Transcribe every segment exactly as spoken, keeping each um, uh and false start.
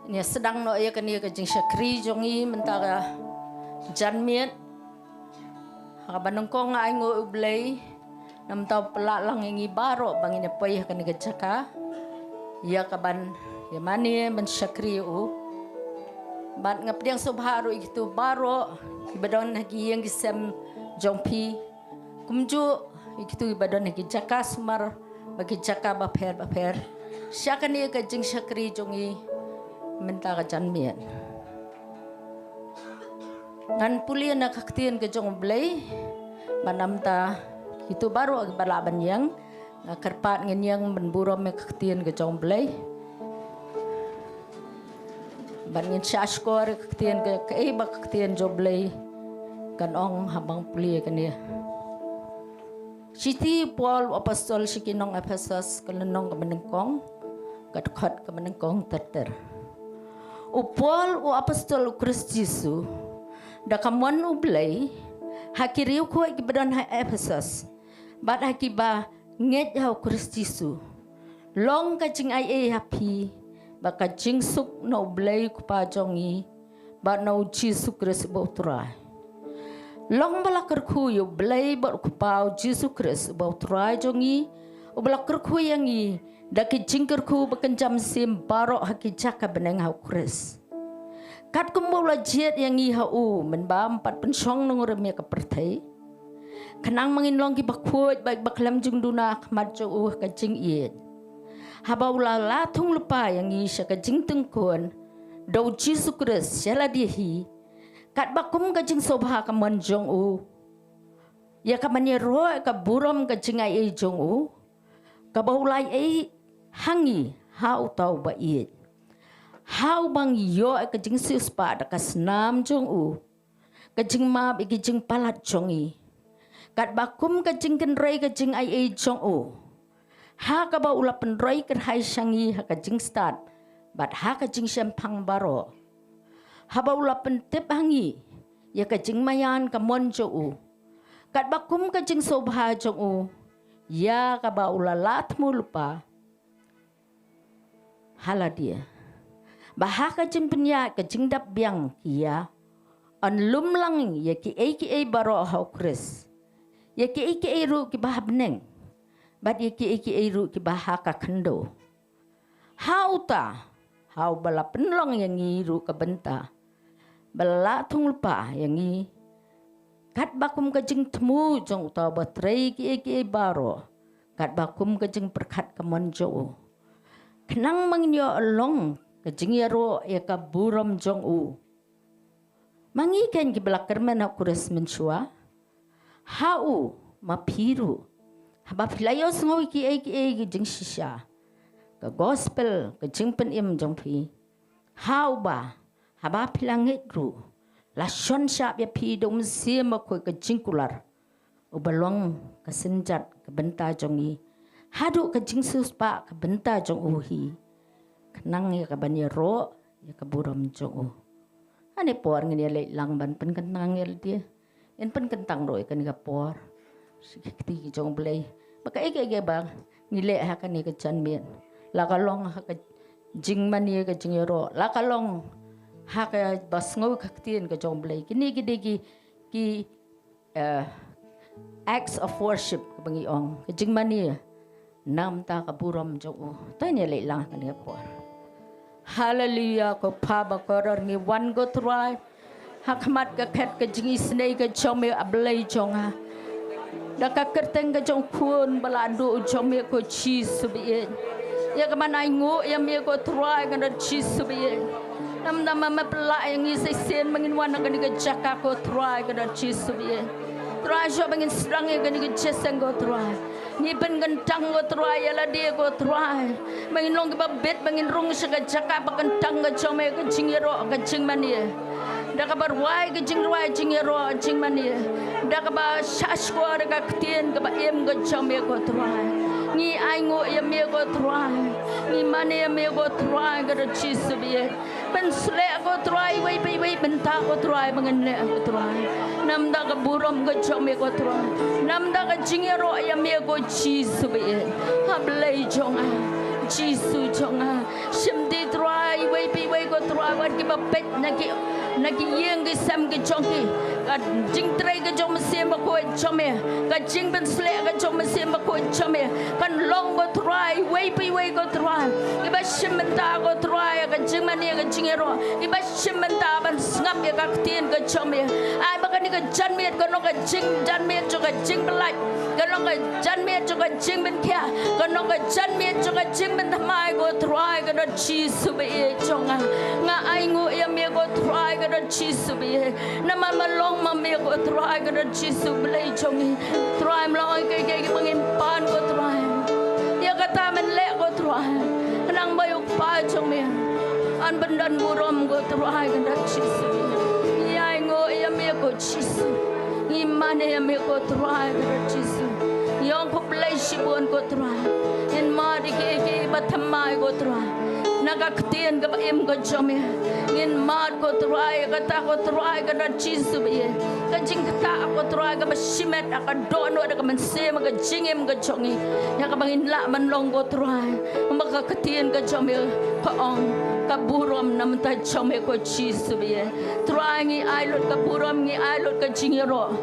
Ngi sdang noh ïa kane ka jingshakri jong ngi mynta ka janmiet. Ha kaba nyngkong nga ainguh U Blei namar u pynlah lang ïa ngi baroh ba ngin ïa poi ha kane ka jaka ïa kaban ïa mane ban shakri ïa u. Bad nga pdiang sngewbha ruh ïa kito baroh kiba don ha ki ïing ki sem jong phi. Kumjuh ïa kito kiba don ha ki jaka sumar bad ki jaka bapher bapher sha kane ka jingshakri jong ngi mynta ka janmiet. Ngan pule na ka ktien ka jong U Blei. Bad namar kito baroh kiba lah ban ïeng, nga kyrpad ngin ïeng ban burom ïa ka ktien ka jong U Blei. Bad ngin shah shkor ïa ka ktien ka, kaei ba ka ktien jong U Blei kan ong haba nga pule ïa kane. Shithi u Paul u apostol sha ki nong Ephesos, ka lynnong kaba nyngkong, ka dkhot kaba nyngkong ter ter. U Paul u apostol U Khrist Jisu da ka mon U Blei ha ki riewkhuid kiba don ha Ephesos bad ha kiba ngeit ha U Khrist Jisu. Long ka jingaiei ha phi bad ka jingsuk na U Blei U Kpa jong ngi bad na U Jisu Khrist uba U Trai. Long ba la kyrkhu ïa U Blei bad U Kpa U Jisu Khrist uba U Trai jong ngi, uba la kyrkhu ïa ngi da ki jingkyrkhu ba kynja mynsiem baroh ha ki jaka bneng ha U Khrist. Katkum ba u la jied ïa ngi ha u mynba ym pat pynshong nongrim ïa ka pyrthei, khnang ba ngin long kiba khuid bad ba khlem jingduna ha khmat jong u ha ka jingïeit. Haba u la lah thung lypa ïa ngi sha ka jingtyngkhun da U Jisu Khrist sha lade hi, katba kum ka jingsngewbha ka mon jong u, ïa kaban ïaroh ïa ka burom ka jingaiei jong u, kaba u la ïai ha ngi ha uta uba ïeit. Ha uba ngi ïoh ïa ka jingsiewspah da ka snam jong u, ka jingmap ïa ki jingpalat jong ngi. Katba kum ka jingkynrei ka jingaiei jong u, ha kaba u la pynroi kyrhai sha ngi ha ka jingstad bad ha ka jingshemphang baroh. Haba u la pyntip ha ngi ïa ka jingmaïan ka mon jong u, katba kum ka jingsngewbha jong u, ïa kaba u la lah thmu lypa ha lade, ba ha ka jingpynïaid ka jingdap biang ki ïa yn lum lang ïa kiei kiei baroh ha U Khrist, ïa kiei kiei ruh kiba ha bneng bad ïa kiei kiei ruh kiba ha ka khyndew. Ha uta, ha uba la pynlong ïa ngi ruh ka bynta ba la lah thung lypa ïa ngi, katba kum ka jingthmu jong uta uba trei kiei kiei baroh, katba kum ka jingpyrkhat ka mon jong u, khnang ba ngin ïoh long ka jingïaroh ïa ka burom jong u. Ma ngi kein kiba la kyrmen ha U Khrist mynshuwa, ha u ma phi ruh, haba phi la ïohsngew ïa kiei kiei ki jingshisha, ka gospel, ka jingpynim jong phi, ha uba, haba phi la ngeit ruh, la shon shap ïa phi da U Mynsiem Bakhuid ka jingkular, uba long ka synjat ka bynta jong ngi, haduh ka jingsiewspah ka bynta jong u hi, khnang ïa kaban ïaroh ïa ka burom jong u. Hane por ngin ïa leit lang ban pynkyntang ïa lade. Ngin pynkyntang ruh ïa kane ka por sha ki kti ki jong U Blei. Ba kaei kaei ba ngi leh ha kane ka janmiet, la ka long ha ka jingmane ka jingïaroh, la ka long ha kaba sngew ka ktien ka jong U Blei, kine ki dei ki, ki eh, acts of worship kaba ngi ong, ka jingmane namar ka burom jong u. To ngin ïa leit lang ha kane ka por. Haleluya, ko Pa bakordor, ngi wan ko Trai ha khmat ka khet ka jingisynei ka jong me, A Blei jong nga. Da ka kyrteng ka jong u Khun ba la duh jong me ko Jisu baieit. Ïa kaban ainguh ïa me ko Trai ka dor Jisu baieit. Namar ba me pynlah ïa ngi sa shisien ba ngin wan ha kane ka jaka ko Trai ka dor Jisu baieit. Trai, shuwa ba ngin sdang ïa kane ka jingïaseng ko Trai, ngi pynkyntang ko Trai ïa lade ko Trai, ba ngin long kiba bit, ba ngin rung sha ka jaka ba kyntang ka jong me, ka jingïaroh ka jingmane. Da kaba rwai ka jingrwai jingïaroh jingmane, da kaba shahshkor ka ktien kaba im ka jong me ko Trai. Ngi ainguh ïa me ko Trai, ngi mane ïa me ko Trai ka dor Jisu baieit. Pynsleh ko Trai iwei pa iwei bynta ko Trai ba ngin leh ko Trai, namar ka burom ka jong me ko Trai, namar ka jingïaroh ïa me ko Jisu baieit. A Blei jong nga, Jisu jong nga, shim de Trai iwei Iwei pa iwei ko Trai, wat kiba peit na ki, na ki ïing ki sem ki jong ki. Ka jingtrei ka jong u Mynsiem Bakhuid jong me, ka jingpynsleh ka jong u Mynsiem Bakhuid jong me kan long ko Trai, iwei pa iwei ko Trai, kiba shim bynta ko Trai ïa ka jingmane ka jingïaroh, kiba shim bynta ban sngap ïa ka ktien ka jong me. Ai ba kane ka janmiet kan long ka jingjanmiet jong ka jingpyllait, kan long ka janmiet jong ka jingpynkhiah, kan long ka janmiet jong ka jingpynthymmai ko Trai, ka don Jisu baieit jong nga. Nga ainguh ïa me ko Trai, ka don Jisu baieit. Namar ma long ma me ko Trai, ka don Jisu Blei jong ngi. Trai, ma long kiei kiei kiba ngin pan ko Trai, ïa kata men leh ko Trai, khnang ba ïa u Kpa jong me un pyndon burom ko Trai, ka don Jisu. Ngi ainguh ïa me ko Jisu. Ngi mane ïa me ko Trai, ka don Jisu. Ngi ong khublei shibun ko Trai. Ngin mad ïa kiei kiei ba thymmai ko Trai, na ka ktien kaba im ka jong me. Ngin mad ko Trai, kata ko Trai, ka don Jisu baieit, ka jingktah ko Trai kaba shimet ha ka dohnud ka mynsiem, ka jingim ka jong ngi, ïa kaba ngin lah ban long ko Trai, kumba ka ktien ka jong me ka ong, ka burom na bynta jong me ko Jisu baieit. Trai, ngi ai lut ka burom, ngi ai lut ka jingïaroh,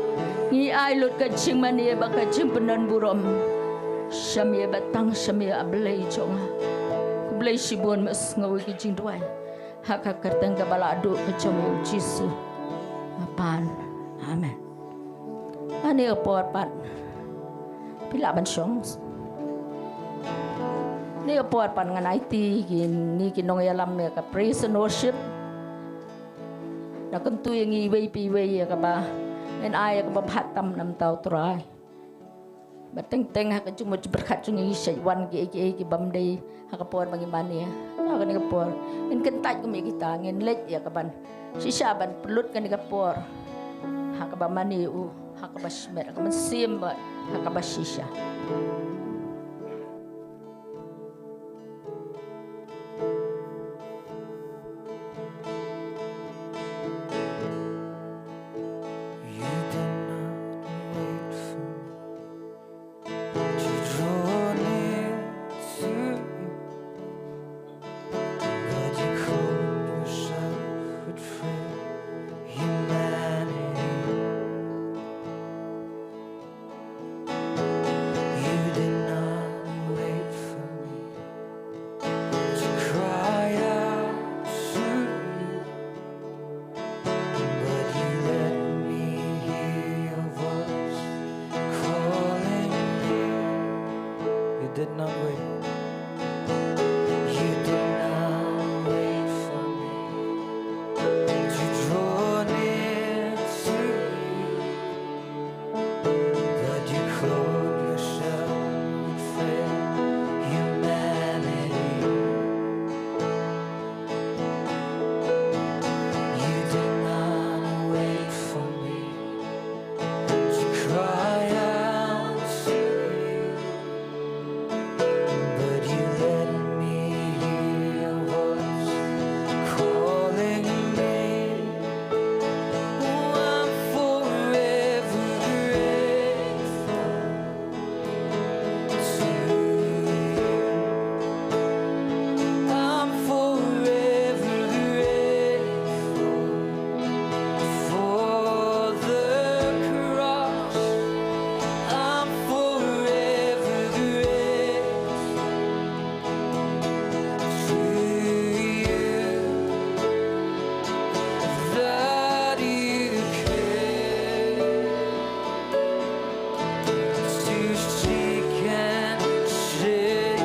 ngi ai lut ka jingmane bad ka jingpyndon burom sha me, ba tang sha me, A Blei jong nga. Khublei shibun, me sngew ïa ki jingduwai ha ka kyrteng kaba la duh ka jong me, U Jisu. Nga pan. Amen. Kane ka por pat phi lah ban shong. Kane ka por pat ngan aiti kine ki nongïalam ïa ka praise and worship, da kyntu ïa ngi iwei pa iwei ïa kaba ngin ai ïa kaba bha tam na bynta U Trai. Ba teng teng ha ka jingmut jingpyrkhat jong ngi, sha wan kiei kiei kibym dei ha ka por ba ngi mane. Ha kane ka por ngin kyntait kum ïa kita, ngin leit ïa kaban shisha ban pynlut kane ka por ha kaba mane ïa u ha kaba shimet, ha kaba mynsiem bad ha kaba shisha. You did not wait for me to draw near to you, but you clothed yourself with frail humanity. You did not wait for me to cry out to you, but you let me hear your voice calling me. You did not wait. You did not wait for me to draw near to you, but you clothe yourself with frail humanity. You did not wait for me to cry out to you, but you let me hear your voice calling me. Oh, I'm forever grateful to you. I'm forever grateful for the cross. I'm forever grateful to you that you came to seek and save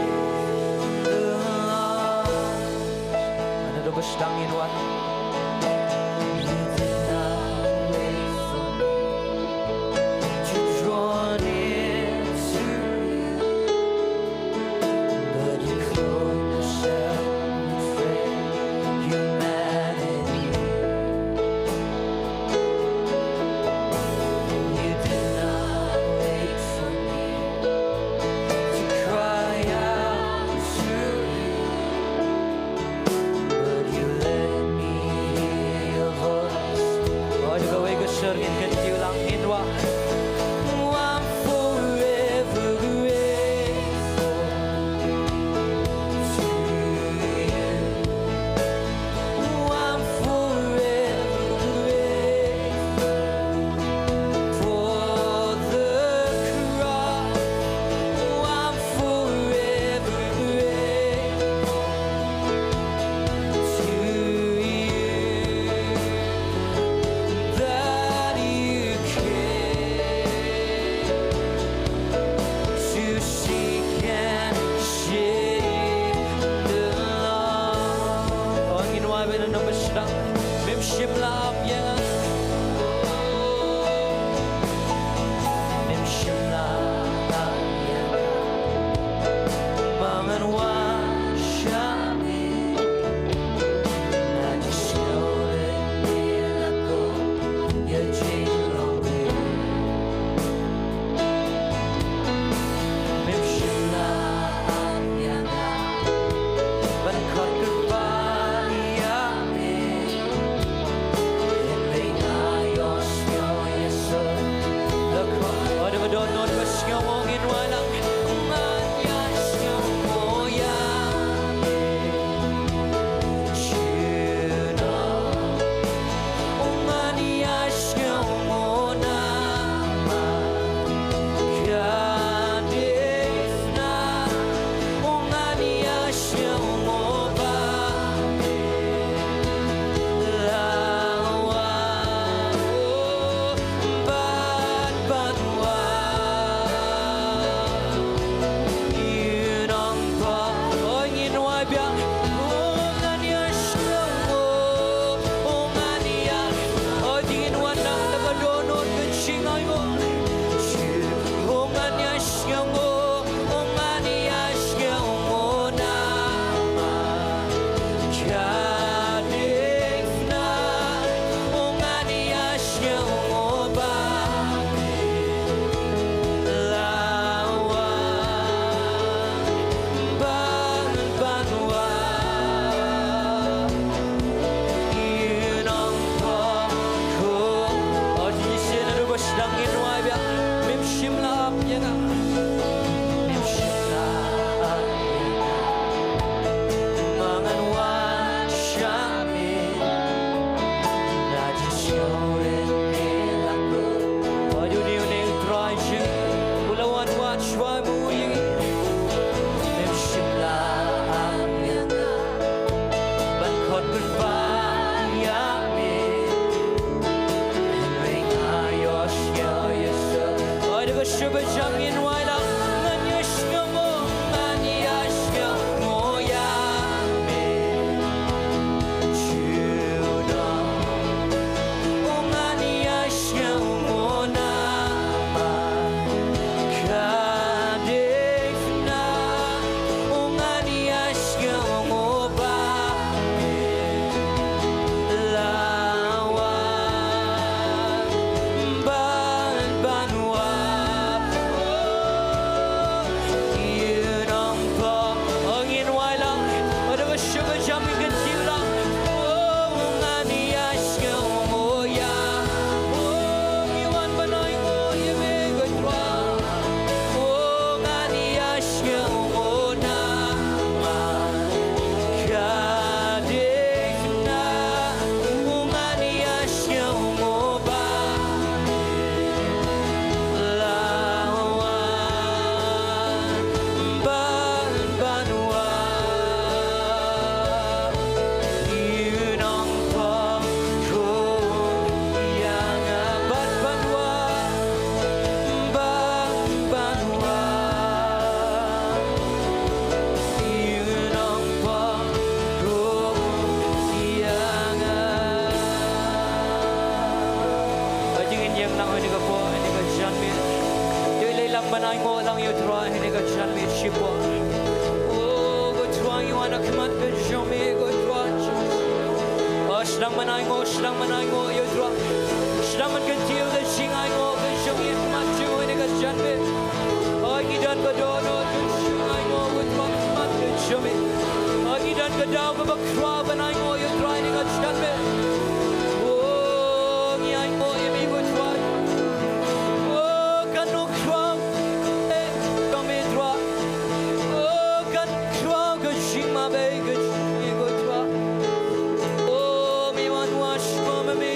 the lost. Ano do bastang inwan. You did not wait for me to draw near to you, but you clothed yourself with frail humanity. You did not wait for me to cry out to you, but you let me Khmat ka jong me ko Trai. Oh, sdang ban ainguh, sdang ban ainguh ïa u Trai. Sdang ban kyntiew ka jingainguh ka jong ngi ha khmat jong u ha kane ka janmiet. Oh, ngi don ka dohnud ka jingainguh ko Trai ha khmat ka jong me. Oh, ngi don ka daw kaba khraw ban ainguh ïa u Trai ha kane ka janmiet. Oh, ngi ainguh ïa me ko Trai. Oh, kan ym khraw, eh, ka me Trai. Oh, kan khraw ka jingmabei ka jong me ko Trai. Oh, me wan wah sha ma me.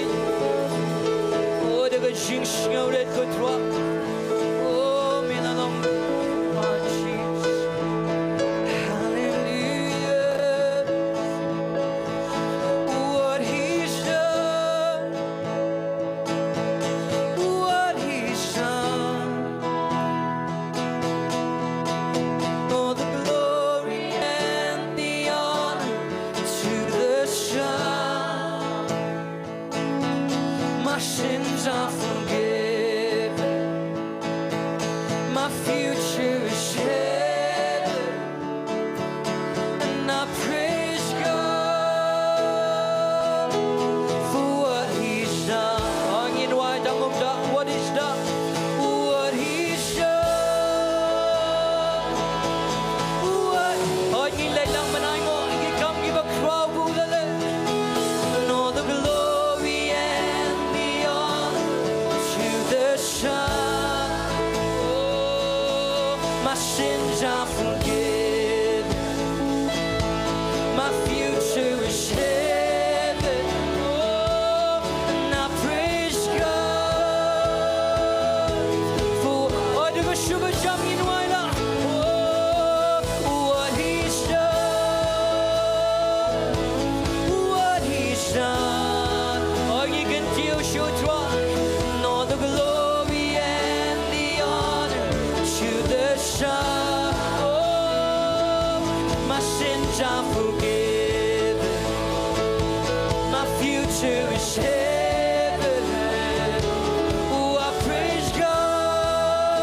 Oh, da ka jingsngewrit ko Trai. Oh, me la long ma Jesus. Hallelujah. What he's done. What he's done. All the glory and the honor to the Son. My sins are forgiven. My future is heaven. And I praise God for what he's done. Oh, ngin wai tang um da, what he's done. What he's done. What, oh, ngin leh lang ban ainguh ïa ki kam kiba khraw ba u la leh. And all the glory and the honor to the Son. Oh, my sins are forgiven. My future is heaven. Oh, and I praise God for, oh, da ka shu ba jam ngin wai la. Oh, what he's done. What he's done. Oh, ngi kyntiew sha u Trai. And all the glory and the honor to the Son. Oh, my sins are forgiven. My future is heaven. Oh, I praise God.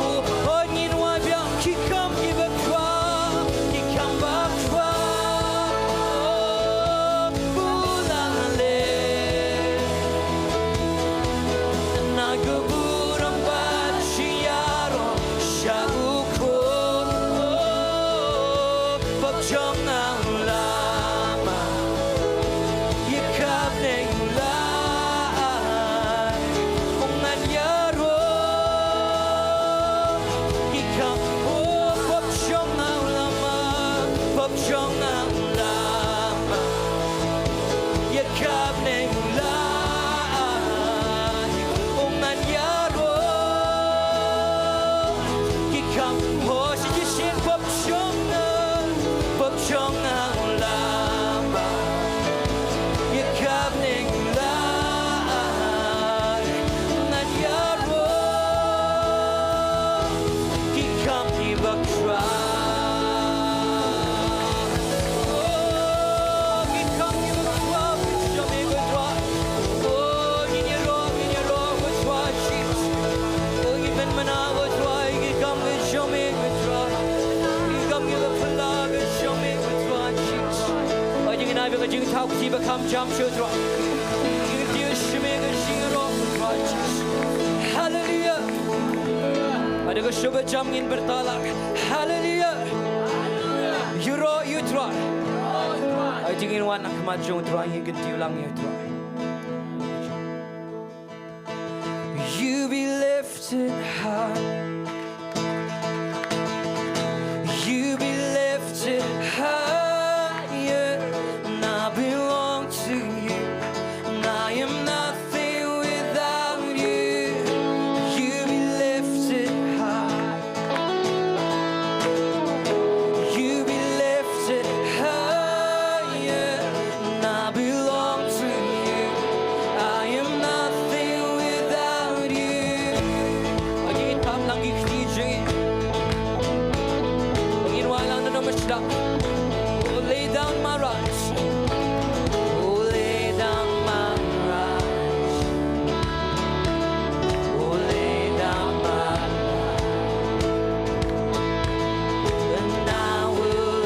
Oh, ngin wai biang ki kam kiba khraw, ki kam ba khraw. Oh, u la leh. Na ka burom ba shi ïaroh sha u Khun. Oh, pop jong nga u la mad ïa ka bneng u la ai. Ong ngan ïaroh ïa ka, oh, pop jong nga u la mad, pop jong nga u la mad ïa ka bneng u la ai. Ong ngan ïaroh ïa ka, oh, shi shisien pop jong nga, pop jong nga u la mad ïa ka bneng u la ai. Ngan ïaroh ki kam kiba khraw. Oh, ki kam kiba khraw ki jong me ko Trai. Oh, ngin ïaroh, ngin ïaroh ko Trai Jesus. Oh, ngin pynbna ko Trai ki kam ki jong me ko Trai. Ki kam kiba phylla ki jong me ko Trai Jesus. Oh, ngin ai ba ka jingthaw kti ba kham jam sha u Trai. Ngin ïa shu me ka jingïaroh ko Trai Jesus. Hallelujah. Ynda ka shu ba jam ngin pyrta la. Hallelujah. Ïaroh ïa u Trai. Ai, ngin wan ha khmat jong u Trai, ngin kyntiew lang ïa u Trai. You be lifted high. You be lifted higher. And I belong to you. And I am nothing without you. You be lifted high. You be lifted higher. And I belong to you. I am nothing without you. Ngin tam lang ki kti jong ngi. Ngin wai lang na nong masdang. Oh, lay down my rights. Oh, lay down my rights. Oh, lay down my rights. And I will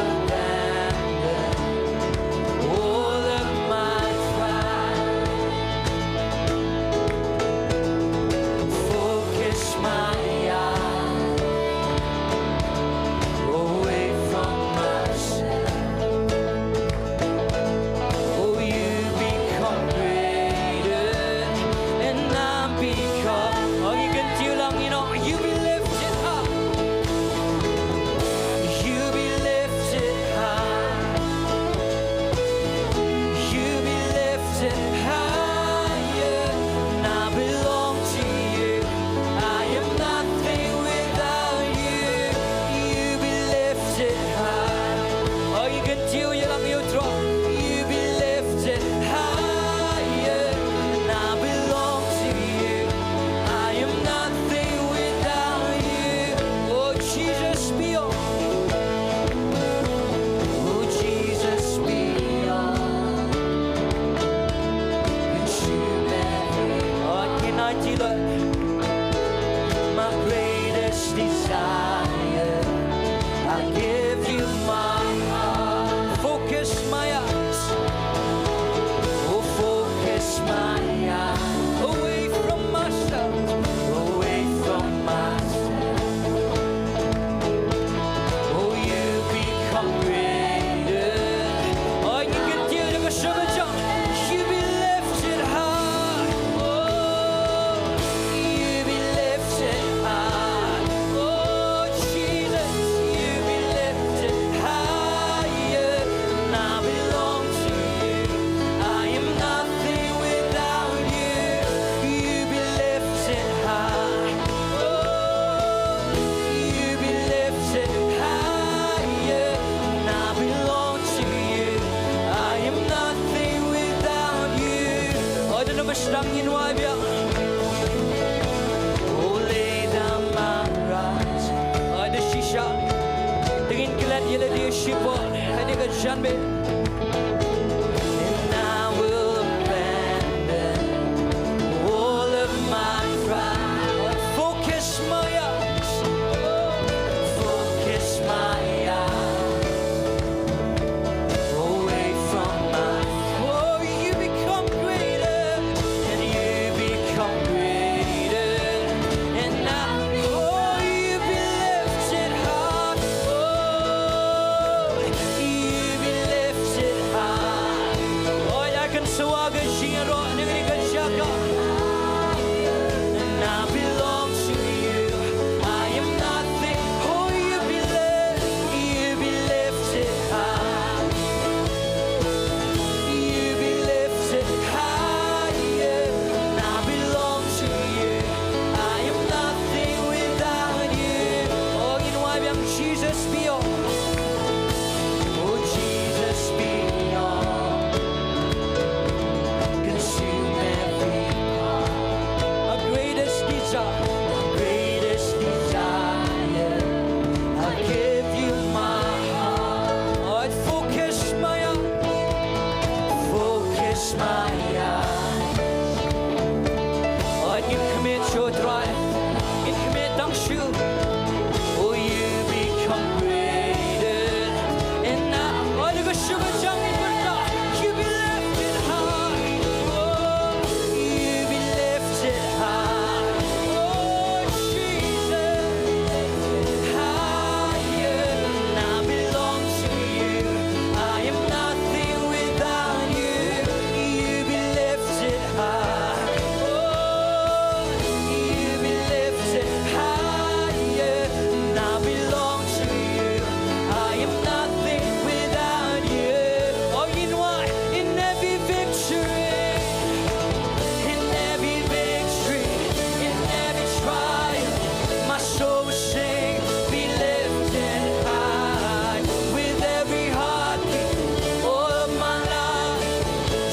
Greater. Oh, you can do it, you can show me jump. You be lifted high. Oh, you be lifted high. Oh, Jesus, you be lifted higher. And I belong to you. I am nothing without you. You be lifted high. Oh, you be lifted higher. And I belong to you. I am nothing without you. Oh, da naba sdang ngin wai biang. Oh, lay down my rights. Oh, da shisha. Te ngin klet ïa lade shipor. Hynrei ka jan bha. And I will abandon all of my pride. Focus my eyes. Focus my eyes away from my. Oh, you become greater, and you become greater, and I, oh, you be lifted high, oh, you be lifted high. Oh, I can swag a jing ro, nang ni ka jaka. And I belong to you. I am nothing. Oh, you be lifted, you be lifted high. You be lifted higher. And I belong to you. I am nothing without you. Oh, ngin wai biang, Jesus be all. Oh, Jesus be all. Consume every part. My greatest desire. My greatest desire. I give you my heart. I'd focus my eyes. Focus my eyes. I'd commit your drive. I'd commit, don't you? Oh, you become greater. And now, oh, you go sugar jump in the dark. You be lifted high. Oh, you be lifted high. Oh, Jesus. Higher. And I belong to you. I am nothing without you. You be lifted high. Oh, you be lifted higher. And I belong to you. I am nothing without you. Oh, you know what? In every victory, in every victory, in every trial, my soul will sing, be lifted high. With every heartbeat, all of my life,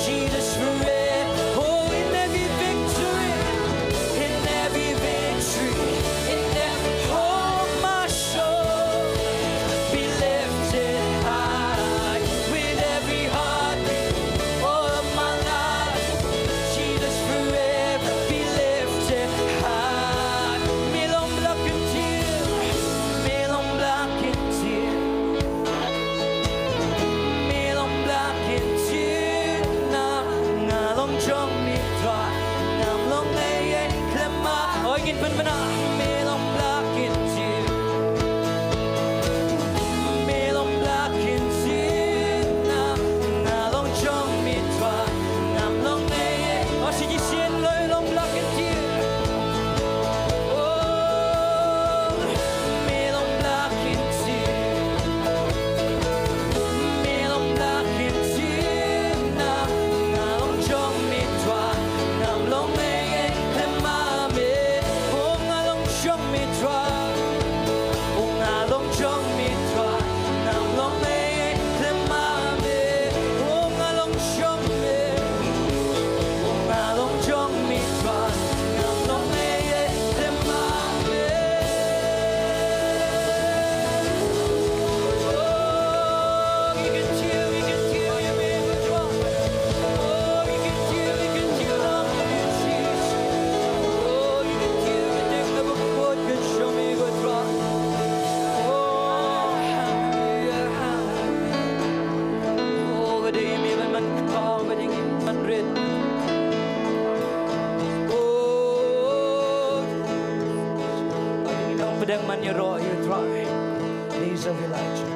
Jesus forever. Oh, in every victory, in every victory, in every, oh, my soul, be lifted high. With every heartbeat, all of my life, Jesus forever, be lifted high. Me long bla kyntiew, me long bla kyntiew. Me long bla kyntiew na, nga long jong me Trai, ngam long ei ei khlem ma. Oi, ngin pynbna. Me long bla kyntiew. Me long bla kyntiew na, nga long jong me Trai, ngam long ei ei. Oh, shi ji sien loi long bla kyntiew. Oh, me long bla kyntiew. Me long bla kyntiew na, nga long jong me Trai, ngam long ei ei khlem ma me. Oh, nga long jong me Trai. Oh, nga long jong me Trai, ngam long ei ei khlem ma me. Oh, nga long jong me. Oh, nga long jong me Trai, ngam long ei ei khlem ma me. Oh, you can cheer, you can cheer, you may withdraw. Oh, you can cheer, you can cheer on me, Jesus. Oh, you can cheer, you can never quote, you can show me withdraw. Oh, hallelujah, hallelujah. Oh, ka dei me ban man kpa, ka dei me ban rit. Oh, ka dei me ban pdeng man ïaroh ïa u Trai. Days of Elijah.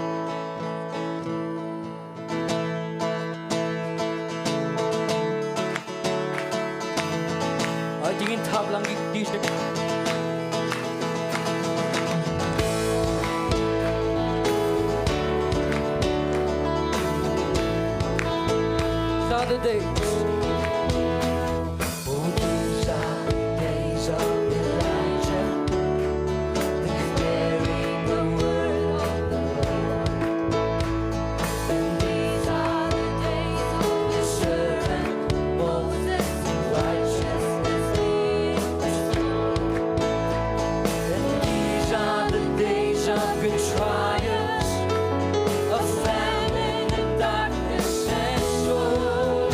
Saturday. Oh, these are the days of Elijah, declaring the word of the Lord. And these are the days of his servant Moses, in righteousness he restored. And these are the days of great trials, of famine and darkness and sorrow.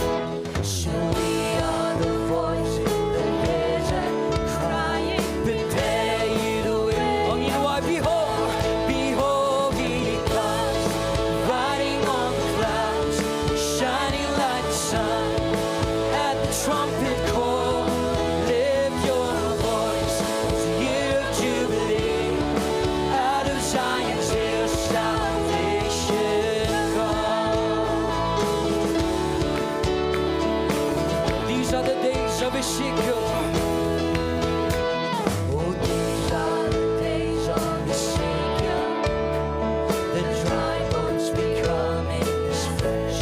So we are the voice in the desert, crying, "Prepare ye the way." Ong Inua, behold, behold, he comes, riding on the clouds, shining like the sun. At the trumpet call, lift your voice, it's the year of Jubilee. Out of Zion's hill, salvation comes. These are the days of Ezekiel. Oh, these are the days of Ezekiel. The dry bones becoming as flesh.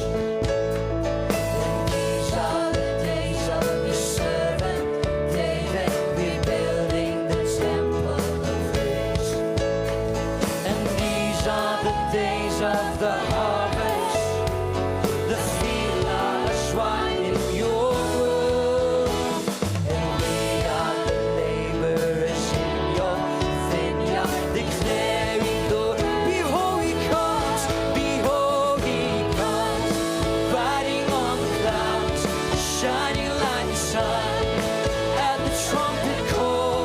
And these are the days of your servant David, rebuilding the temple of praise. And these are the days of the harvest. The field are alive in your word. And we are the laborers in your vineyard, declaring, "Behold, he comes, behold, he comes, riding on the clouds, shining like the sun." At the trumpet call,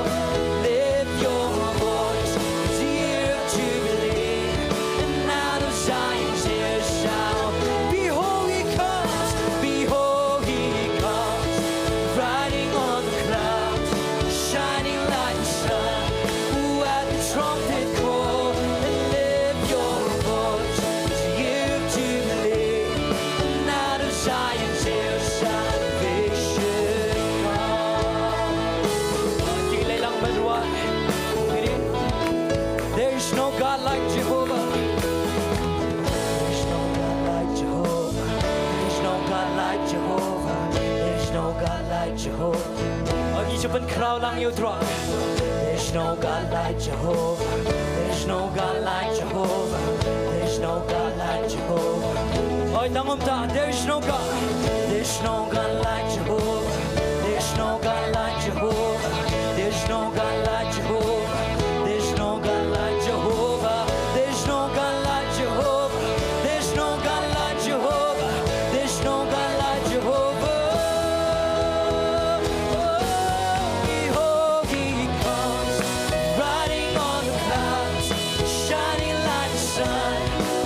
lift your voice, it's the year of Jubilee, and out of Zion's hill shout, "Behold, he comes, behold, he comes, riding on the clouds, shining like the sun." Ooh, at the trumpet call, lift your voice, it's the year of Jubilee, and out of Zion's hill salvation comes. There is no God like Jehovah. There is no God like Jehovah. There is no God like Jehovah. There is no God like Jehovah. Ong, ngi ju pynkhraw lang ïa U Trai. There's no God like Jehovah. There's no God like Jehovah. There's no God like Jehovah. Oi, tang kumta, there's no God. There's no God like Jehovah. There's no God like Jehovah. There's no God like Jehovah. There's no God like Jehovah. There's no God like Jehovah. There's no God like Jehovah. There's no God like Jehovah. Oh, behold, he comes, riding on the clouds, shining like the sun.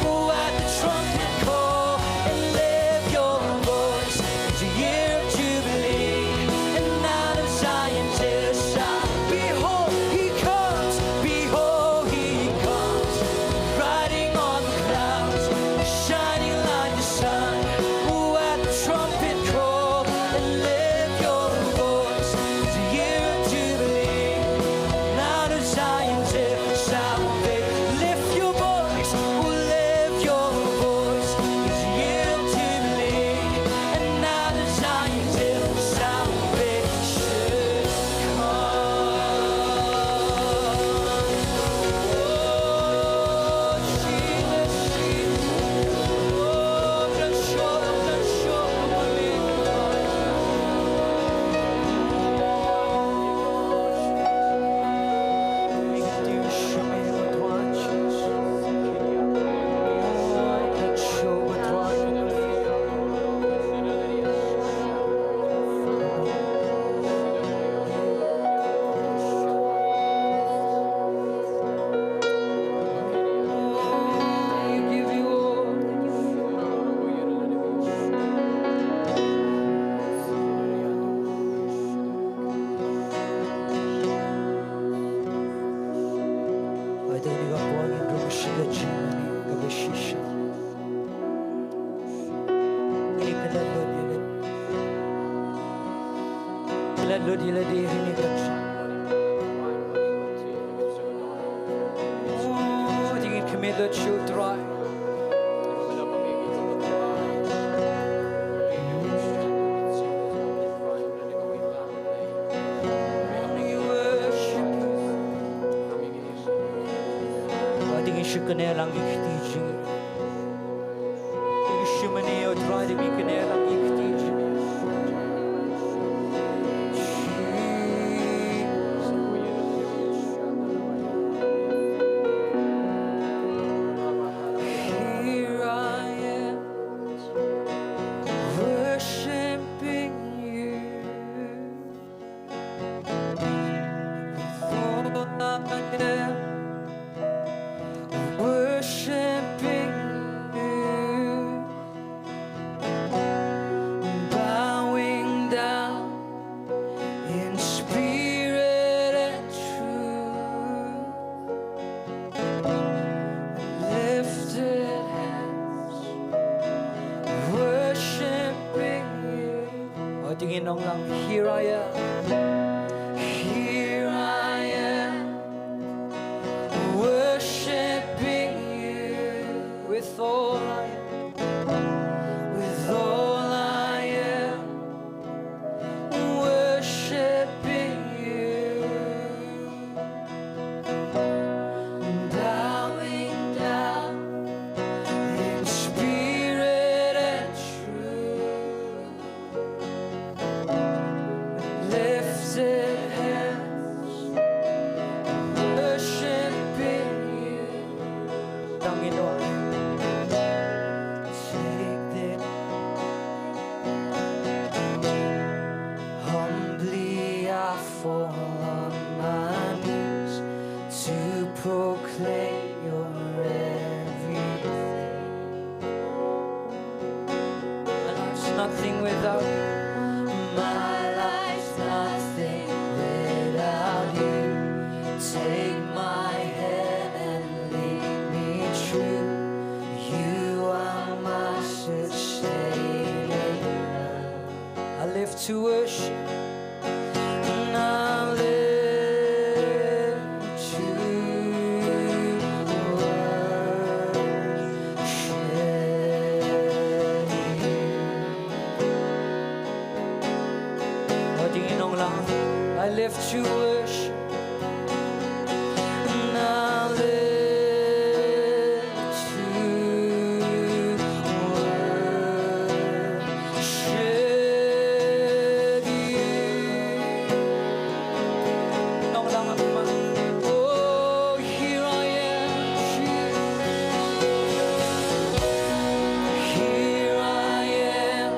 Who at the trumpet call and lift your voice? It's a year of Jubilee, and out of Zion's hill shout, "Behold, he comes, behold, he comes, riding on the clouds, shining like the sun." Who at the trumpet call and lift your voice? It's a year of Jubilee, and out of Zion's hill salvation. Lift your voice, oh, lift your voice. It's a year of Jubilee, and out of Zion's hill salvation comes. Oh, Jesus, Jesus. Oh, bless your, bless your holy name. Kane lang ki kti jingim. Ki shimne, O Trai, da ki kane lang ki kti jingim. Here I am, worshiping you. All I am, worshiping you, bowing down in spirit and truth, lifted hands, worshiping you. Oh, dingin ong lang, here I am. Here I am, worshiping you with all I am. With all I am, worshiping you. Bowing down in spirit and truth. Lifted hands, worshiping you. Tang ino. Take this. Humbly I fall on my knees to proclaim your everything. My life's nothing without you. My life's nothing without you. Take my hand and lead me true. You are my sustaining love. I live to worship. And I live to worship you. Oh, dingin ong lang. I live to worship. And I live to worship you. Ong lang, ong lang. Oh, here I am, Jesus. Here I am,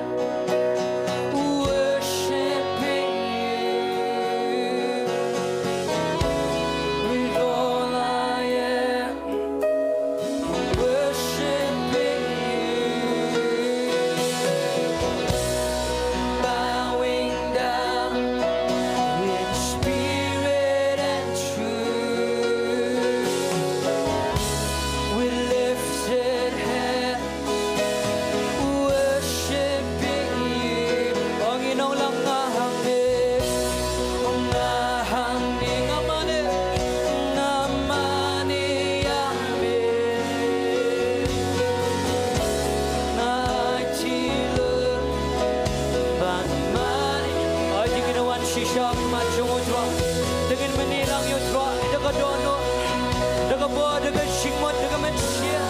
worshiping you with all I am, worshiping you, bowing down in spirit and truth, with lifted hands, worshiping you. Ong ino lang, nga hangne, nga hangne, nga mane, nga mane ïa me. Nga aiti lut ban mane. Aiti, ngin wan shisha ha khmat jong U Trai. Te ngin mane lang ïa U Trai da ka dohnud, da ka bor, da ka jingmut, da ka mynsiem.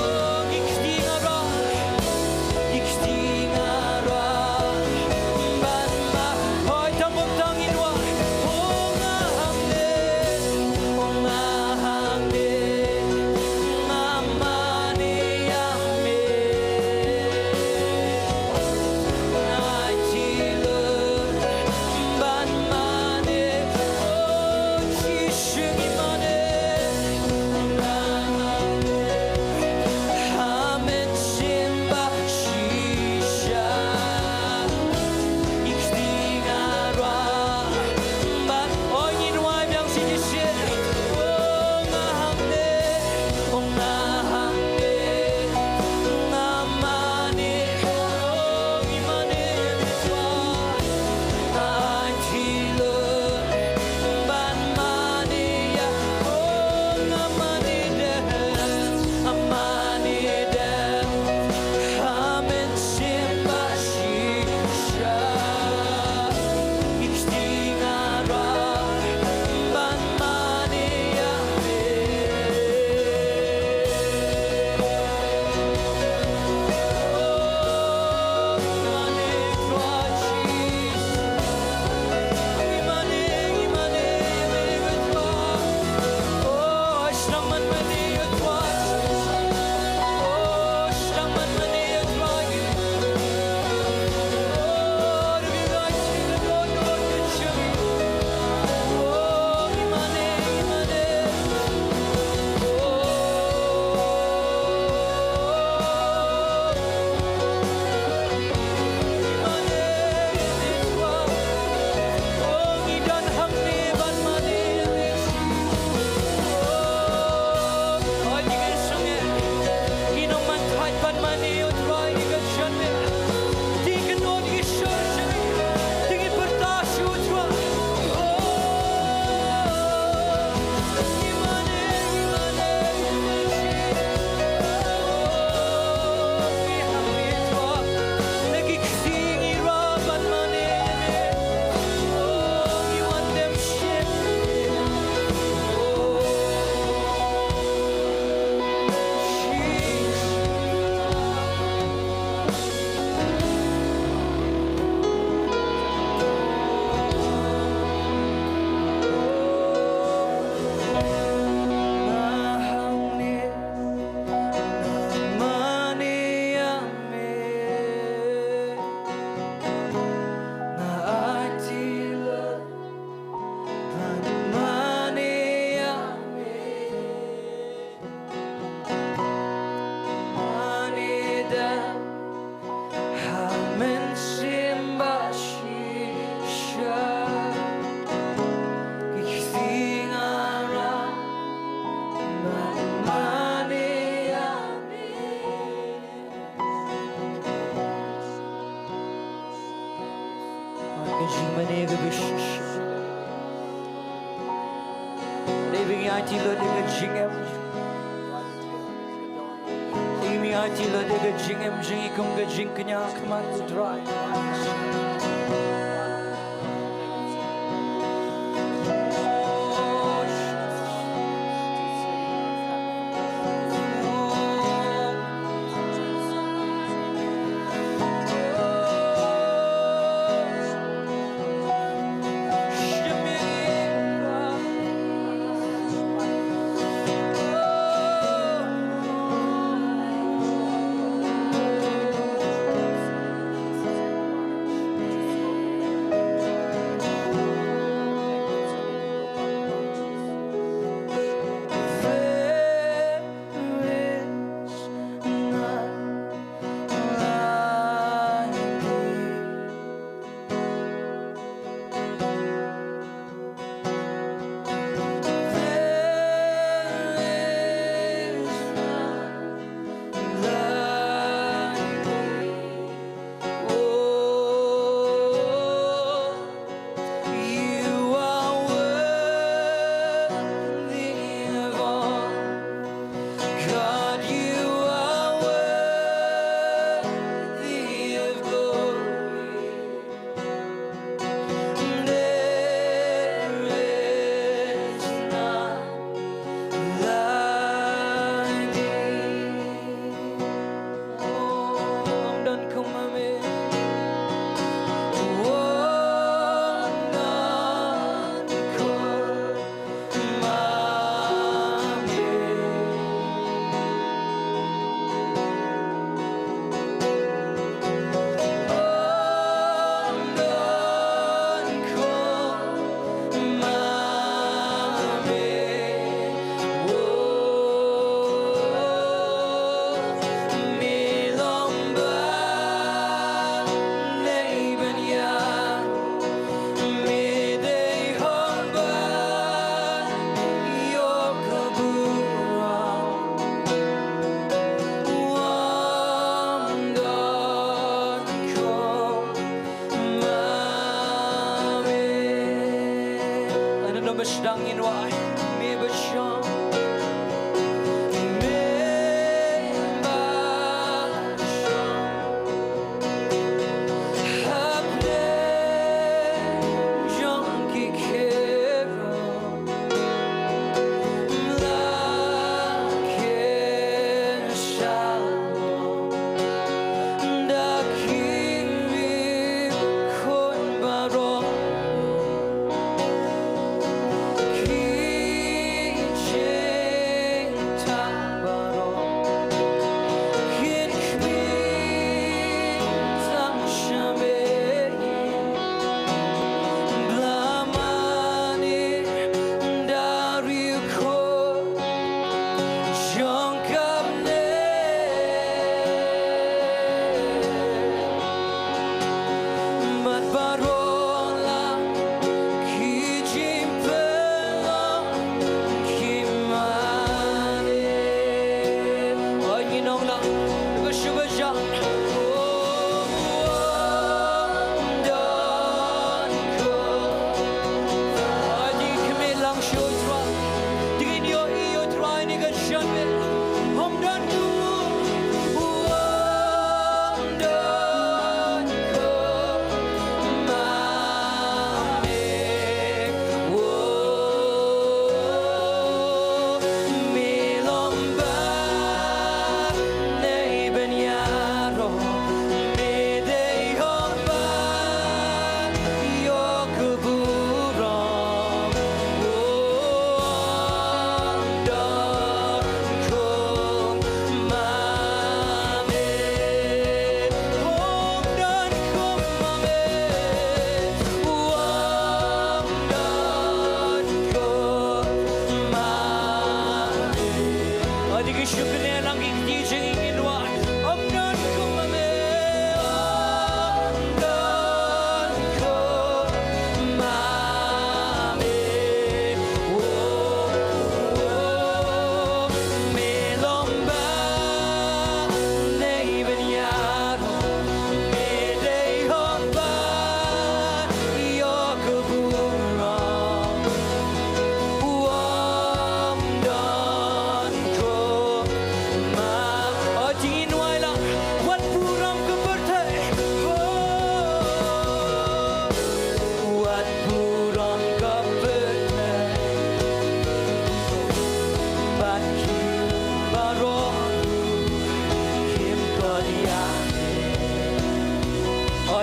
Oh, ngi kti, nga rah, ngi kti, nga rah ban mane. Hooid, tang bok tang ïa U. Oh, nga hangne, oh, nga hangne, nga mane ïa me. Nga aiti lut ban mane, oh, Jingmane ka bish. Dei ba ngi aiti lut ïa ka jingim. Dei ba ngi aiti lut ïa ka jingim jong ngi kum ka jingkñia khmat U Trai.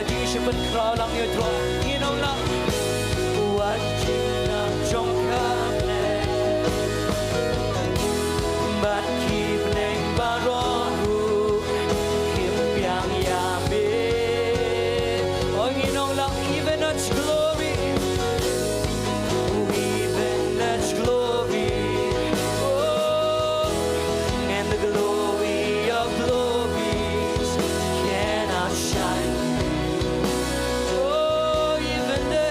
Ki shu pynkhraw lang ïa u Trai. Ngin ong lang. Wat ki nang jong ka bneng bad ki bneng baroh ruh kim biang ïa me. Oh, ngin ong lang, even its glory. Even its glory. Oh, and the glory of glories cannot shine. Oh, even the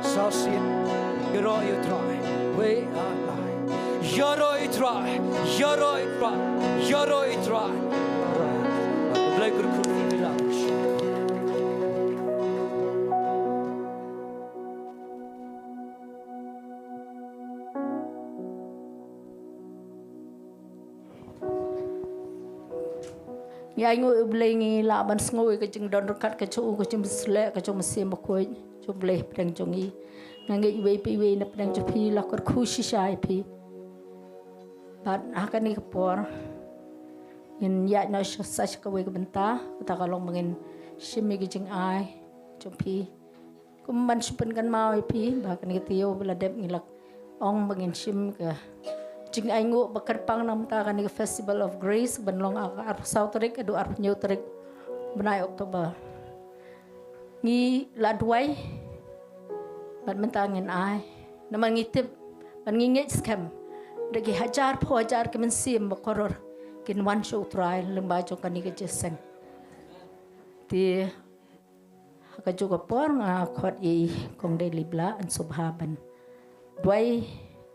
Sa sien. Ïaroh ïa u Trai. Wei a lai. Ïaroh ïa u Trai. Ïaroh ïa u Trai. Ïaroh ïa u Trai. Blei kyrkhu ïa u Trai. Ngi ainguh ïa u Blei, ngi lah ban sngew ïa ka jingdon ryngkat ka jong u, ka jingpynsleh ka jong u Mynsiem Bakhuid, jong u Blei hapdeng jong ngi. Nga ngeit iwei pa iwei na pdeng jong phi la kyrkhu shisha ïa phi. Bad ha kane ka por ngin ïaid noh sha, sa sha kawei ka bynta, kata ka long ba ngin shim ïa ka jingai jong phi. Kum ban shu pynkynmaw ïa phi ba kane ka taïew ba la dep ngi la ong ba ngin shim ka jingainguh ba kyrpang na ka bynta kane ka Festival of Grace ban long ha ka arphew saw tarik haduh arphew hynñiew tarik bnai October. Ngi la duwai bad mynta ngin ai namar ngi tip bad ngi ngeit skhem da ki hajar phew hajar ki mynsiem ba kordor kin wan sha u Trai lyngba jong kane ka jingïaseng. Te ha kajuh ka por nga khot ïa i Kong Daily Blah yn sngewbha ban duwai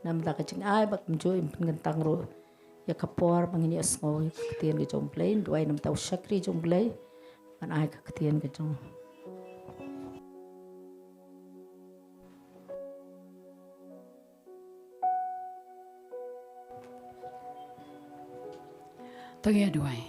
na ka bynta ka jingai bad kumjuh yn pynkyntang ruh ïa ka por ba ngin ïohsngew ïa ka ktien ka jong u Blei, duwai na ka bynta u shakri jong u Blei ban ai ka ktien ka jong u. To ngin ïa duwai.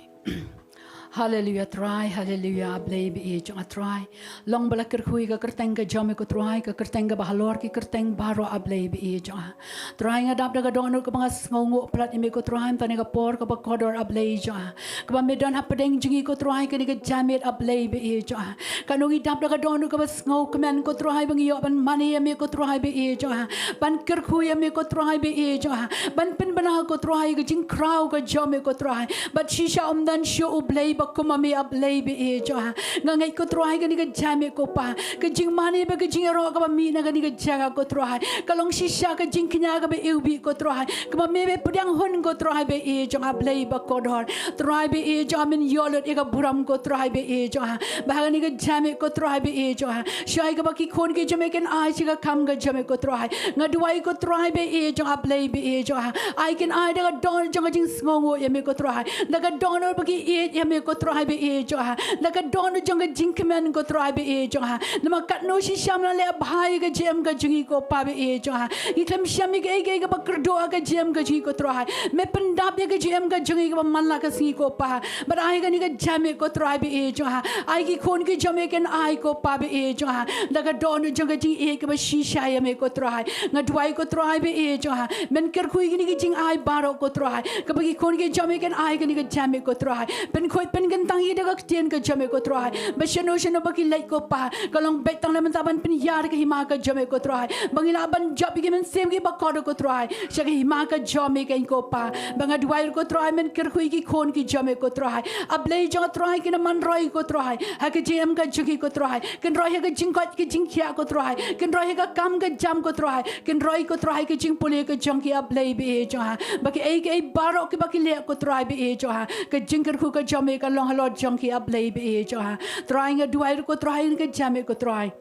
Haleluia Trai, haleluia A Blei ba ïeit jong nga Trai. Long ba la kyrkhu ïa ka kyrteng ka jong me ko Trai, ka kyrteng kaba halor ki kyrteng baroh A Blei ba ïeit jong nga. Trai nga dap da ka dohnud kaba nga sngewnguh palat ïa me ko Trai, mynta kane ka por kaba kordor A Blei jong nga. Kaba me don hapdeng jong ngi ko Trai kane ka jingmut A Blei ba ïeit jong nga. Kano ngi dap da ka dohnud kaba sngewkmen ko Trai ba ngi ïoh ban mane ïa me ko Trai ba ïeit jong nga. Ban kyrkhu ïa me ko Trai ba ïeit jong nga. Ban pynbna ko Trai ka jingkhraw ka jong me ko Trai. Bad shisha ym don shuh u Blei ba kum ma me A Blei ba ïeit jong nga. Nga ngeit ko Trai kane ka jingmut ko Pa. Ka jingmane bad ka jingïaroh kaba mih na kane ka jaka ko Trai. Ka long shisha ka jingkñia kaba iwbih ko Trai. Kaba me ba pdiang hun ko Trai ba ïeit jong nga Blei ba kordor. Trai ba ïeit jong nga men ïoh lut ïa ka burom ko Trai ba ïeit jong nga. Ba ha kane ka jingmut ko Trai ba ïeit jong nga. Shisha kaba ki khun ki jong me kin ai sha ka kam ka jong me ko Trai. Nga duwai ko Trai ba ïeit jong nga Blei ba ïeit jong nga. Ai kin ai da ka dohnud jong ka jingsngewnguh ïa me ko Trai. Da ka dohnud ba ki ïeit ïa me ko Trai ba ïeit jong nga. Da ka dohnud jong ka jingkmen ko Trai ba ïeit jong nga. Namar katno shisha me la leh bha ïa ka jingim ka jong ngi ko Pa ba ïeit jong nga. Ngi khlem shem ïa kaei kaei kaba kyrduh ha ka jingim ka jong ngi ko Trai. Me pyndap ïa ka jingim ka jong ngi kaba man la ka sngi ko Pa. Bad ai kane ka jingmut ko Trai ba ïeit jong nga. Ai ki khun ki jong me kin ai ko Pa ba ïeit jong nga. Da ka dohnud jong ka jingïeit kaba shisha ïa me ko Trai. Nga duwai ko Trai ba ïeit jong nga. Men kyrkhu ïa kine ki jingai baroh ko Trai. Kaba ki khun ki jong me kin ai kane ka jingmut ko Trai. Pynkhuid pynkyntang ïa da ka ktien ka jong me ko Trai. Ba shano shano ba ki leit ko Pa. Ka long beit tang na bynta ban pynïar ka hima ka jong me ko Trai. Ba ngin lah ban jop ïa ki mynsiem kiba kordor ko Trai. Sha ka hima ka jong me keiñ ko Pa. Ba nga duwai ko Trai men kyrkhu ïa ki khun ki jong me ko Trai. A Blei jong nga Trai kin ym man roi ko Trai. Ha ka jingim ka jong ki ko Trai. Kin roi ha ka jingkoit ka jingkhiah ko Trai. Kin roi ha ka kam ka jam ko Trai. Kin roi ko Trai ha ka jingpule ka jong ki A Blei ba ïeit jong nga. Ba kiei kiei baroh kiba ki leh ko Trai ba ïeit jong nga. Ka jingkyrkhu ka jong me ka long halor jong ki A Blei ba ïeit jong nga. Trai nga duwai ko Trai ïa ka jingmut ko Trai.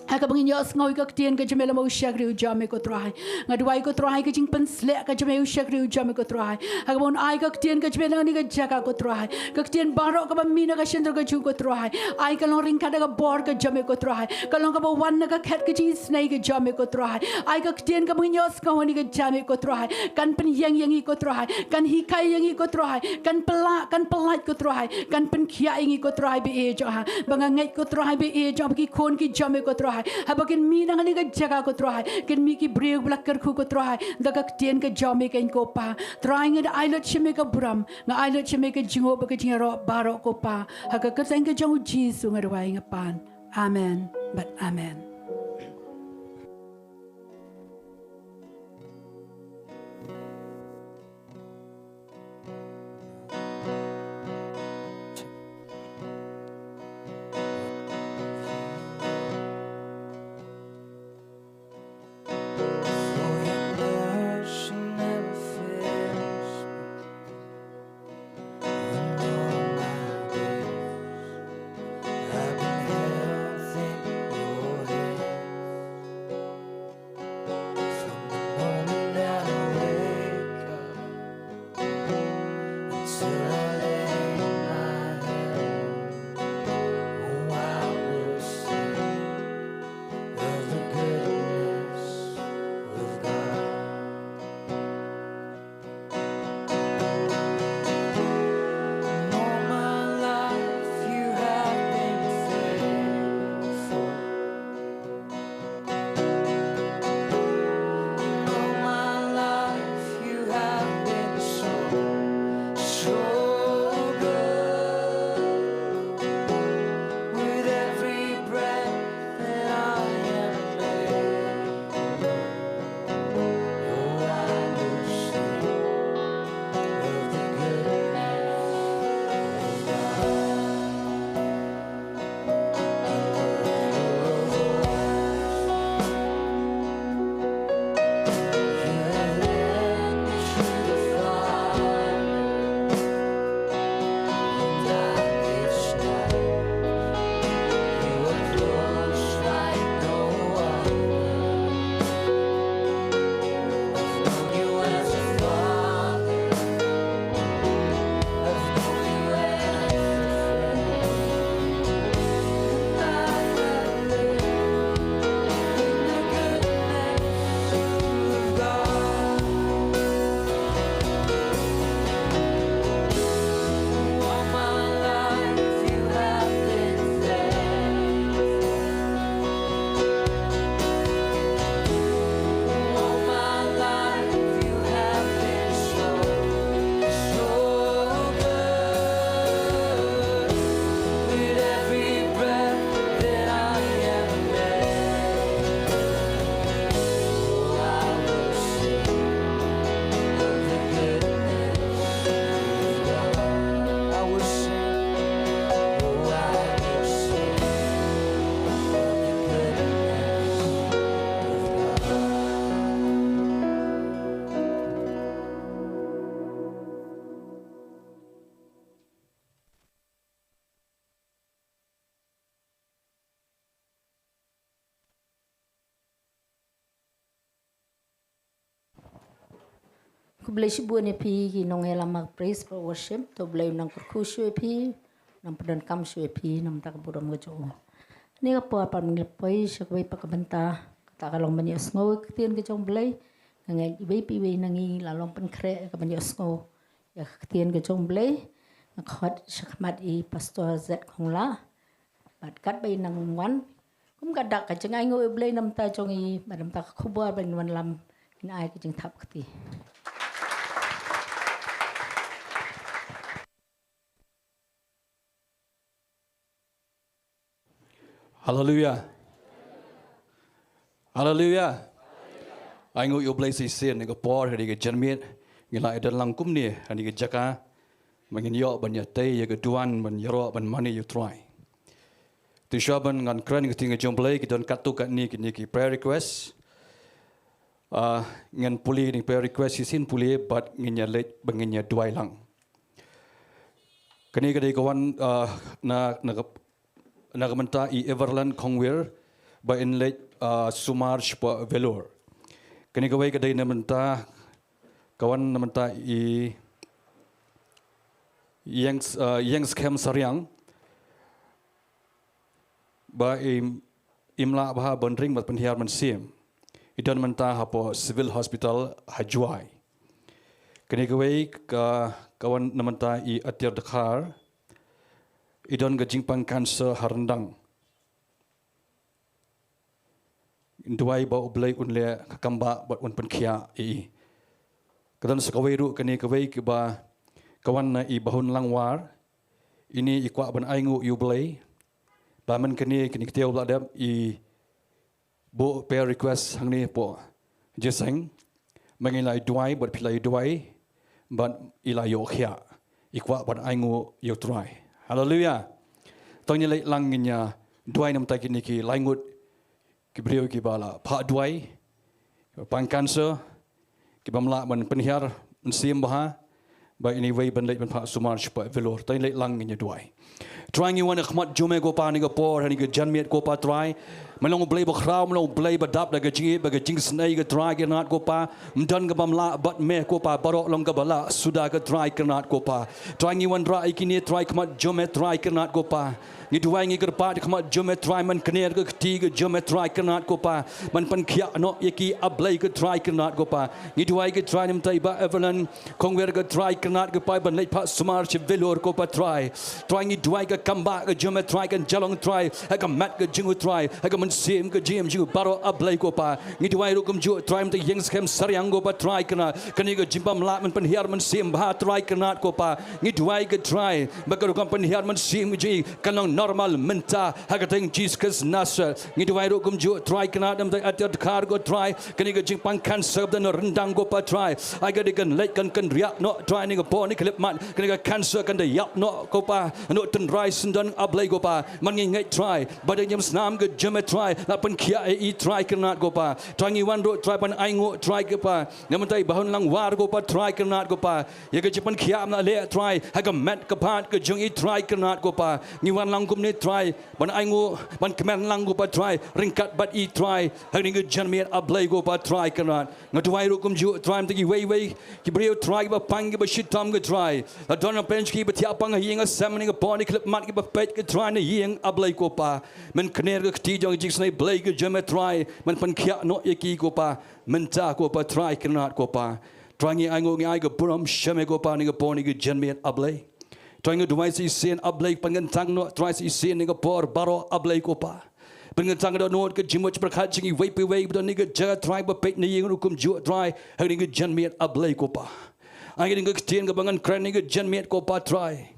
Ha kaba ngin ïohsngew ïa ka ktien ka jong me lem bad u shakri u jong me ko Trai. Nga duwai ko Trai ka jingpynsleh ka jong me u shakri u jong me ko Trai. Ha kaba un ai ka ktien ka jong me na kane ka jaka ko Trai. Ka ktien baroh kaba mih na ka shyntur ka jong u ko Trai. Ai ka long ryngkat da ka bor ka jong me ko Trai. Ka long kaba wan na ka khet ka jingisynei ka jong me ko Trai. Ai ka ktien kaba ngin ïohsngew ha kane ka jingmut ko Trai. Kan pynïeng ïa ngi ko Trai. Kan hikai ïa ngi ko Trai. Kan pylla, kan pyllait ko Trai. Kan pynkhiah ïa ngi ko Trai ba ïeit jong nga. Ba nga ngeit ko Trai ba ïeit jong nga ba ki khun ki jong me ko Trai. Haba kin mih na kane ka jaka ko Trai. Kin mih ki briew ba la kyrkhu ko Trai. Da ka ktien ka jong me keiñ ko Pa. Trai nga da ai lut sha me ka burom. Nga ai lut sha me ka jingnguh bad ka jingïaroh baroh ko Pa. Ha ka kyrteng ka jong u Jisu nga duwai nga pan. Amen. Bad amen. Khublei shibun ïa phi ki nongïalam ha praise and worship. To Blei u nang kyrkhu shuh ïa phi, nang pyndonkam shuh ïa phi namar ka burom ka jong u. Kane ka por pat ngi la poi sha kawei pat ka bynta, kata ka long ban ïohsngew ïa ka ktien ka jong Blei. Nga ngeit iwei pa iwei na ngi la long pynkhreh ka ban ïohsngew ïa ka ktien ka jong Blei. Nga khot sha khmat i Pastor Z Khongla. Bad katba i nang wan, kum ka dak ka jingainguh ïa u Blei namar ka jong i, bad namar ka khubor ba ngin wanlam, ngin ai ka jingthap kti. Haleluia. Haleluia. Ainguh ïa u Blei shisien ïa ka por ha kane ka janmiet, ngi la ïadon lang kumne ha kane ka jaka. Ba ngin ïoh ban ïatei ïa ka duwan ban ïaroh ban mane ïa u Trai. Te shuwa ban ngan kren ïa ka ktien ka jong u Blei, ki don katto katne kine ki prayer request. Ah, ngan pule ïa kine prayer request shisien pule bad ngin ïa leit ba ngin ïa duwai lang. Kane ka dei ka wan, ah, na, na ka, na ka bynta i Everland Khongwir ba in leit, ah, sumar shapoh Vellore. Kane kawei ka dei na bynta, ka wan na bynta i Ïeng, ah, Ïeng Skhem Sariang ba im, im lah bha ban ring bad pynhiar mynsiem. I don mynta hapoh Civil Hospital ha Jowai. Kane kawei ka, ka wan na bynta i Atiar Dkhar. I don ka jingpang cancer ha ryndang. Duwai ba u Blei un leh ka kam ba bad un pynkhiah ïa i. Ka don sa kawei ruh kane kawei kaba ka wan na i Bahun Langwar. Ine i kwah ban ainguh ïa u Blei. Ba man kane kine ki taïew ba la dep i buh prayer request hangne hapoh jingïaseng. Ma ngi la ïa duwai bad phi la ïa duwai bad i la ïoh khiah. I kwah ban ainguh ïa u Trai. Haleluia. To ngin leit lang ngin ïa duwai namar kine ki lai ngut ki briew kiba la phah duwai, kiba pang cancer, kibym lah ban pynhiar mynsiem bha, ba ine iwei ban leit ban phah sumar shapoh Vellore. To ngin leit lang ngin ïa duwai. Trai ngi wan ha khmat jong me ko Pa ha kane ka por, ha kane ka janmiet ko Pa Trai. Me long u Blei bakhraw, me long u Blei ba dap da ka jingïeit bad ka jingisynei ko Trai Kynrad ko Pa. Ym don kaba ym lah bad me ko Pa, baroh long kaba lah suda ko Trai Kynrad ko Pa. Trai ngi wanrah ïa kine Trai khmat jong me Trai Kynrad ko Pa. Ngi duwai ngi kyrpad khmat jong me Trai, men kner ka kti ka jong me Trai Kynrad ko Pa. Men pynkhiah noh ïa ki A Blei ko Trai Kynrad ko Pa. Ngi duwai ko Trai namar i Bah Everland Khongwir ko Trai Kynrad ko Pa, ban leit phah sumar sha Vellore ko Pa Trai. Trai ngi duwai ka kam ba ka jong me Trai kan jia long Trai ha ka met ka jong u Trai, ha ka mynsiem ka jingim jong u baroh A Blei ko Pa. Ngi duwai ruh kumjuh Trai namar i Ïeng Skhem Sariang ko Pa Trai Kynrad. Kane ka jingbymlah men pynhiar mynsiem bha Trai Kynrad ko Pa. Ngi duwai ko Trai ba ka rukom pynhiar mynsiem ka jong i kan long normal mynta ha ka kyrteng Jisu Khrist Nasaret. Ngi duwai ruh kumjuh Trai Kynrad namar i Atiar Dkhar ko Trai. Kane ka jingpang cancer kaba don ryndang ko Pa Trai. Ai ka dei kan leit kan kynriah noh Trai ha kane ka por ha kane ka khyllipmat. Kane ka cancer kan da ïap noh ko Pa. Noh tynrai syndon A Blei ko Pa. Man ngi ngeit Trai ba da ka jingïasnam ka jong me Trai, la pynkhiah ïa i Trai Kynrad ko Pa. Trai ngi wan ruh Trai ban ainguh Trai ko Pa namar i Bah Hun Langwar ko Pa Trai Kynrad ko Pa. Ïa ka jingpynkhiah me la leh Trai ha ka met ka phad ka jong i Trai Kynrad ko Pa. Ngi wan lang kumne Trai ban ainguh, ban kmen lang ko Pa Trai, ryngkat bad i Trai ha kane ka janmiet A Blei ko Pa Trai Kynrad. Nga duwai ruh kumjuh Trai namar kiwei kiwei ki briew Trai kiba pang kiba shitom ko Trai. La don na pdeng jong ki ba thiah pang ha ïing ha sem ha kane ka por ha kane ka khyllipmat kiba peit ko Trai na ïing A Blei ko Pa. Men kner ka kti jong ka jingisynei Blei ka jong me Trai, men pynkhiah noh ïa ki ko Pa. Mynta ko Pa Trai Kynrad ko Pa. Trai ngi ainguh ngi ai ka burom sha me ko Pa ha kane ka por ha kane ka janmiet A Blei. Trai nga duwai shisien A Blei pynkyntang noh Trai shisien ha kane ka por baroh A Blei ko Pa. Pynkyntang ka dohnud ka jingmut jingpyrkhat jong iwei pa iwei ba don ha kane ka jaka Trai ba peit na ïing ruh kumjuh Trai ha kane ka janmiet A Blei ko Pa. Ai ka dei ka ktien kaba ngan kren ha kane ka janmiet ko Pa Trai.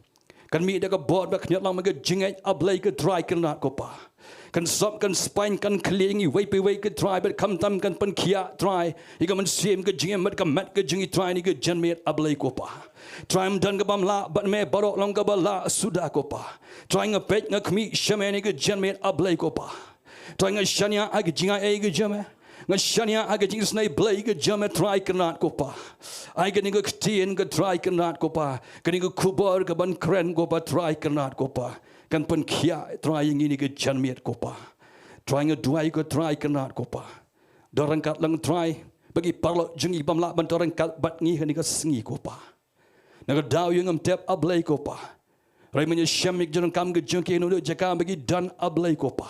Kan mih da ka bor ba khñiot lang ma ka jingngeit A Blei ko Trai Kynrad ko Pa. Kan sop kan spaiñ kan khlieh ïa ngi iwei pa iwei ko Trai bad khamtam kan pynkhiah Trai ïa ka mynsiem ka jingim bad ka met ka jong ngi Trai ha kane ka janmiet A Blei ko Pa. Trai ym don kaba ym lah bad me, baroh long kaba lah suda ko Pa. Trai nga peit nga khmih sha me ha kane ka janmiet A Blei ko Pa. Trai nga shaniah ha ka jingai ka jong me. Nga shaniah ha ka jingisynei Blei ka jong me Trai Kynrad ko Pa. Ai kane ka ktien ko Trai Kynrad ko Pa. Kane ka khubor kaban kren ko Pa Trai Kynrad ko Pa. Kan pynkhiah Trai ïa ngi ha kane ka janmiet ko Pa. Trai nga duwai ko Trai Kynrad ko Pa. Don ryngkat lang Trai. ba ki paralok jong ngi bym lah ban don ryngkat bad ngi ha kane ka sngi ko Pa. Na ka daw ïa ngam tip A Blei ko Pa. Hynrei men ïashem ïa ka jingdonkam ka jong ki ha kano kano ka jaka ba ki don A Blei ko Pa.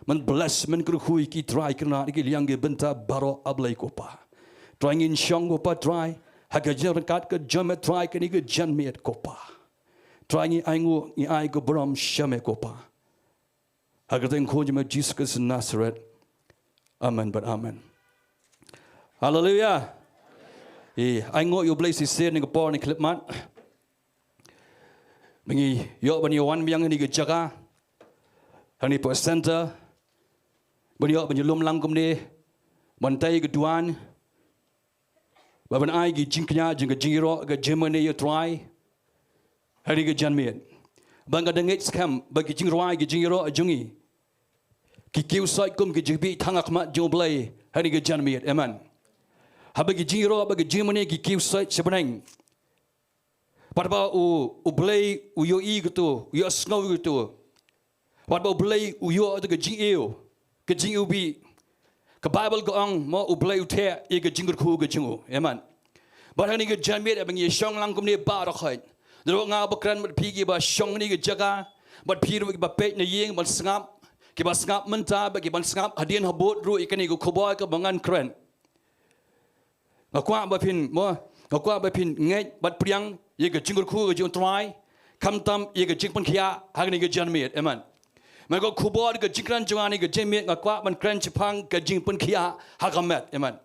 Men bless, men kyrkhu ïa ki Trai, kyrnat ïa ki liang ki bynta baroh A Blei ko Pa. Trai ngin shong ko Pa Trai ha ka jingryngkat ka jong me Trai kane ka janmiet ko Pa. Trai ngi ainguh ngi ai ka burom sha me ko Pa. Ha ka kyrteng kong jong me Jisu Khrist Nasaret. Amen bad amen. Haleluia. Ïa, ainguh ïa U Blei shisien ha kane ka por ha kane ka khyllipmat. Ba ngi ïoh ban ïa wan biang ha kane ka jaka, ha kane ka centre. Ban ïoh ban ïalum lang kumne, ban tei ka duwan, ba ban ai ki jingkñia jong ka jingïaroh ka jingmane ïa U Trai ha kane ka janmiet. Ba nga da ngeit skhem ba ki jingrwai ki jingïaroh jong ngi ki kiew sait kum ki jingbit tang ha khmat jong U Blei ha kane ka janmiet. Amen. Haba ki jingïaroh ba ki jingmane ki kiew sait sha bneng, bad ba U, U Blei u ïohi kato, u ïohsngew kato, bad ba U Blei u ïoh ïa ka jingïew, ka jingïewbih. Ka Baibl ka ong mo U Blei u theh ïa ka jingkyrkhu ka jong u. Amen. Bad ha kane ka janmiet ba ngi shong lang kumne baroh khoit, da ruh nga ba kren bad phi kiba shong ha kane ka jaka, bad phi ruh kiba peit na ïing ban sngap, kiba sngap mynta bad kiban sngap hadien habud ruh ïa kane ka khubor kaba ngan kren. Nga kwah ba phin mo, nga kwah ba phin ngeit bad pdiang ïa ka jingkyrkhu ka jong U Trai, khamtam ïa ka jingpynkhiah ha kane ka janmiet. Amen. Mo ka khubor ka jingkren jong nga ha kane ka janmiet nga kwah ban kren shaphang ka jingpynkhiah ha ka met. Amen.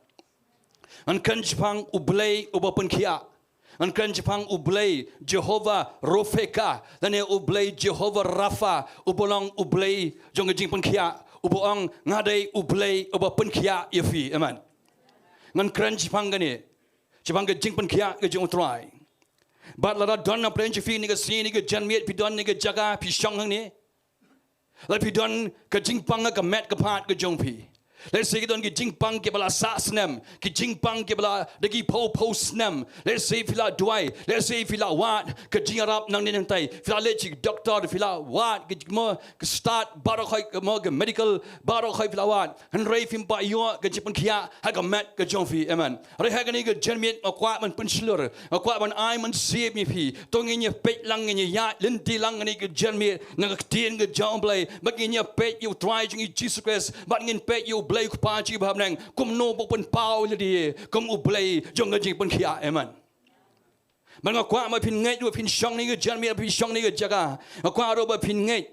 Ngan kren shaphang U Blei uba pynkhiah. Ngan kren shaphang U Blei Jehovah Ropheka lane U Blei Jehovah Rapha, uba long U Blei jong ka jingpynkhiah, uba ong nga dei U Blei uba pynkhiah ïa phi. Amen. Ngan kren shaphang kane, shaphang ka jingpynkhiah ka jong U Trai. Bad lada don na pdeng jong phi ha kane ka sngi, ha kane ka janmiet, phi don ha kane ka jaka, phi shong hangne, lada phi don ka jingpang ha ka met ka phad ka jong phi. Let's say ki don ki jingpang kiba la sah snem, ki jingpang kiba la da ki phew phew snem. Let's say phi la duwai, let's say phi la wad, ka jingïarap nangne nangtai. Phi la leit sha ki doktor, phi la wad, ki mo, ka stad baroh khoit, mo, ka medical baroh khoit phi la wad. Hynrei phim pat ïoh ka jingpynkhiah ha ka met ka jong phi. Amen. Hynrei ha kane ka janmiet nga kwah ban pynshlur, nga kwah ban ai mynsiem ïa phi. To ngin ïa peit lang, ngin ïa ïaid lynti lang ha kane ka janmiet na ka ktien ka jong U Blei, bad ngin ïa peit ïa U Trai jong ngi Jisu Khrist, bad ngin peit ïa U Blei U Kpa jong ngi ba ha bneng, kumno ba u pynpaw ïa lade kum U Blei jong ka jingpynkhiah. Amen. Bad nga kwah ba phin ngeit ruh, phin shong ha kane ka janmiet, phin shong ha kane ka jaka, nga kwah ruh ba phin ngeit,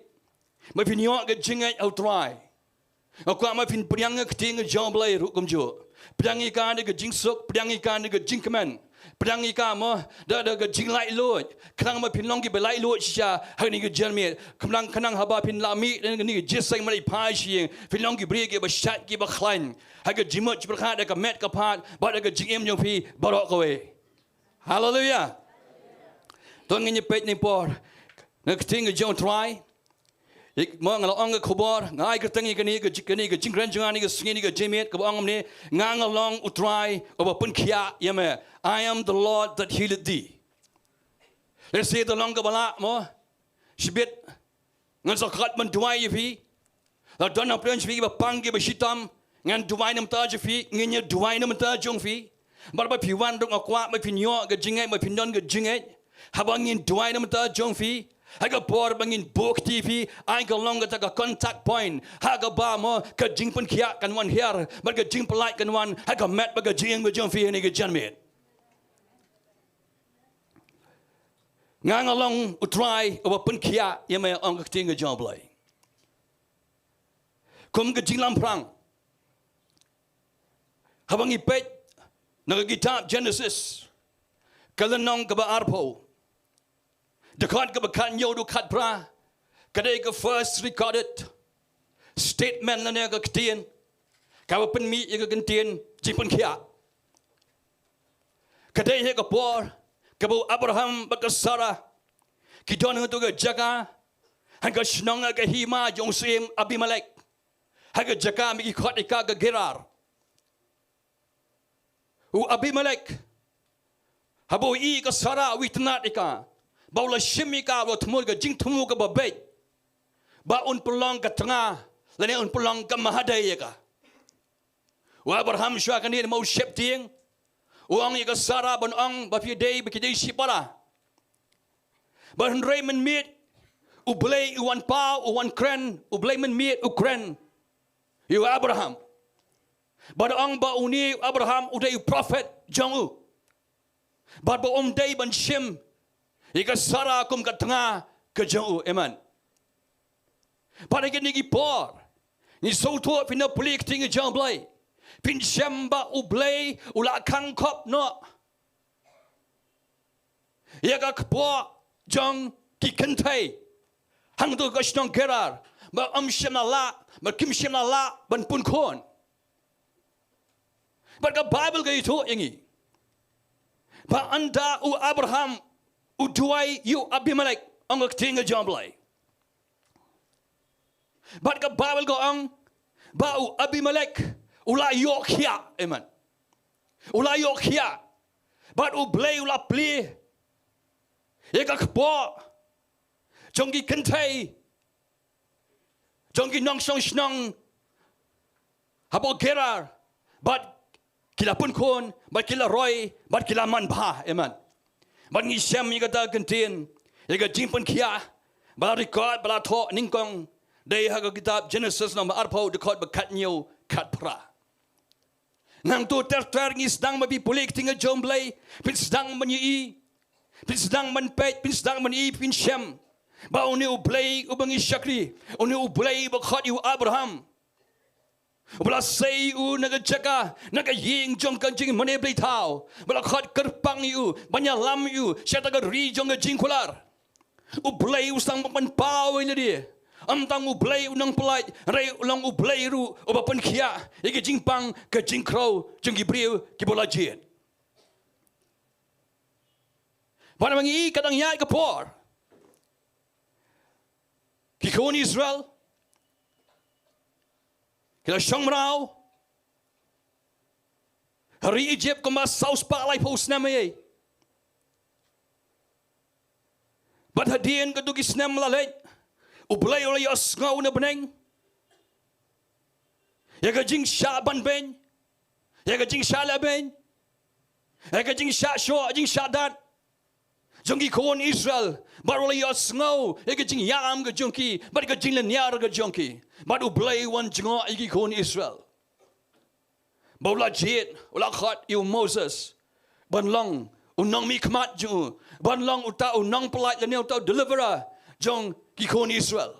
ba phin ïoh ka jingngeit ha U Trai. Nga kwah ba phin pdiang ïa ka ktien ka jong U Blei ruh kumjuh. Pdiang ïa ka da ka jingsuk, pdiang ïa ka da ka jingkmen. Pdiang ïa ka mo da, da ka jinglaitluid. Khnang ba phin long kiba laitluid shisha ha kane ka janmiet. Khnang, khnang haba phin lah mih na kane ka jingïaseng marwei phai sha ïing, phin long ki briew kiba shait kiba khlaiñ ha ka jingmut jingpyrkhat, ha ka met ka phad, bad ha ka jingim jong phi baroh kawei. Haleluia. To ngin ïa peit ha kane ka por na ka ktien ka jong U Trai. Ïa, mo nga la ong ka khubor, nga ai kyrteng ïa kane ka ji-, kane ka jingkren jong nga ha kane ka sngi, ha kane ka janmiet, kaba ong kumne, nga nga long U Trai uba pynkhiah ïa me. I am the Lord that healeth thee. Let's say, to long kaba lah mo, shibit ngan sa khot ban duwai ïa phi. Lada don na pdeng jong phi kiba pang kiba shitom, ngan duwai na ka bynta jong phi, ngin ïa duwai na ka bynta jong phi. Bad ba phi wan ruh nga kwah ba phin ïoh ka jingngeit, ba phin don ka jingngeit. Haba ngin duwai na ka bynta jong phi, ha ka por ba ngin buh kti ïa phi, ai ka long kata ka contact point, ha kaba mo ka jingpynkhiah kan wan hiar, bad ka jingpyllait kan wan ha ka met bad ka jingim ka jong phi ha kane ka janmiet. Nga nga long U Trai uba pynkhiah ïa me, ong ka ktien ka jong U Blei. Kum ka jinglamphrang, haba ngi peit na ka kitab Genesis, ka lynnong kaba arphew, dkhot kaba khathynñiew haduh khatphra, ka dei ka first recorded statement lane ka ktien kaba pynmih ïa ka ktien jingpynkhiah. Ka dei ha ka por kaba u Abraham bad ka Sarah ki don ha kato ka jaka, ha ka shnong, ha ka hima jong u syiem Abimelek, ha ka jaka ba ki khot ïa ka ka Gerar. U Abimelek, haba u ïohi ïa ka Sarah, u itynnad ïa ka, ba u la shim ïa ka, u la thmu ka jingthmu kaba beit, ba un pynlong ka tnga lane un pynlong ka mahadei ïa ka. U Abraham shuwa kane namar u sheptieng, u ong ïa ka Sarah ban ong ba phi dei, ba ki dei shipara. Bad hynrei mynmiet U Blei u wan paw, u wan kren, U Blei mynmiet u kren ïa u Abraham. Bad ong ba une u Abraham u dei u prophet jong u. Bad ba um dei ban shim ïa ka Sarah kum ka tnga ka jong u. Amen. Bad ha kine ki por ngi sngewthuh, phin ïa pule ïa ka ktien jong U Blei, phin shem ba U Blei u la khang khop noh ïa ka kpoh jong ki kynthei hangto ka shnong Gerar, ba ym shym la lah, ba kim shym la lah ban pun khun. Bad ka Baibl ka ïathuh ïa ngi ba ynda u Abraham u duwai ïa u Abimelek, ong ka ktien jong U Blei. Bad ka Baibl ka ong ba u Abimelek u la ïoh khiah. Amen. U la ïoh khiah. Bad U Blei u la plie ïa ka kpoh jong ki kynthei, jong ki nongshong shnong hapoh Gerar, bad ki la pun khun, bad ki la roi, bad ki la manbha. Amen. Bad ngi shem ïa kata ka ktien, ïa ka jingpynkhiah ba la record, ba la thoh nyngkong, dei ha ka kitab Genesis lynnong ba arphew, dkhot ba khathynñiew, khatphra. Nangta ter ter ngi sdang ban pule ïa ka ktien jong U Blei, phin sdang ban ïohi, phin sdang ban peit, phin sdang ban ïohi, phin shem ba une U Blei uba ngi shakri, une U Blei uba khot ïa u Abraham, uba la sei ïa u na ka jaka, na ka ïing jong ka jingmane blei thaw, ba la khot kyrpang ïa u, ban ïalam ïa u sha kata ka ri jong ka jingkular. U Blei u sdang ban pynpaw ïa lade. Ym tang U Blei u nongpyllait, hynrei u long U Blei ruh uba pynkhiah ïa ka jingpang ka jingkhrew jong ki briew kiba la jied. Bad ma ngi ïohi, ka dang ïaid ka por, ki khun Israel ki la shong mraw ha ri Ijipt kumba saw spah laiphew snem ïa. Bad hadien katto ki snem la leit, U Blei u la ïohsngew na bneng ïa ka jingshah ban beiñ, ïa ka jingshah leh beiñ, ïa ka jingshah shoh, jingshah dat jong ki khun Israel. Bad u la ïohsngew ïa ka jingïalam ka jong ki bad ka jinglynñiar ka jong ki. Bad U Blei u wan jngoh ïa ki khun Israel. Ba u la jied, u la khot ïa u Moses ban long u nongmihkhmat jong u, ban long uta u nongpyllait lane uta u deliverer jong ki khun Israel.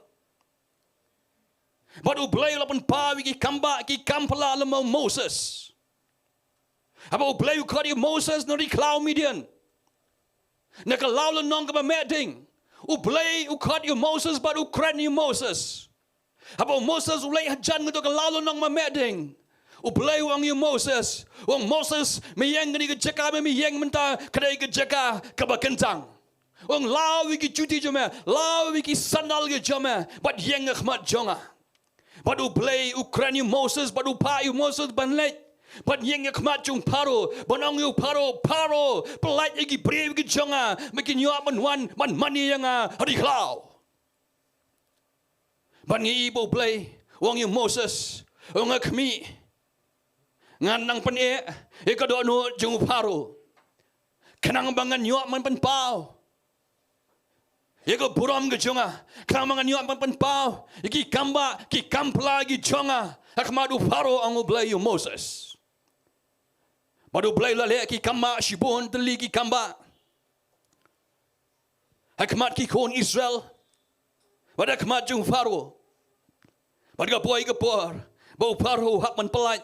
Bad U Blei u la pynpaw ïa ki kambah, ki kam phylla lem bad u Moses. Haba U Blei u khot ïa u Moses na ri khlaw Midian, na ka law lynnong kaba meh ding, U Blei u khot ïa u Moses bad u kren ïa u Moses. Haba u Moses u leit hajan kato ka law lynnong ba meh ding, U Blei u ong ïa u Moses, u ong, Moses, me ïeng kane ka jaka, me, me ïeng mynta, ka dei ka jaka kaba kyntang. U ong, law ïa ki juti jong me, law ïa ki sandal ki jong me, bad ïeng ha khmat jong nga. Bad U Blei u kren ïa u Moses, bad u phah ïa u Moses ban leit, ban ïeng ha khmat jong u Pharaoh, ban ong ïa u Pharaoh, Pharaoh, pyllait ïa ki briew ki jong nga, ba kin ïoh ban wan ban mane ïa nga ha ri khlaw. Bad ngi ïohi ba U Blei u ong ïa u Moses, u ong, khmih, ngan nang pyneh ïa ka dohnud jong u Pharaoh khnang ba ngan ïoh ban pynpaw ïa ka burom ka jong nga, khnang ba ngan ïoh ban pynpaw ïa ki kambah, ki kam phylla ki jong nga ha khmat u Pharaoh, ong U Blei ïa u Moses. Bad U Blei u la leh ki kambah, shibun tylli ki kambah ha khmat ki khun Israel, bad ha khmat jong u Pharaoh. Bad ka poi ka por ba u Pharaoh u hap ban pyllait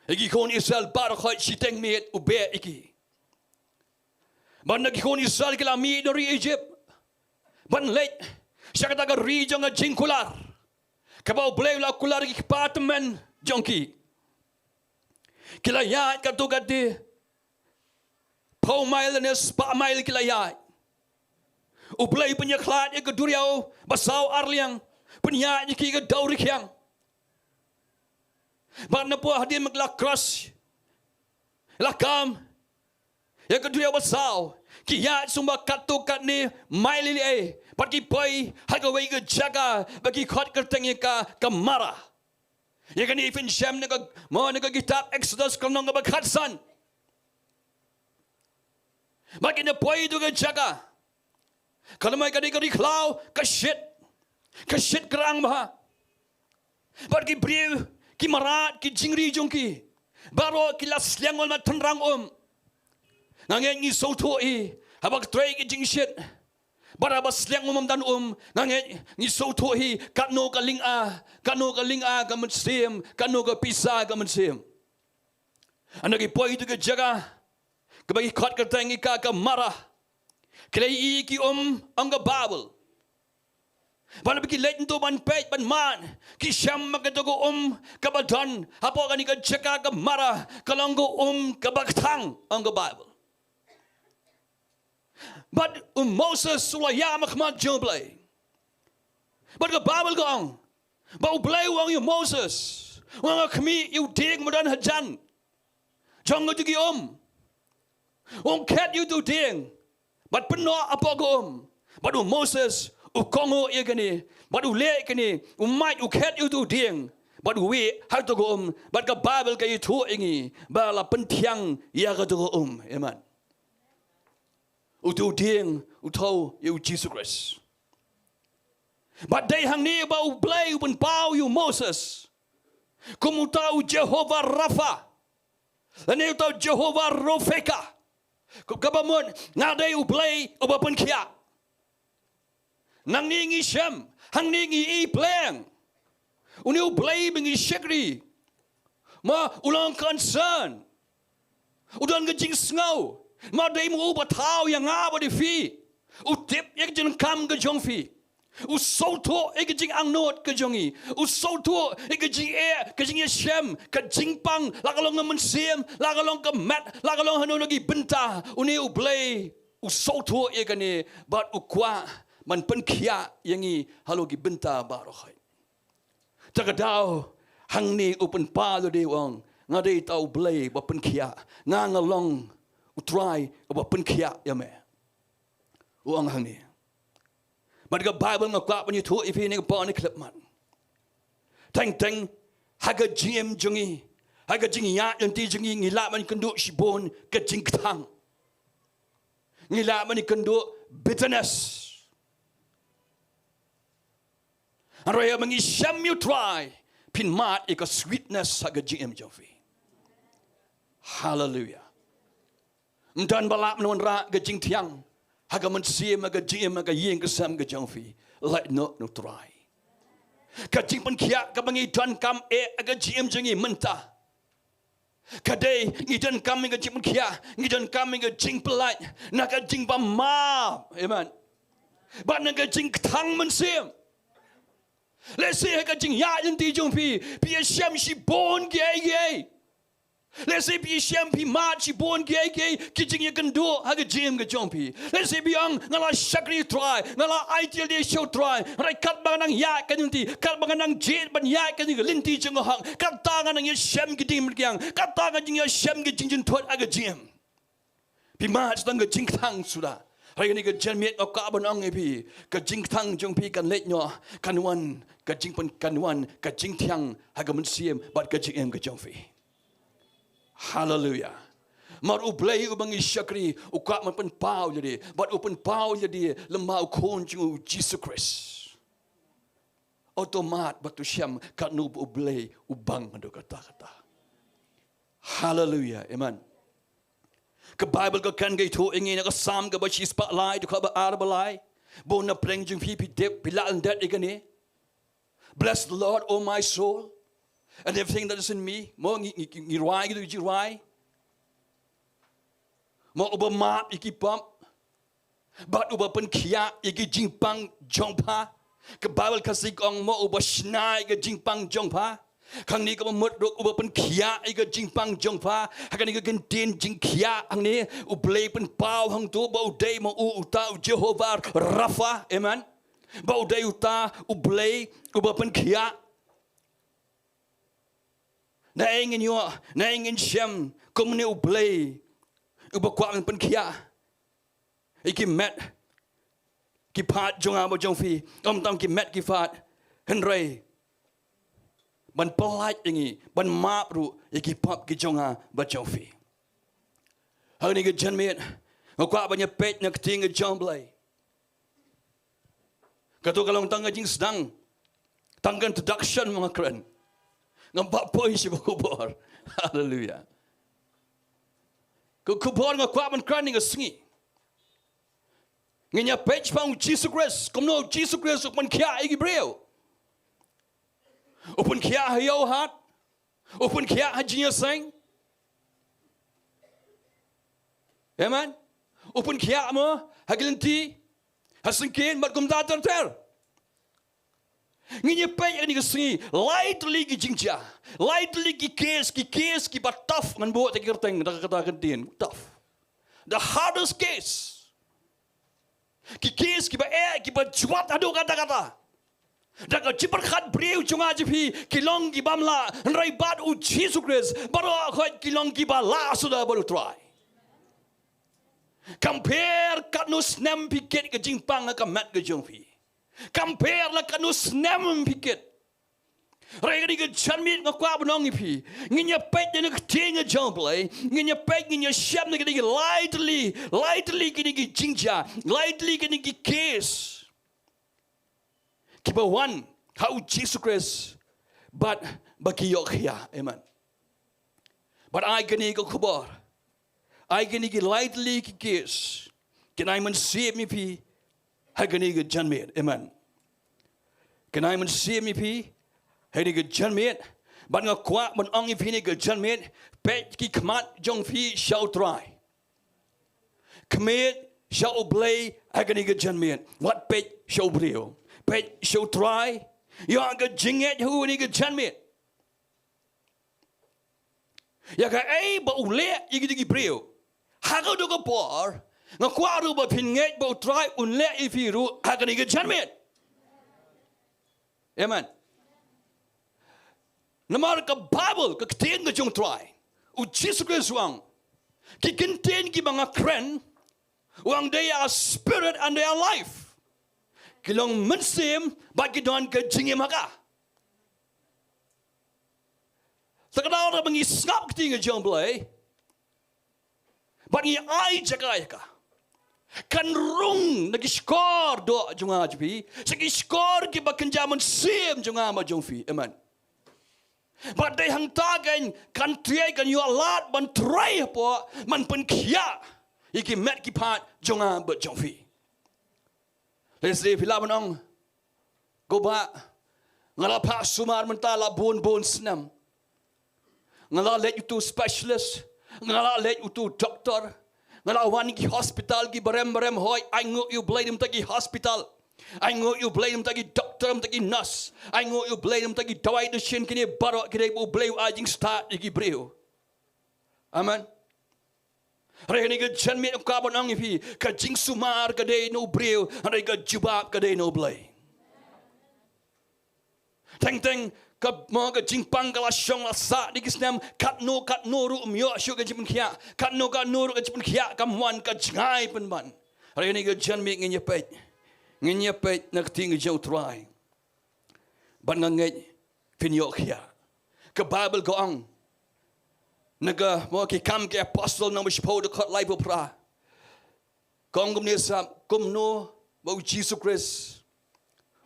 ïa ki khun Israel baroh, shiteng miet u beh ïa ki. Bad na ki khun Israel ki la mih na ri Ijipt ban leit sha kata ka ri jong ka jingkular, kaba U Blei u la kular ïa ki kpa tymmen jong ki. Ki la ïaid katto katne, phew mail lane spah mail ki la ïaid. U Blei u pynïakhlad ïa ka duriaw basaw arliang, pynïaid ïa ki ka dewrikhiang. Bad napoh hadien ba ki la cross, la kam ïa ka duriaw basaw, ki ïaid sumar katto katne mail lei lei, bad ki poi ha kawei ka jaka ba ki khot kyrteng ïa ka ka Mara. Ïa kane phin shem na ka, mo, na ka kitab Exodus ka lynnong kaba khatsan. Bad kine poi tu ka jaka. Ka lynnong kane ka ri khlaw ka shit. Ka shit krang bha. Bad ki briew, ki mrad, ki jingri jong ki, baroh ki la sliang um, la tynrang um. Nga ngeit ngi sngewthuh hi, haba trei ki jingshit, bad haba sliang um, ym don um, nga ngeit ngi sngewthuh hi katno ka lynga, katno ka lynga ka mynsiem, katno ka pisa ka mynsiem. Hana ki poi tu ka jaka, kaba ki khot kyrteng ïa ka ka marah. Ki la ïohi ki um, ong ka Baibl. Bad haba ki leit hangto ban peit ban mad, ki shem ba kato ka um kaba don hapoh kane ka jaka ka marah ka long ka um kaba kthang, ong ka Baibl. Bad u Moses u la ïam ha khmat jong U Blei. Bad ka Baibl ka ong ba U Blei u ong ïa u Moses, u ong, khmih ïa u dieng ba don hajan jong kato ka um. U ong, khet ïa uto u dieng bad pynnoh hapoh ka um. Bad u Moses u kohnguh ïa kane, bad u leh kane, u mad, u khet ïa uto u dieng bad u wieh ha kato ka um. Bad ka Baibl ka ïathuh ïa ngi ba la pynthiang ïa kato ka um. Amen. Uto u dieng u thew ïa u Jisu Khrist. Bad dei hangne ba U Blei u pynpaw ïa u Moses kum uta u Jehovah Rapha, lane uta u Jehovah Ropheka. Kum kaba mut, nga dei U Blei uba pynkhiah. Nangne ngi shem, hangne ngi i pleng. Une U Blei ba ngi shakri, ma u long concern. U don ka jingsngew, ma dei ma u ba thaw ïa nga bad ïa phi. U tip ïa ka jingkam ka jong phi. U sngewthuh ïa ka jingangnud ka jong ngi. U sngewthuh ïa ka jingeh, ka jingïashem, ka jingpang, la ka long ka mynsiem, la ka long ka met, la ka long hano hano ki bynta. Une U Blei u sngewthuh ïa kane bad u kwah ban pynkhiah ïa ngi halor ki bynta baroh. Te ka daw hangne u pynpaw lade, u ong, nga dei uta U Blei ba pynkhiah, nga, nga long U Trai uba pynkhiah ïa me, u ong hangne. Bad ka Baibl nga kwah ban ïathuh ïa phi ne ka por ne khlem mat. Teng teng ha ka jingim jong ngi, ha ka jingïaid lynti jong ngi, ngi lah ban kynduh shibun ka jingkthang. Ngi lah ban kynduh bitterness. Hynrei haba ngi shem ïa U Trai, phin mad ïa ka sweetness ha ka jingim jong phi. Hallelujah. Ym don ba lah ban wanrah ka jingthiang ha ka mynsiem, ha ka jingim, ha ka ïing ka sem ka jong phi. Lait noh na U Trai. Ka jingpynkhiah kaba ngi donkam eh ha ka jingim jong ngi mynta, ka dei ngi donkam ïa ka jingpynkhiah, ngi donkam ïa ka jingpyllait na ka jingbymap. Amen. Bad na ka jingkthang mynsiem. Lehse ha ka jingïaid lynti jong phi, phi ïashem shibun kiei kiei. Lehse phi ïashem, phi mad shibun kiei kiei ki jingïakynduh ha ka jingim ka jong phi. Lehse phi ong, nga la shakri Trai, nga la aiti lade sha U Trai, hynrei katba nga nang ïaid ka lynti, katba nga nang jied ban ïaid ka lynti jong nga hok, kata nga nang ïashem ki jingmyrkiang, kata nga jingïashem ki jingjynthut ha ka jingim. Phi mad sdang ka jingkthang suda. Hynrei kane ka janmiet nga kwah ban ong ïa phi, ka jingkthang jong phi kan leit noh, kan wan ka jingpyn, kan wan ka jingthiang ha ka mynsiem bad ka jingim ka jong phi. Hallelujah. Namar U Blei uba ngi shakri u kwah ban pynpaw ïa lade, bad u pynpaw ïa lade lyngba U Khun jong u Jisu Khrist. Uto mad bad uto shem katno ba U Blei u bang haduh katta katta. Hallelujah. Amen. Ka Baibl ka kren, ka ïathuh ïa ngi na ka Salm kaba shispah lai, dkhot ba ar ba lai: Bun na pdeng jong phi, phi tip, phi lah lyndet ïa kane: Bless the Lord, O my soul, and everything that is in me. Mo ngi, ngi, ngi rwai, ngi rwai. Mo uba map ïa ki pop bad uba pynkhiah ïa ki jingpang jong pha. Ka Baibl Khasi ka ong mo uba shna ïa ki jingpang jong pha. Hangne kaba mut ruh uba pynkhiah ïa ki jingpang jong pha. Ha kane ka kyntien jingkhiah hangne U Blei pynpaw hangto ba u dei mo u uta u Jehovah Rapha. Amen. Ba u dei uta U Blei uba pynkhiah. Naei ngin ïoh, naei ngin shem kum une U Blei uba kwah ban pynkhiah ïa ki met ki phad jong nga bad jong phi? Ym tang ki met ki phad, hynrei ban pyllait ïa ngi, ban map ruh ïa ki pop ki jong nga bad jong phi. Hangne ka janmiet nga kwah ban ïa peit na ka ktien ka jong U Blei. Kato ka long tang ka jingsdang, tang ka introduction ma nga kren. Ngam pat poi sha ka khubor. Haleluia. Ka khubor nga kwah ban kren ha kane ka sngi, ngin ïa peit shaphang U Jisu Khrist, kumno U Jisu Khrist u pynkhiah ïa ki briew. U pynkhiah ha ïew hat, u pynkhiah ha jingïaseng. Amen. U pynkhiah mo ha ki lynti, ha syngkien bad kumta ter ter. Ngin ïa peit ha kane ka sngi lai tylli ki jingjia, lai tylli ki case, ki case kiba tough, ngan buh da ki kyrteng da kata ka ktien tough. The hardest case. Ki case kiba eh, kiba jwat haduh katta katta. Da ka jingpyrkhat briew jong nga jong phi ki long ki bym lah, hynrei bad U Jisu Khrist baroh khoit ki long kiba lah suda bad U Trai. Compare katno snem phi kit ka jingpang ha ka met ka jong phi. Compare la katno snem phi kit. Hynrei ha kane ka janmiet nga kwah ban ong ïa phi, ngin ïa peit na ka ktien ka jong U Blei, ngin ïa peit, ngin ïa shem na kine ki lai tylli, lai tylli kine ki jingjia, lai tylli kine ki case kiba wan ha U Jisu Khrist bad ba ki ïoh khiah. Amen. Bad ai kane ka khubor, ai kine ki lai tylli ki case kin ai mynsiem ïa phi ha kane ka janmiet. Amen. Kin ai mynsiem ïa phi ha kane ka janmiet. Bad nga kwah ban ong ïa phi ha kane ka janmiet, peit ki khmat jong phi sha U Trai. Khmih sha U Blei ha kane ka janmiet. Wat peit sha u briew, peit sha U Trai. Ïoh ka jingngeit ha u ha kane ka janmiet. Ïa kaei ba u leh ïa kito ki briew ha kato ka por, nga kwah ruh ba phin ngeit ba U Trai un leh ïa phi ruh ha kane ka janmiet. Amen. Namar ka Baibl, ka ktien ka jong U Trai, U Jisu Khrist u ong, ki kyntien kiba nga kren, u ong, they are spirit and they are life. Ki long mynsiem bad ki don ka jingim ha ka. Te ka daw ba ngi sngap ka ktien ka jong U Blei bad ngi ai jaka ïa ka, kan rung na ki shkor doh jong nga jong phi, sha ki shkor kiba kynja mynsiem jong nga bad jong phi. Amen. Bad dei hangta kan, kan trei, kan ïoh lad ban trei hapoh, ban pynkhiah ïa ki met ki phad jong nga bad jong phi. Lehse phi lah ban ong, ko bah, nga la phah sumar mynta la bun bun snem. Nga la leit uto u specialist, nga la leit uto u doctor, nga la wan ki hospital kiba rem ba rem. Hooid, ai nguh ïa U Blei namar ki hospital. Ai nguh ïa U Blei namar ki doctor, namar ki nurse. Ai nguh ïa U Blei namar ki dawai dashin, kine baroh ki dei ba U Blei u ai jingstad ïa ki briew. Amen. Hynrei ha kane ka janmiet nga kwah ban ong ïa phi, ka jingsumar ka dei na u briew, hynrei ka jubab ka dei na U Blei. Teng teng ka, mo, ka jingpang ka la shong la sah da ki snem, katno katno ruh ym ïoh shuh ka jingpynkhiah, katno katno ruh ka jingpynkhiah kam wan, ka jngai pynban. Hynrei ha kane ka janmiet ngin ïa peit, ngin ïa peit na ka ktien ka jong U Trai. Bad nga ngeit phin ïoh khiah. Ka Baibl ka ong, na ka, mo, Ki Kam ki Apostol, nong ba shiphew, dkhot laiphew phra. Ka ong kumne, sngap kumno ba U Jisu Khrist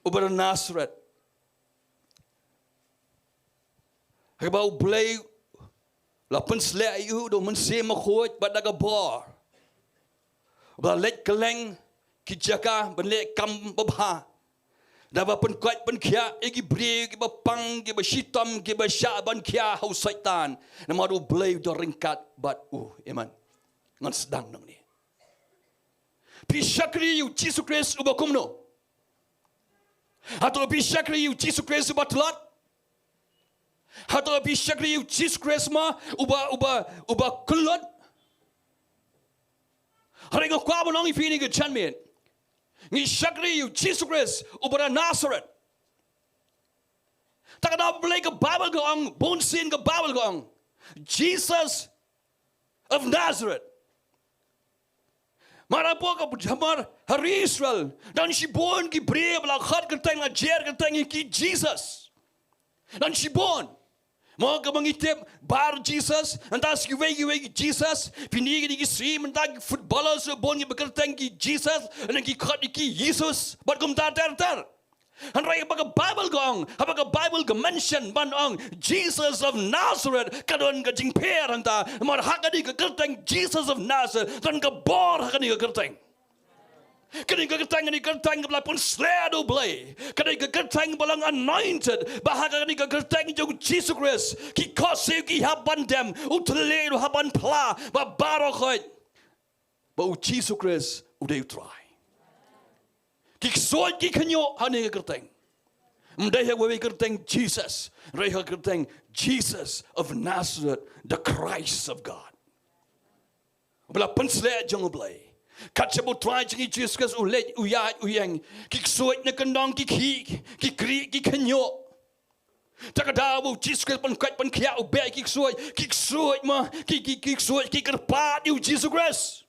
uba na Nasareth, haba U Blei u la pynsleh ïa u da U Mynsiem Bakhuid bad da ka bor, u la leit kylleng ki jaka ban leh kam babha, da ba pynkoit pynkhiah ïa ki briew kiba pang, kiba shitom, kiba shah ban khiah ha u Soitan, namar U Blei u don ryngkat bad u. Amen. Ngan sdang nangne. Phi shakri ïa U Jisu Khrist uba kumno? Hato phi shakri ïa U Jisu Khrist uba tlot? Hato phi shakri ïa U Jisu Khrist ma uba, uba, uba kyllut? Hynrei nga kwah ban ong ïa phi ha kane ka janmiet, ngi shakri ïa U Jisu Khrist uba na Nasareth. Te ka daw balei ka Baibl ka ong, bunsien ka Baibl ka ong, Jesus of Nazareth. Namar hapoh ka, namar ha ri Israel don shibun ki briew ba la khot kyrteng, la jer kyrteng ïa ki Jesus. Don shibun. Mo kaba ngi tip Bar Jesus, nangta sa kiwei kiwei ki Jesus, phi ïohi kine ki sngi mynta ki footballers bun kiba kyrteng ki Jesus, nangta ki khot ïa ki Jesus, bad kumta ter ter. Hynrei haba ka Bible ka ong, haba ka Bible ka mention ban ong Jesus of Nazareth, ka don ka jingpher hangta. Namar ha kane ka kyrteng Jesus of Nazareth don ka bor ha kane ka kyrteng. Kane ka kyrteng, kane ka kyrteng kaba la pynshlur da U Blei. Kane ka kyrteng ba long anointed, ba ha kane ka kyrteng jong U Jisu Khrist ki khohsiew ki hap ban dem, u thylliej ruh u hap ban phla, ba baroh khoit ba U Jisu Khrist u dei U Trai. Ki ksuid ki khynñiuh ha kane ka kyrteng. Ym dei ha kawei ka kyrteng Jesus, hynrei ha ka kyrteng Jesus of Nazareth, the Christ of God. Ba la pynshlur jong U Blei. Kat shaba U Trai jong ngi Jisu Khrist u leit u ïaid u ïeng, ki ksuid na kyndong ki khih, ki khih ki khynñiuh. Te ka daw ba U Jisu Khrist u pynkhuid pynkhiah u beh ki ksuid, ki ksuid ma, ki, ki, ki ksuid ki kyrpad ïa U Jisu Khrist.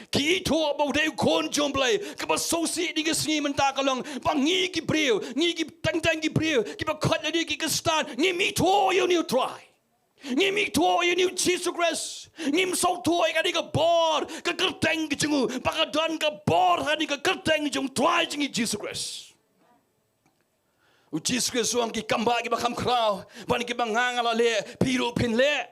Ki ithuh ba u dei u khun jong U Blei. Kaba sngewsih kine ki sngi mynta ka long ba ngi ki briew, ngi ki teng teng ki briew kiba khot lade ki Khristan, ngim ithuh ïa une U Trai. Ngim ithuh ïa une U Jisu Khrist. Ngim sngewthuh ïa kane ka bor, ka kyrteng ka jong u, ba ka don ka bor ha kane ka kyrteng jong U Trai jong ngi Jisu Khrist. U Jisu Khrist u ong, ki kam ba kiba kham khraw, bad kiba nga nga la leh, phi ruh phin leh.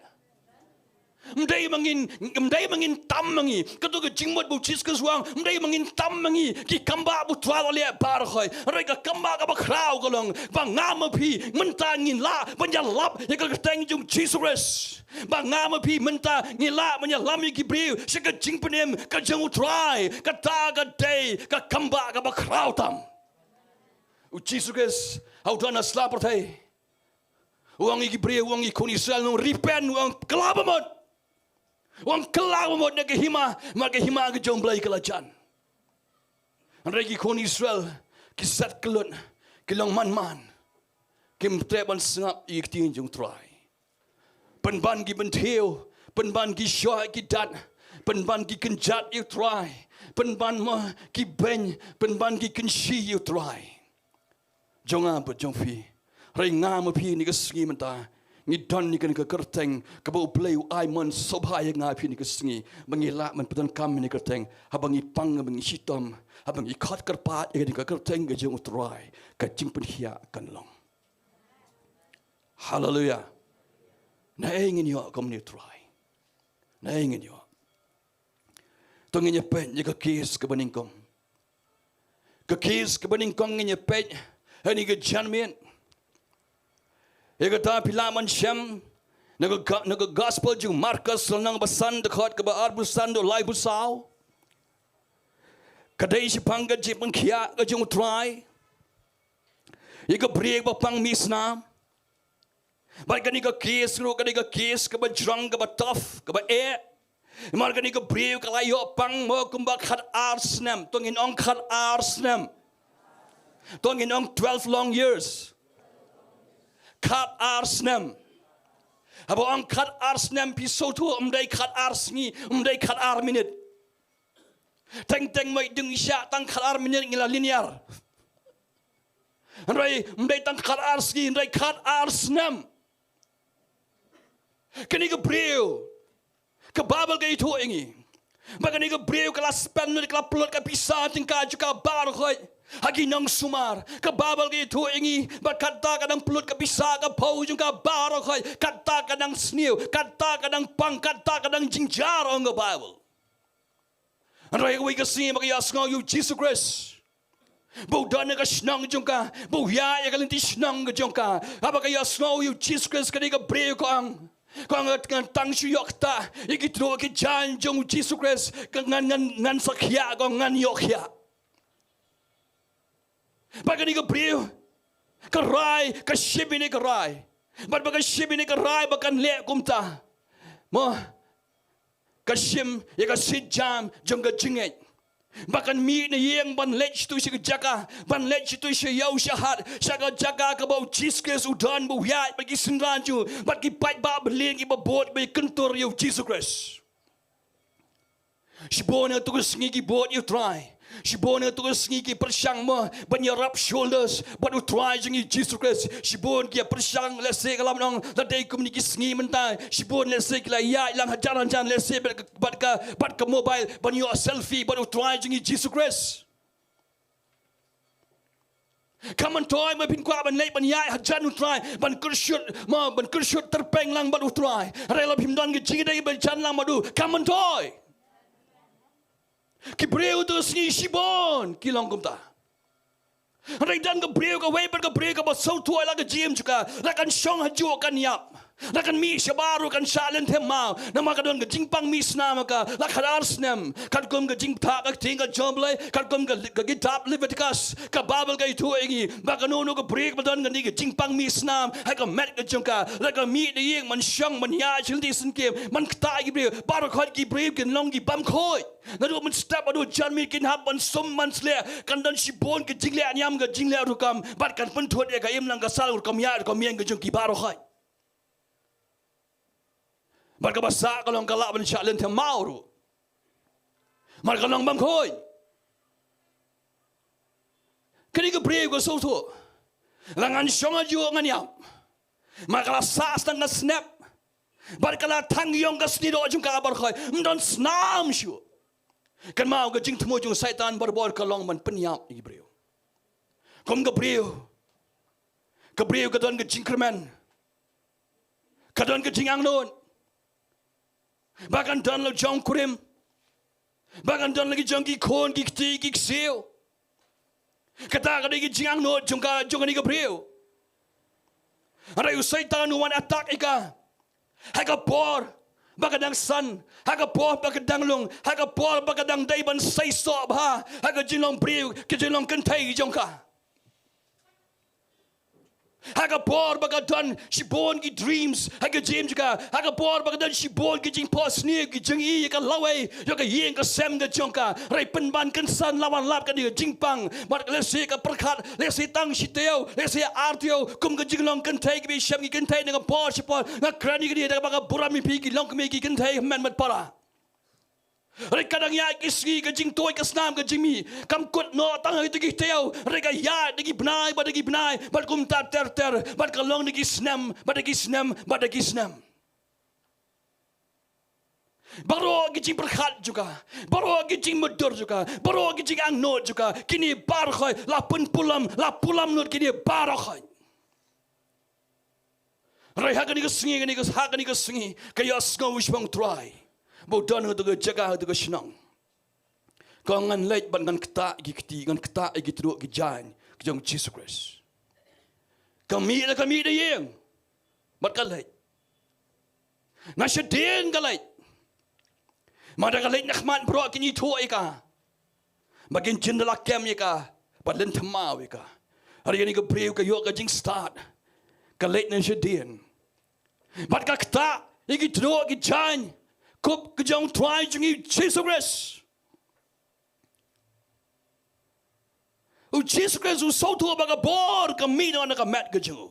Ym dei ma ngin, ym dei ma ngin tam ma ngi. Kato ka jingmut ba U Jisu Khrist u ong, ym dei ma ngin tam ma ngi. Ki kam ba ba U Trai u la leh baroh khoit. Hynrei ka kam ba kaba khraw ka long ba nga ma phi mynta ngin lah ban ïalap ïa ka kyrteng jong U Jisu Khrist. Ba nga ma phi mynta ngin lah ban ïalam ïa ki briew sha ka jingpynim ka jong U Trai. Kata ka dei ka kam ba kaba khraw tam. U Jisu Khrist ha u don ha sla pyrthei, u ong ïa ki briew, u ong ïa ki khun Israel, u ong, repent, u ong, kylla ba mut. U ong, kylla ba mut na ka hima, namar ka hima ka jong U Blei ka la jan. Hynrei ki khun Israel ki set kyllut, ki long man man, kim treh ban sngap ïa ki ktien jong U Trai. Pynban ki pynthiew, pynban ki shoh ki dat, pynban ki kynjat ïa U Trai, pynban ma ki beiñ, pynban ki kynshi ïa U Trai jong nga bad jong phi. Hynrei nga ma phi kane ka sngi mynta ngi don ïa kane ka kyrteng kaba U Blei u ai mon sngewbha ïa nga phi kane ka sngi, ba ngi lah ban pyndonkam ïa kane ka kyrteng haba ngi pang, ba ngi shitom, haba ngi khot kyrpad ïa kane ka kyrteng ka jong U Trai, ka jingpynkhiah kan long. Haleluia. Naei ngin ïoh kum une U Trai? Naei ngin ïoh? To ngin ïa peit ïa ka case kaba nyngkong. Ka case kaba nyngkong ngin ïa peit ha kane ka janmiet. Ïa kata phi lah ban shem na ka, na ka gospel jong u Markos lynnong ba san, dkhot kaba arphew san haduh laiphew saw. Ka dei shaphang ka jingpynkhiah ka jong U Trai ïa ka briew ba pang mih snam. Bad kane ka case ruh ka dei ka case kaba jrong, kaba tough, kaba eh. Namar kane ka briew ka la ïoh pang mo kumba khatar snem. To ngin ong khatar snem. To ngin ong twelve long years. Khatar snem. Haba ong khatar snem phi sngewthuh, ym dei khatar sngi, ym dei khatar minit. Teng teng mo dang sha tang khatar minit ngi la linear. Hynrei ym dei tang khatar sngi, hynrei khatar snem. Kane ka briew, ka Baibl ka ïathuh ïa ngi ba kane ka briew ka la spend lut, ka la pynlut ka pisa tyngka jong ka baroh khoit ha ki nongsumar. Ka Baibl ka ïathuh ïa ngi ba kata ka dang pynlut ka pisa ka phew jong ka baroh khoit, kata ka dang sniew, kata ka dang pang, kata ka dang jynjar, ong ka Baibl. Hynrei kawei ka sngi ba ka ïohsngew ïa u Jisu Khrist ba u don ha ka shnong jong ka, ba u ïaid ha ka lynti shnong ka jong ka. Haba ka ïohsngew ïa u Jisu Khrist, kane ka briew ka ong, ka ong, ngan tang shu ïoh ktah ïa ki truh ki jaiñ jong u Jisu Khrist, ka ngan, ngan, ngan sa khiah, ka ong, ngan ïoh khiah. Bad kane ka briew ka rai, ka shim ïa kane ka rai. Bad ba ka shim ïa kane ka rai ba kan leh kumta, mo, ka shim ïa ka sienjam jong ka jingngeit ba kan mih na ïing ban leit shatu sha ka jaka, ban leit shatu sha ïew sha hat, sha ka jaka kaba u Jisu Khrist u don, ba u ïaid bad ki synran jong u, bad ki paidbah ba lin, kiba bud, ba kyntur ïa u Jisu Khrist. Shibun ha katu ka sngi ki bud ïa u Trai. Shibun ha katu ka sngi ki pyrshang mo ban ïa rub shoulders bad U Trai jong ngi Jisu Khrist. Shibun ki ïa pyrshang, lehse ka lam nong, la dei kumne ki sngi mynta. Shibun lehse ki la ïaid lang hajan hajan, lehse bad ka, bad ka, bad ka mobile ban ïoh selfie bad U Trai jong ngi Jisu Khrist. Kam myntoi mo phin kwah ban leit ban ïaid hajan U Trai, ban kyrshut mo, ban kyrshut tyrpeng lang bad U Trai. Hynrei lada phim don ka jingïadei ba jan lang bad u, kam myntoi. Ki briew ha katu ka sngi shibun ki long kumta. Hynrei don ka briew kawei pat, ka briew kaba sngewthuh ïa la ka jingim jong ka, la kan shong hajuh kan ïap, la kan mih shabar ruh kan shah lynthem maw, namar ka don ka jingpang mih snam ha ka la khatar snem. Katkum ka jingthah ka ktien ka jong U Blei, katkum ka, ka kitab Leviticus, ka Baibl ka ïathuh ïa ngi ba kano kano ka briew kaba don kane ka jingpang mih snam ha ka met ka jong ka, la ka mih da ïing ban shong ban ïaid sha lynti syngkien ban ktah ïa ki briew. Baroh khoit ki briew kin long ki bymkhuid. Naduh mynstep haduh janmiet kin hap ban sum ban slieh. Kan don shibun ka jingleh niam, ka jingleh rukom, bad kan pynthut ïa ka imlang ka sal, rukom ïaid rukom ïeng ka jong ki baroh khoit. Bad kaba sah ka long ka lah ban shah lynthem maw ruh. Namar ka long bymkhuid. Kane ka briew ka sngewthuh, la ngan shong hajuh ngan ïap. Namar ka la sah tang ka snep bad ka la thang ïong ka snieh doh jong ka baroh khoit, ym don snam shuh. Kynmaw, ka jingthmu jong Soitan barabor ka long ban pynïap ïa ki briew. Kum ka briew, ka briew ka don ka jingkyrmen, ka don ka jingangnud, ba kan don la jong kurim, ba kan don la ki jong ki khun ki kti ki ksiew. Kata ka dei ka jingangnud jong ka, jong kane ka briew. Hynrei u Soitan u wan attack ïa ka ha ka por ba ka dang san, ha ka por ba ka dang lung, ha ka por ba ka dang dei ban seisoh bha ha ka jinglong briew, ka jinglong kynthei jong ka. Ha ka por ba ka don shibun ki dreams ha ka jingim jong ka, ha ka por ba ka don shibun ki jingphohsniew, ki jingi ïa ka lawei, ïa ka ïing ka sem ka jong ka. Hynrei pynban kynsan la wan lap kane ka jingpang bad lehse ka pyrkhat, lehse tang shi taïew, lehse ar taïew, kum ka jinglong kynthei kaba shem ki kynthei na ka por sha por. Nga kren ïa kane da kaba ka burom ïa phi ki longkmie ki kynthei hynmen bad para. Hynrei ka dang ïaid ki sngi, ka jingtuid ka snam ka jingmih kam kut noh tang ha kito ki taïew, hynrei ka ïaid da ki bnai bad da ki bnai bad kumta ter ter, bad ka long da ki snem bad da ki snem bad da ki snem. Baroh ki jingpyrkhat jong ka, baroh ki jingmudui jong ka, baroh ki jingangnud jong ka, kine baroh khoit la pynpulom, la pulom lut kine baroh khoit. Hynrei ha kane ka sngi, kane ka, ha kane ka sngi ka ïohsngew shaphang U Trai ba u don ha katu ka jaka, ha katu ka shnong. Ka ong, ngan leit bad ngan ktah ïa ki kti, ngan ktah ïa ki tnat ki jaiñ ka jong U Jisu Khrist. Ka mih da, ka mih da ïing bad ka leit. Na shadien ka leit. Namar da ka leit na khmat baroh kin ithuh ïa ka, ba kin jin da la kem ïa ka bad lynthem maw ïa ka. Hynrei kane ka briew ka ïoh ka jingstad, ka leit na shadien bad ka ktah ïa ki tnat ki jaiñ kup ka jong U Trai jong ngi Jisu Khrist. U Jisu Khrist u sngewthuh ba ka bor ka mih noh na ka met ka jong u.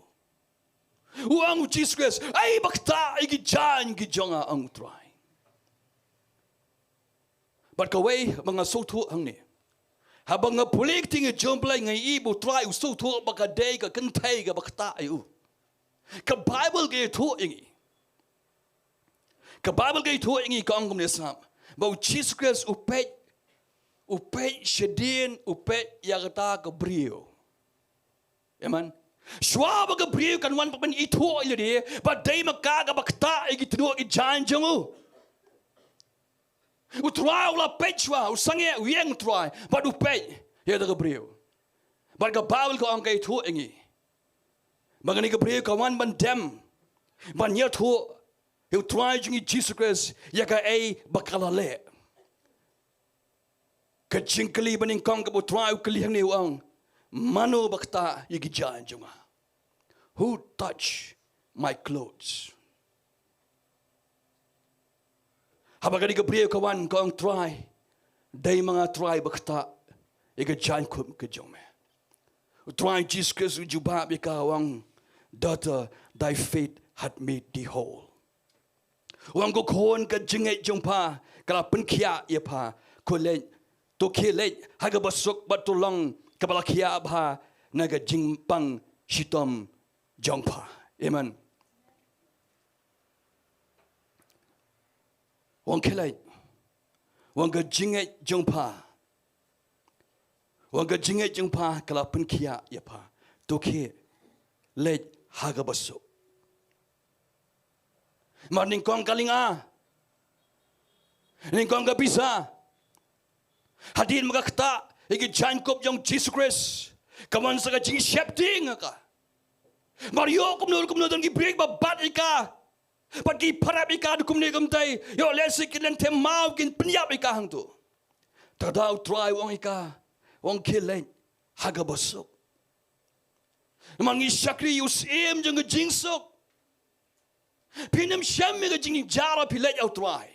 U ong U Jisu Khrist, "Ei ba ktah ïa ki jaiñ ki jong nga," ong U Trai. Bad kawei ba nga sngewthuh hangne, haba nga pule ka ktien jong U Blei nga ïohi ba U Trai u sngewthuh ba ka dei ka kynthei kaba ktah ïa u. Ka Baibl ka ïathuh ïa ngi, ka Baibl ka ïathuh ïa ngi, ka ong kumne, sngap, ba U Jisu Khrist u peit, u peit shadien, u peit ïa kata ka briew. Amen. Shuwa ba ka briew kan wan ban ithuh ïa lade ba dei ma ka kaba ktah ïa ki tnat ki jaiñ jong u, U Trai u la peit shuwa, u sangeh, u ïeng U Trai bad u peit ïa kata ka briew. Bad ka Baibl ka ong, ka ïathuh ïa ngi ba kane ka briew ka wan ban dem, ban ïathuh ïa U Trai jong ngi Jisu Khrist ïa kaei ba ka la leh. Ka jingkylli banyngkong kaba U Trai u kylli hangne, u ong, "Mano ba ktah ïa ki jaiñ jong nga? Who touched my clothes?" Haba kane ka briew ka wan, ka ong, "Trai, dei ma nga Trai ba ktah ïa ka jaiñkup ka jong me." U Trai Jisu Khrist u jubab ïa ka, u ong, "Daughter, thy faith hath made thee whole." U ong, "Ko khun, ka jingngeit jong pha ka la pynkhiah ïa pha. Khie leit To khie leit ha kaba suk bad to long kaba la khiah bha na ka jingpang shitom jong pha. Amen. Wan khie leit. Wan ka jingngeit jong pha. Wan ka jingngeit jong pha ka la pynkhiah ïa pha. To khie leit ha kaba suk. Mar nyngkong ka lynga, nyngkong ka pisa. Hadien ba ka ktah ïa ki jaiñkup jong Jisu Khrist, ka wan sa ka jingsheptieng ha ka. Mar ïoh kumno kumno don ki briew ba bat ïa ka, bad ki parap ïa ka da kumne kumtai. Ïoh lehse ki leng them maw kin pynïap ïa ka hangto. Te da U Trai u ong ïa ka, wan khie leit ha kaba suk. Namar ngi shakri ïa u Syiem jong ka jingsuk. Phim shem ïa ka jingjynjar phi leit ha U Trai.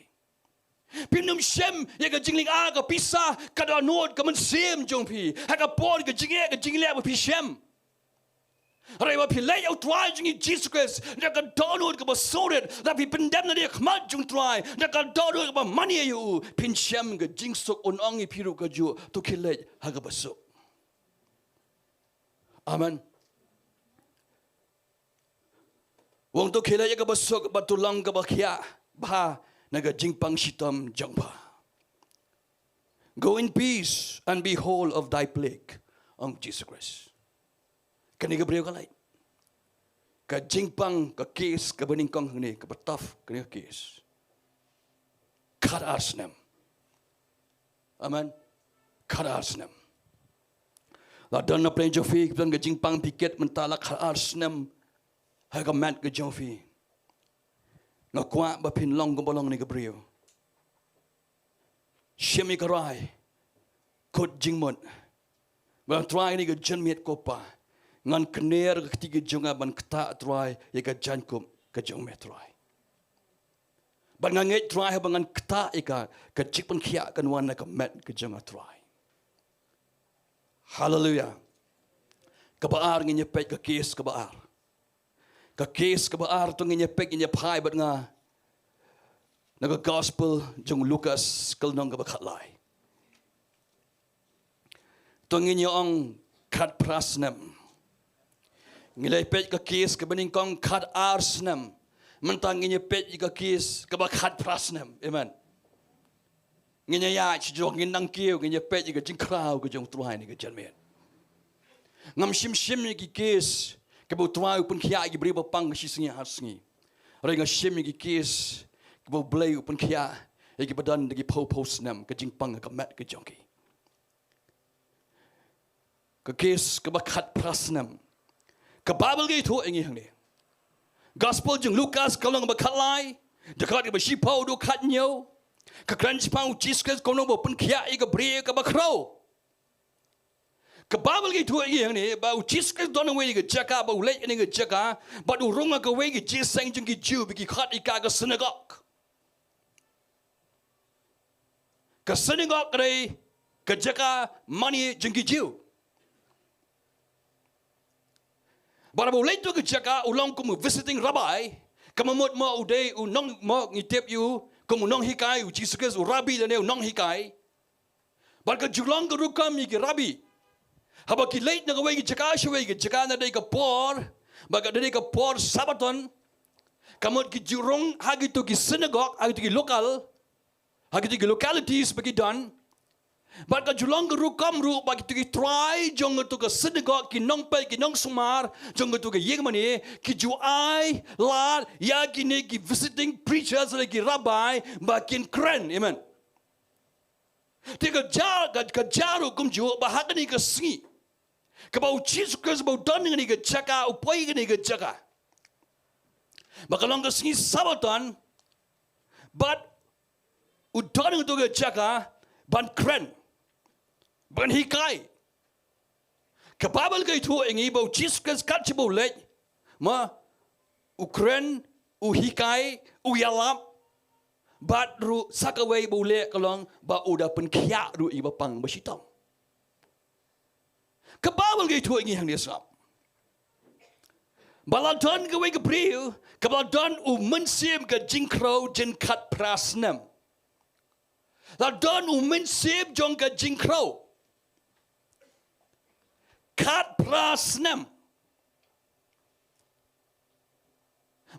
Phim shem ïa ka jinglynga, ka pisa, ka dohnud, ka mynsiem jong phi. Ha ka por ka jingeh ka jingleh ba phi shem. Hynrei ba phi leit ha U Trai jong ngi Jisu Khrist, da ka dohnud kaba surit, da phi pyndem na ka khmat jong U Trai, da ka dohnud kaba mane ïa u, phin shem ka jingsuk. Un ong ïa phi ruh kajuh, to khie leit ha kaba suk. Amen. Wan to khie leit ha kaba suk bad to long kaba khiah bha na ka jingpang shitom jong pha. Go in peace and be whole of thy plague, ong Jisu Khrist. Kane ka briew ka leit. Ka jingpang, ka case kaba nyngkong hangne, kaba tough, kane ka case. Khatar snem. Amen. Khatar snem. La don na pdeng jong phi, don ka jingpang phi kit mynta la khatar snem ha ka met ka jong phi. Nga kwah ba phin long kumba long kane ka briew. Shim ïa ka rai, kut jingmut. Ba Trai, kane ka janmiet ko Pa, ngan kner ka kti ka jong nga ban ktah Trai ïa ka jaiñkup ka jong me Trai. Bad nga ngeit Trai haba ngan ktah ïa ka, ka jingpynkhiah kan wan na ka met ka jong nga Trai. Haleluia. Kaba ar ngin ïa peit, ka case kaba ar. Ka case kaba ar to ngin ïa peit, ngin ïa phai bad nga na ka gospel jong Lukas ka lynnong kaba khatlai. To ngin ïa ong khatphra snem. Ngi la peit ka case kaba nyngkong khatar snem. Mynta ngin ïa peit ka case kaba khatphra snem. Amen. Ngin ïa ïaid sha jrong, ngin nang kiew, ngin ïa peit ïa ka jingkhraw ka jong U Trai ha kane ka janmiet. Ngam shym shim ïa ki case kiba U Trai u pynkhiah ïa ki briew ba pang shi sngi ar sngi. Hynrei nga shim ïa ki case kiba U Blei u pynkhiah ïa kiba don da ki phew phew snem ka jingpang ha ka met ka jong ki. Ka case kaba khatphra snem. Ka Baibl ka ïathuh ïa ngi hangne. Gospel jong Lukas ka lynnong ba khatlai, dkhot kaba shiphew haduh khathynñiew. Ka kren shaphang U Jisu Khrist kumno ba u pynkhiah ïa ka briew kaba khraw. Ka Baibl ka ïathuh ïa ngi hangne ba U Jisu Khrist don ha kawei ka jaka, ba u leit ha kane ka jaka bad u rung ha kawei ka jingïaseng jong ki Jiw ba ki khot ïa ka ka synagog. Ka synagog ka dei ka jaka mane jong ki Jiw. Bad haba u leit to ka jaka u long kum u visiting rabbi, ka mut mo u dei u nong, mo ngi tip ïa u kum u nonghikai, U Jisu Khrist u rabbi lane u nonghikai. Bad ka ju long ka rukom ïa ki rabbi. Haba ki leit na kawei ka jaka sha kawei ka jaka, na dei ka por, bad ka dei ka por Sabbaton, ka mut ki ju rung ha kito ki synagog, ha kito ki local, ha kito ki localities ba ki don. Bad ka ju long ka rukom ruh ba kito ki trai jong kato ka synagog, ki nongpeit, ki nongsumar jong kato ka ïing mane, ki ju ai lad ïa kine ki visiting preachers lane ki rabbi ba kin kren. Amen. Te ka jia, ka, ka jia ruh kumjuh ba ha kane ka sngi kaba U Jisu Khrist ba u don ha kane ka jaka, u poi ha kane ka jaka, ba ka long ka sngi Sabbaton, bad u don ha kato ka jaka ban kren, ban hikai. Ka Baibl ka ïathuh ïa ngi ba U Jisu Khrist kat shaba u leit, ma, u kren, u hikai, u ïalap, bad ruh sa kawei ba u leh ka long ba u da pynkhiah ruh ïa kiba pang ba shitom. Ka Baibl ka ïathuh ïa ngi hangne sngap ba la don kawei ka briew kaba la don u mynsiem ka jingkhraw jin khatphra snem. La don u mynsiem jong ka jingkhrew. Khatphra snem.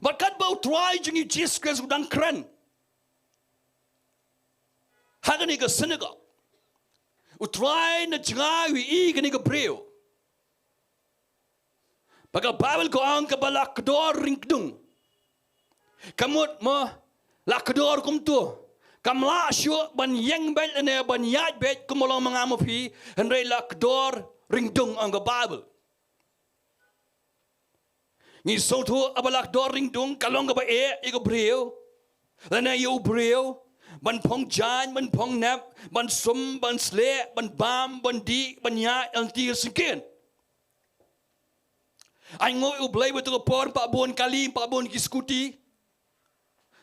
Bad katba u Trai jong ngi Jisu Khrist u dang kren ha kane ka synagog, u Trai na jngai u ïohi kane ka briew. Ba ka Baibl ka ong kaba la kdor ring kdung. Ka mut mo, la kdor kumto. Kam lah shuh ban ïeng beit lane ban ïaid beit kum ba long ma nga ma phi, hynrei la kdor ring kdung, ong ka Baibl. Ngi sngewthuh haba la kdor ring kdung ka long kaba eh ïa ka briew lane ïa u briew ban phong jaiñ, ban phong nep, ban sum, ban sleh, ban bam, ban dih, ban ïaid ha lynti syngkien. Ainguh ïa U Blei ba ha kato ka por ym pat bun kali, ym pat bun ki scooty.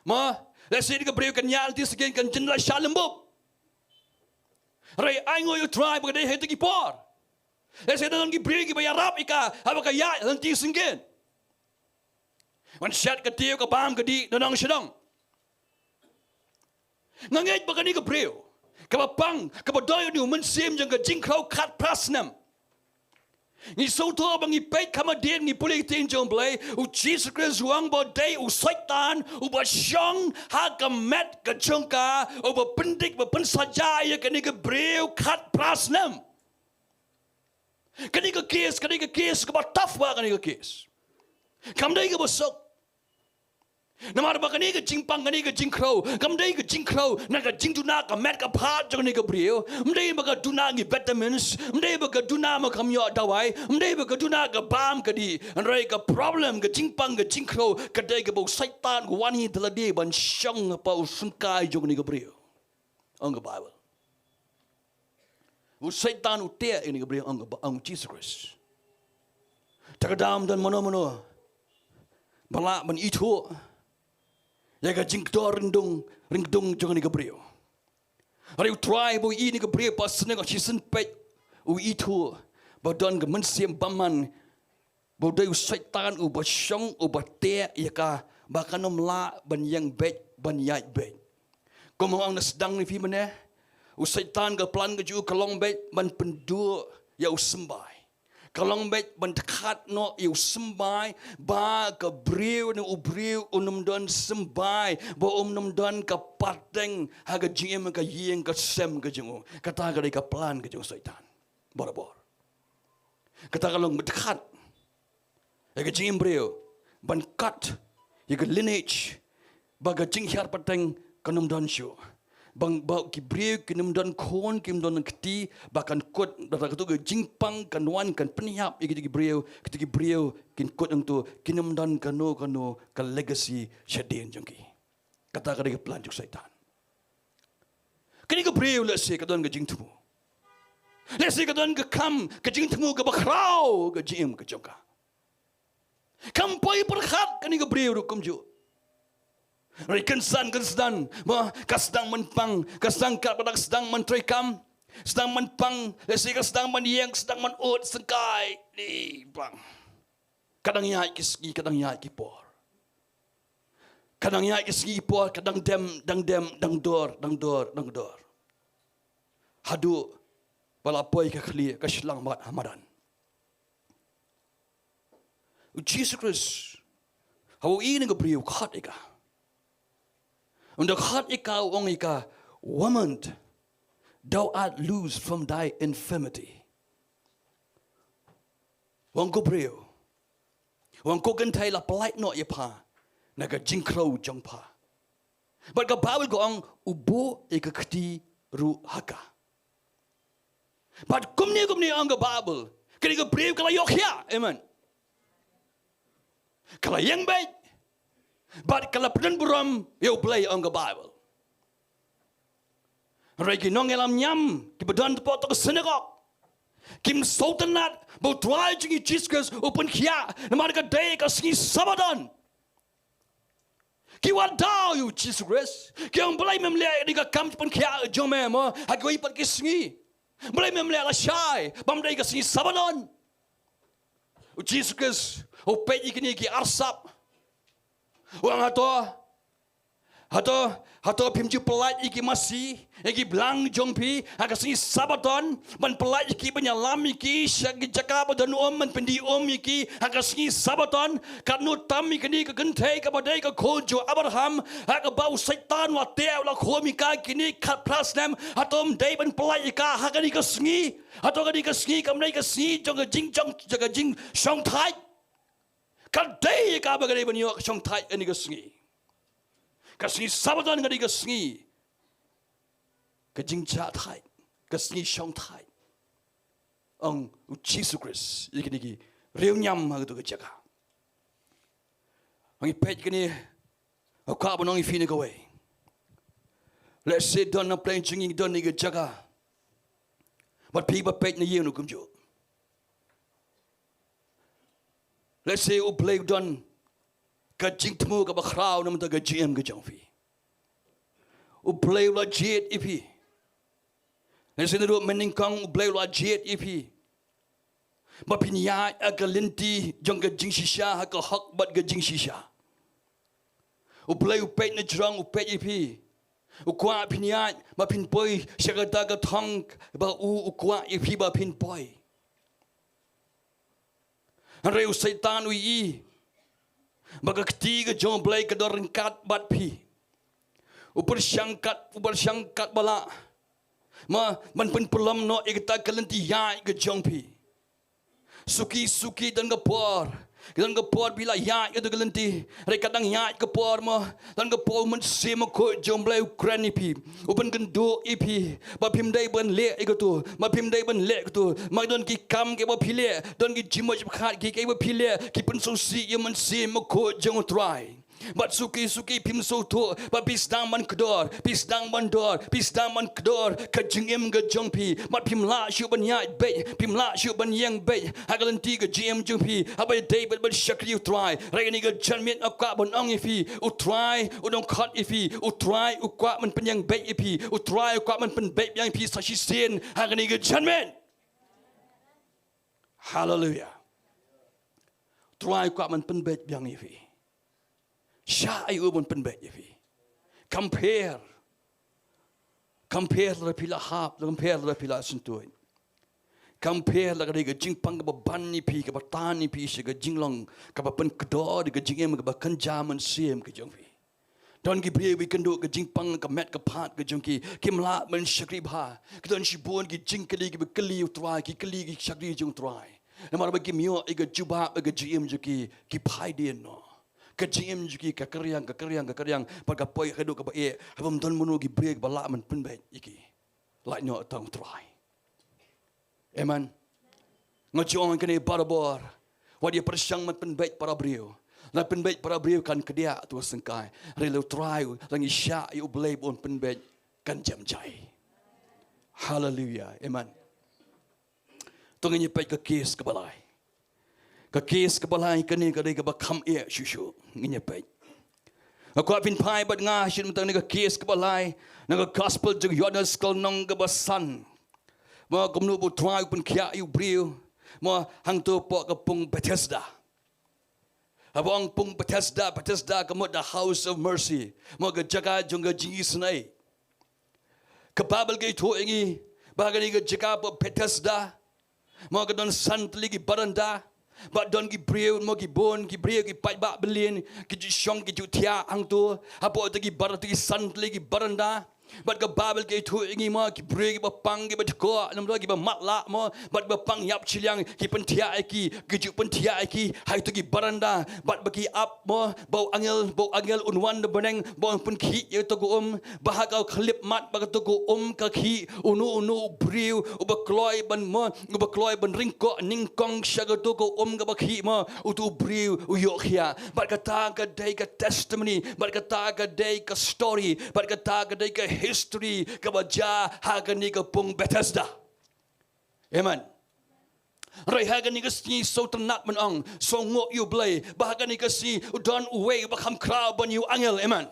Mo, lehse ka briew kan ïaid ha lynti syngkien kan jin la shah lymbup. Hynrei ainguh ïa U Trai ba ka dei ha kito ki por, lehse don ki briew kiba ïarap ïa ka haba ka ïaid ha lynti syngkien. Wan shet ka tiew, ka bam, ka dih, da nong sha nong. Nga ngeit ba kane ka briew kaba pang, kaba don ïa une u mynsiem jong ka jingkhrew khatphra snem. Ngi sngewthuh ba ngi peit kham hadien, ngi pule ïa ka ktien jong U Blei, u Jisu Khrist u ong ba dei u Soitan uba shong ha ka met ka jong ka, uba pyndik, ba pynsaja ïa kane ka briew khatphra snem. Kane ka case, kane ka case kaba tough bha, kane ka case. Kam dei kaba suk. Namar ba kane ka jingpang, kane ka jingkhrew kam dei ka jingkhrew na ka jingduna ka met ka phad jong kane ka briew. Ym dei ba ka duna ki vitamins, ym dei ba ka duna ma kam ïoh dawai, ym dei ba ka duna ka bam ka dih. Hynrei ka problem, ka jingpang, ka jingkhrew ka dei kaba u Soitan u wan hi da lade ban shong hapoh u syngkai jong kane ka briew, ong ka Baibl. U Soitan u teh ïa kane ka briew, ong ka Ba-, ong u Jisu Khrist. Te ka daw ym don mano mano ba lah ban ithuh ïa ka jingkdor ring kdung, ring kdung jong kane ka briew. Hynrei u Trai ba u ïohi ïa kane ka briew ha synagog shisien peit, u ithuh ba don ka mynsiem bymman, ba u dei u Soitan uba shong, uba teh ïa ka ba kan ym lah ban ïeng beit, ban ïaid beit. Kum nga ong na sdang ne phi mynne, u Soitan ka plan ka jong u ka long beit ban pynduh ïa u symbai. Ka long beit ban dkhat noh ïa u symbai, ba ka briew ne u briew un ym don symbai, ba un ym don ka pateng ha ka jingim, ka ïing, ka sem ka jong u. Kata ka dei ka plan ka jong u Soitan barabor. Kata ka long ba dkhat ïa ka jingim briew, ban kat ïa ka lineage, ba ka jinghiar pateng kan ym don shuh. Ba, ba ki briew kin ym don khun, kin ym don kti, ba kan kut, da kata ka jingpang kan wan kan pynïap ïa kito ki briew, kito ki briew kin kut hangto, kin ym don kano kano ka legacy shadien jong ki. Kata ka dei ka plan jong u Soitan. Kane ka briew lehse ka don ka jingthmu. Lehse ka don ka kam, ka jingthmu kaba khraw ha ka jingim ka jong ka. Kam poi pyrkhat kane ka briew ruh kumjuh. Hynrei kynsan kynsan, mo, ka sdang ban pang, ka sdang kat palat, ka sdang ban trei kam, sdang ban pang, lehse ka sdang ban ïeng, sdang ban ud, syngkai, ni pang. Ka dang ïaid ki sngi, ka dang ïaid ki por. Ka dang ïaid ki sngi ki por, ka dang dem, dang dem, dang dor, dang dor, dang dor. Haduh ba la poi ka khlieh, ka shlang bad ha madan. U Jisu Khrist, haba u ïohi ïa kane ka briew, u khot ïa ka. Ynda u khot ïa ka, u ong ïa ka, "Woman, thou art loosed from thy infirmity." U ong, "Ko briew, u ong, ko kynthei, la pyllait noh ïa pha na ka jingkhrew jong pha." Bad ka Baibl ka ong, "U buh ïa ka kti ruh ha ka." Bad kumne kumne, ong ka Baibl, kane ka briew ka la ïoh khiah. Amen. Ka la ïeng beit bad ka la pyndon burom ïa U Blei, ong ka Baibl. Hynrei ki nongïalam niam kiba don hapoh ka synagog kim sngewtynnad ba U Trai jong ngi Jisu Khrist u pynkhiah, namar ka dei ka sngi Sabbaton. Ki wad daw ïa U Jisu Khrist, ki ong, "Balei mem leh ïa kane ka kam pynkhiah jong me, mo, ha kiwei pat ki sngi? Balei mem leh lashai, bym dei ka sngi Sabbaton?" U Jisu Khrist u peit ïa kine ki arsap, u ong, "Hato Hato, hato phim ju pyllait ïa ki masi, ïa ki blang jong phi ha ka sngi Sabaton, ban pyllait ïa ki, ban ïalam ïa ki sha ki jaka ba don um, ban pyndih um ïa ki ha ka sngi Sabaton? Katno tam ïa kane ka kynthei kaba dei ka khun jong u Abraham, ha kaba u Soitan u la teh, u la khum ïa ka kine khatphra snem, hato ym dei ban pyllait ïa ka ha kane ka sngi? Hato kane ka sngi kam dei ka sngi jong ka jing, jong, jong ka jingshongthait? Ka dei ïa ka ba ka dei ban ïoh ka shongthait kane ka sngi. Ka sngi Sabaton ka dei ka sngi ka jingjahthait, ka sngi shongthait. Ong u Jisu Khrist ïa kine ki riewniam ha kato ka jaka. Ong, ngi peit kane, nga kwah ban ong ïa phi na kawei. Let's say don na pleng jong ngi, don na ka jaka, bad phi ba peit na ïing kumjuh. Let's say U Blei u don ka jingthmu kaba khraw na ka bynta ka jingim ka jong phi. U Blei u la jied ïa phi. Let's say naduh mynnyngkong U Blei u la jied ïa phi ba phin ïaid ha ka lynti jong ka jingshisha, ha ka hok bad ka jingshisha. U Blei u peit na jrong, u peit ïa phi. U kwah phin ïaid ba phin poi sha kata ka thong ba u, u kwah ïa phi ba phin poi. Hynrei u Soitan u ïohi ba ka kti ka jong U Blei ka don ryngkat bad phi. U pyrshang kat, u pyrshang katba lah, ma, ban pynpyllem noh ïa kata ka lynti ïaid ka jong phi. Suki suki don ka por, don ka por phi la ïaid ïa kato ka lynti. Hynrei katba dang ïaid ka por, ma, don ka por u Mynsiem Bakhuid jong U Blei u kren ïa phi, u pynkynduh ïa phi ba phim dei ban leh ïa kato, ba phim dei ban leh kato. Ma don ki kam kiba phi leh, don ki jingmut jingpyrkhat ki, kiba phi leh, ki pynsngewsih ïa u Mynsiem Bakhuid jong U Trai. Bad suki suki phim sngewthuh ba phi sdang ban kdor, phi sdang ban dor, phi sdang ban kdor ka jingim ka jong phi. Bad phim lah shuh ban ïaid beit, phim lah shuh ban ïeng beit ha ka lynti ka jingim jong phi. Haba ïadei bad ban shakri U Trai, hynrei kane ka janmiet nga kwah ban ong ïa phi, U Trai u nongkhot ïa phi, U Trai u kwah ban pynïeng beit ïa phi, U Trai u kwah ban pynbeit biang ïa phi sa shisien ha kane ka janmiet. Haleluia. U Trai u kwah ban pynbeit biang ïa phi. Shah ïa u ban pynbeit ïa phi. Compare. Compare lada phi la hap, compare lada phi la syntuid. Compare lada ka dei ka jingpang kaba ban ïa phi, kaba tan ïa phi sha ka jinglong kaba pynkdor ïa ka jingim kaba kynja mynsiem ka jong phi. Don ki briew ba ïakynduh ka jingpang ka met ka phad ka jong ki, kim lah ban shakri bha. Ki don shibun ki jingkylli kiba kylli U Trai, ki kylli ki shakri jong U Trai. Namar ba kim ïoh ïa ka jubab ïa ka jingim jong ki, ki phai dien noh. Ka jingim jong ki ka kyrïang, ka kyrïang, ka kyrïang, bad ka poi haduh kaba eh, haba ym don mano ki briew kiba lah ban pynbeit ïa ki. Lait noh tang U Trai. Amen. Nga ju ong kane barabor. Wat ïa pyrshang ban pynbeit para briew. Lada pynbeit para briew kan kdiah, to syngkai. Hynrei lada U Trai, lada ngi shah ïa U Blei ban pynbeit, kan jem jai. Haleluia. Amen. To ngin ïa peit ka case kaba lai. Ka case kaba lai kane ka dei kaba kham eh shuh shuh. Ngin ïa peit. Nga kwah phin phai bad nga sha kane ka case kaba lai na ka gospel jong u Ïoannis ka lynnong kaba san. Mo, kumno ba U Trai u pynkhiah ïa u briew, mo, hangto hapoh ka pung Bethesda. Haba ong pung Bethesda, Bethesda ka mut the house of mercy. Mo, ka jaka jong ka jingisynei. Ka Baibl ka ïathuh ïa ngi ba ha kane ka jaka hapoh Bethesda, mo, ka don san tylli ki baranda. Bad don ki briew, mo, ki bun ki briew, ki paidbah bymlien, ki ju shong, ki ju thiah hangto. Hapoh kito ki baranda, kito ki san tylli ki baranda. Bad ka Baibl ka ïathuh ïa ngi, mo, ki briew kiba pang, kiba jkoh, namar kiba matlah, mo, bad kiba pang ïap shiliang, ki pynthiah ïa ki, ki ju pynthiah ïa ki ha kito ki baranda. Bad ba ki ap, mo, ba u angel, ba u angel un wan na bneng, ba un pynkhih ïa kato ka um, ba ha ka khyllipmat ba kato ka um ka khih, uno uno u briew uba kloi ban, mo, uba kloi ban ryngkoh nyngkong sha kato ka um kaba khih, mo, uto u briew u ïoh khiah. Bad kata ka dei ka testimony, bad kata ka dei ka story, bad kata ka dei ka history kaba jia ha kane ka pung Bethesda. Amen. Hynrei ha kane ka sngi sngewtynnat ban ong, sngewnguh ïa U Blei ba ha kane ka sngi u don uwei uba kham khraw ban ïa u angel. Amen.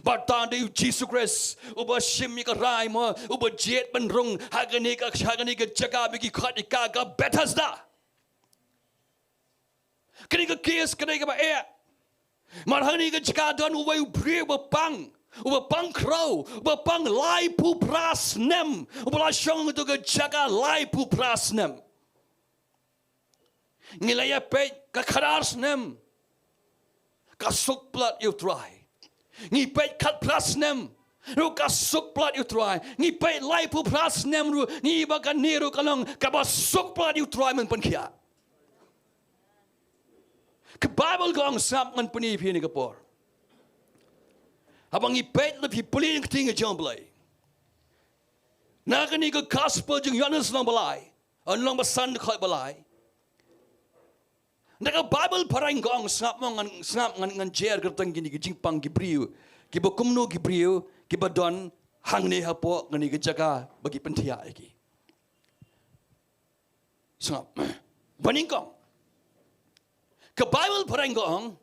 Bad uta u dei u Jisu Khrist uba shim ïa ka rai, mo, uba jied ban rung ha kane ka, ha kane ka jaka ba ki khot ïa ka ka Bethesda. Kane ka case ka dei kaba eh. Mar hangne ka jaka don uwei u briew uba pang, uba pang khraw, uba pang laiphew phra snem, uba la shong ha kato ka jaka laiphew phra snem. Ngi la ïa peit ka khadar snem, ka suk palat ïa u Trai. Ngi peit khatphra snem ruh ka suk palat ïa u Trai. Ngi peit laiphew phra snem ruh, ngi ba kane ruh ka long kaba suk palat ïa u Trai, men pynkhiah. Ka Baibl ka ong, sngap, ngan pyni ïa phi ha kane ka por. Haba ngi peit, lada phi pule ïa ka ktien ka jong U Blei, na kane ka Gospel jong u Ïoannis lynnong ba lai, lynnong ba san, dkhot ba lai. Na ka Baibl phareng ka ong, sngap mo, ngan, sngap, ngan, ngan jer kyrteng kine ki jingpang ki briew, kiba kumno ki briew kiba don hangne hapoh kane ka jaka ba ki pynthiah ïa ki. Sngap. Ba nyngkong, ka Baibl phareng ka ong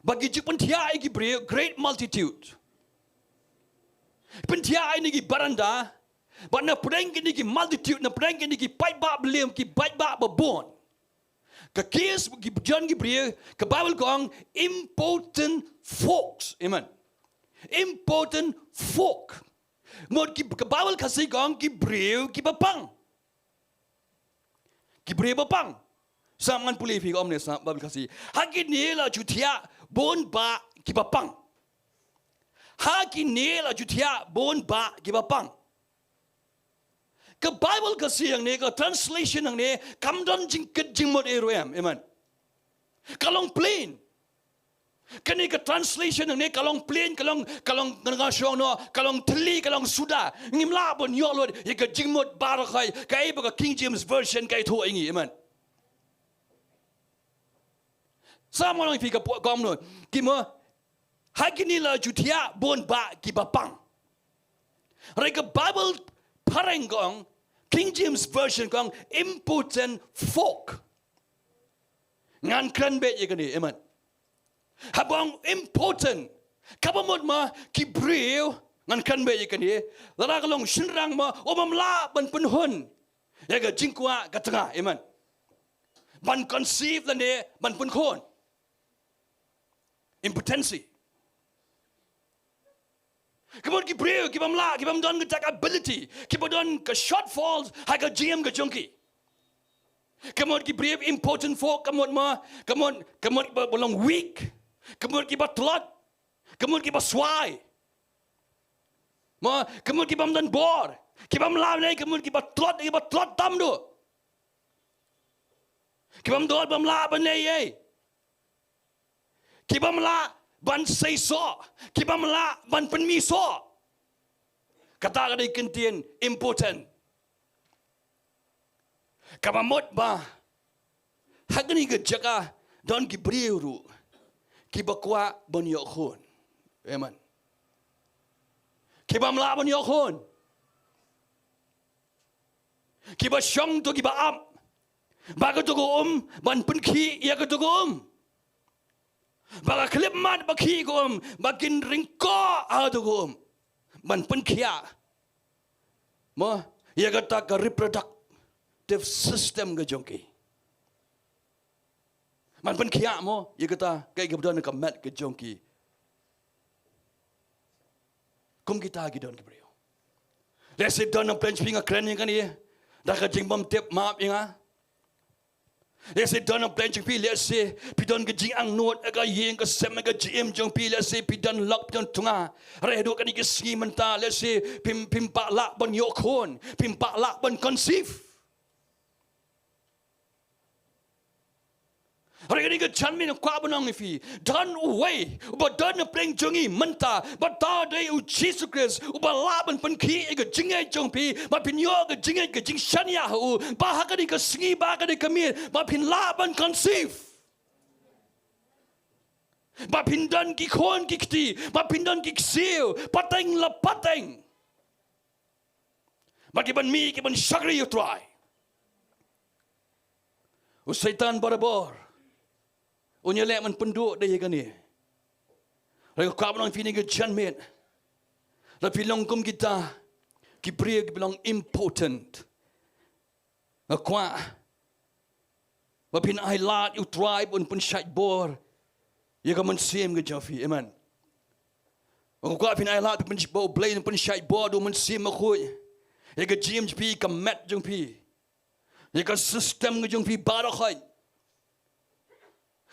ba ki jingpynthiah ïa ki briew, great multitude. Pynthiah ïa kine ki baranda, bad na pdeng kine ki multitude, na pdeng kine ki paidbah ba lim, ki paidbah ba bun, ka case ki jon ki briew, ka Baibl ka ong impotent folks. Amen. Impotent folk. Mut ki, ka Baibl Khasi ka ong ki briew kiba pang. Ki briew ba pang. Sngap, ngan pule ïa phi, ka ong ne, sngap, Baibl Khasi. Ha kine la ju thiah bun bah kiba pang. Ha kine la ju thiah bun bah kiba pang. Ka Baibl Khasi hangne, ka translation hangne, kam don jingkit jingmut ei ruh em. Amen. Ka long plain. Kane ka translation hangne ka long plain, ka long, ka long, nga shong noh, ka long thylli, ka long suda. Ngim lah ban ïoh lut ïa ka jingmut baroh, kaei ba ka King James Version ka ïathuh ïa ngi. Amen. Sngap, nga ong ïa phi, ka pu-, ka ong noh, ki mo, ha kine la ju thiah bun bah kiba pang. Hynrei ka Baibl phareng ka ong, King James Version ka ong impotent folk. Ngan kren beit ïa kane, amen. Haba ong impotent, kaba mut ma ki briew, ngan kren beit ïa kane, lada ka long shynrang ma, u bym lah ban pynhun ïa ka jingkwah ka tnga, amen, ban conceive lane ban pynkhun. Impotency. Ka mut ki briew ki bym lah, ki bym don ka dak ability, kiba don ka shortfalls ha ka jingim ka jong ki. Ka mut ki briew, impotent folk, ka mut ma, ka mut, ka mut ba, ba long weak. Ka mut kiba tlot. Ka mut kiba swai. Ma, ka mut ki bym don bor, ki bym lah ne, ka mut kiba tlot, kiba tlot tam duh. Ki bym don, bym lah ban leh ei ei. Ki bym lah ban sei soh, ki bym lah ban pynmih soh. Kata ka dei ka ktien impotent. Kaba mut ba ha kane ka jaka don ki briew ruh kiba kwah ban ïoh khun. Amen. Ki bym lah ban ïoh khun. Kiba shong to kiba ap ba kato ka um ban pynkhih ïa kato ka um. Ba ka khyllipmat ba khih ka um, ba kin ryngkoh ha kato ka um ban pynkhiah, mo, ïa kata ka reproductive system ka jong ki. Ban pynkhiah, mo, ïa kata kaei kaba don ha ka met ka jong ki. Kum kita ki don ki briew. Lehse don na pdeng jong phi, nga kren ïa kane da ka jingbymtip, map ïa nga. Lehse don na pdeng jong phi, lehse phi don ka jingangnud ha ka ïing ka sem, ha ka jingim jong phi, lehse phi don lok, phi don tnga. Hynrei haduh kane ka sngi mynta, lehse phim, phim pat lah ban ïoh khun, phim pat lah ban conceive. Hynrei kane ka janmiet nga kwah ban ong ïa phi, don uwei uba don na pdeng jong ngi mynta, bad uta u dei U Jisu Khrist, uba lah ban pynkhih ïa ka jingngeit jong phi, ba phin ïoh ka jingngeit, ka jingshaniah ha u, ba ha kane ka sngi, ba ha kane ka miet, ba phin lah ban conceive. Ba phin don ki khun ki kti, ba phin don ki ksiew pateng la pateng, ba ki ban mih, ki ban shakri ïa u Trai. U Soitan barabor un ïaleh ban pynduh da ïa kane. Hynrei nga kwah ban ong ïa phi kane ka janmiet, lada phi long kum kita ki briew kiba long impotent, nga kwah ba phin ailad ïa u Trai ban pynshait bor ïa ka mynsiem ka jong phi. Amen. Nga kwah phin ai lad, phin, ba U Blei un pynshait bor da U Mynsiem Bakhuid ïa ka jingim jong phi, ka met jong phi, ïa ka system ka jong phi baroh khoit,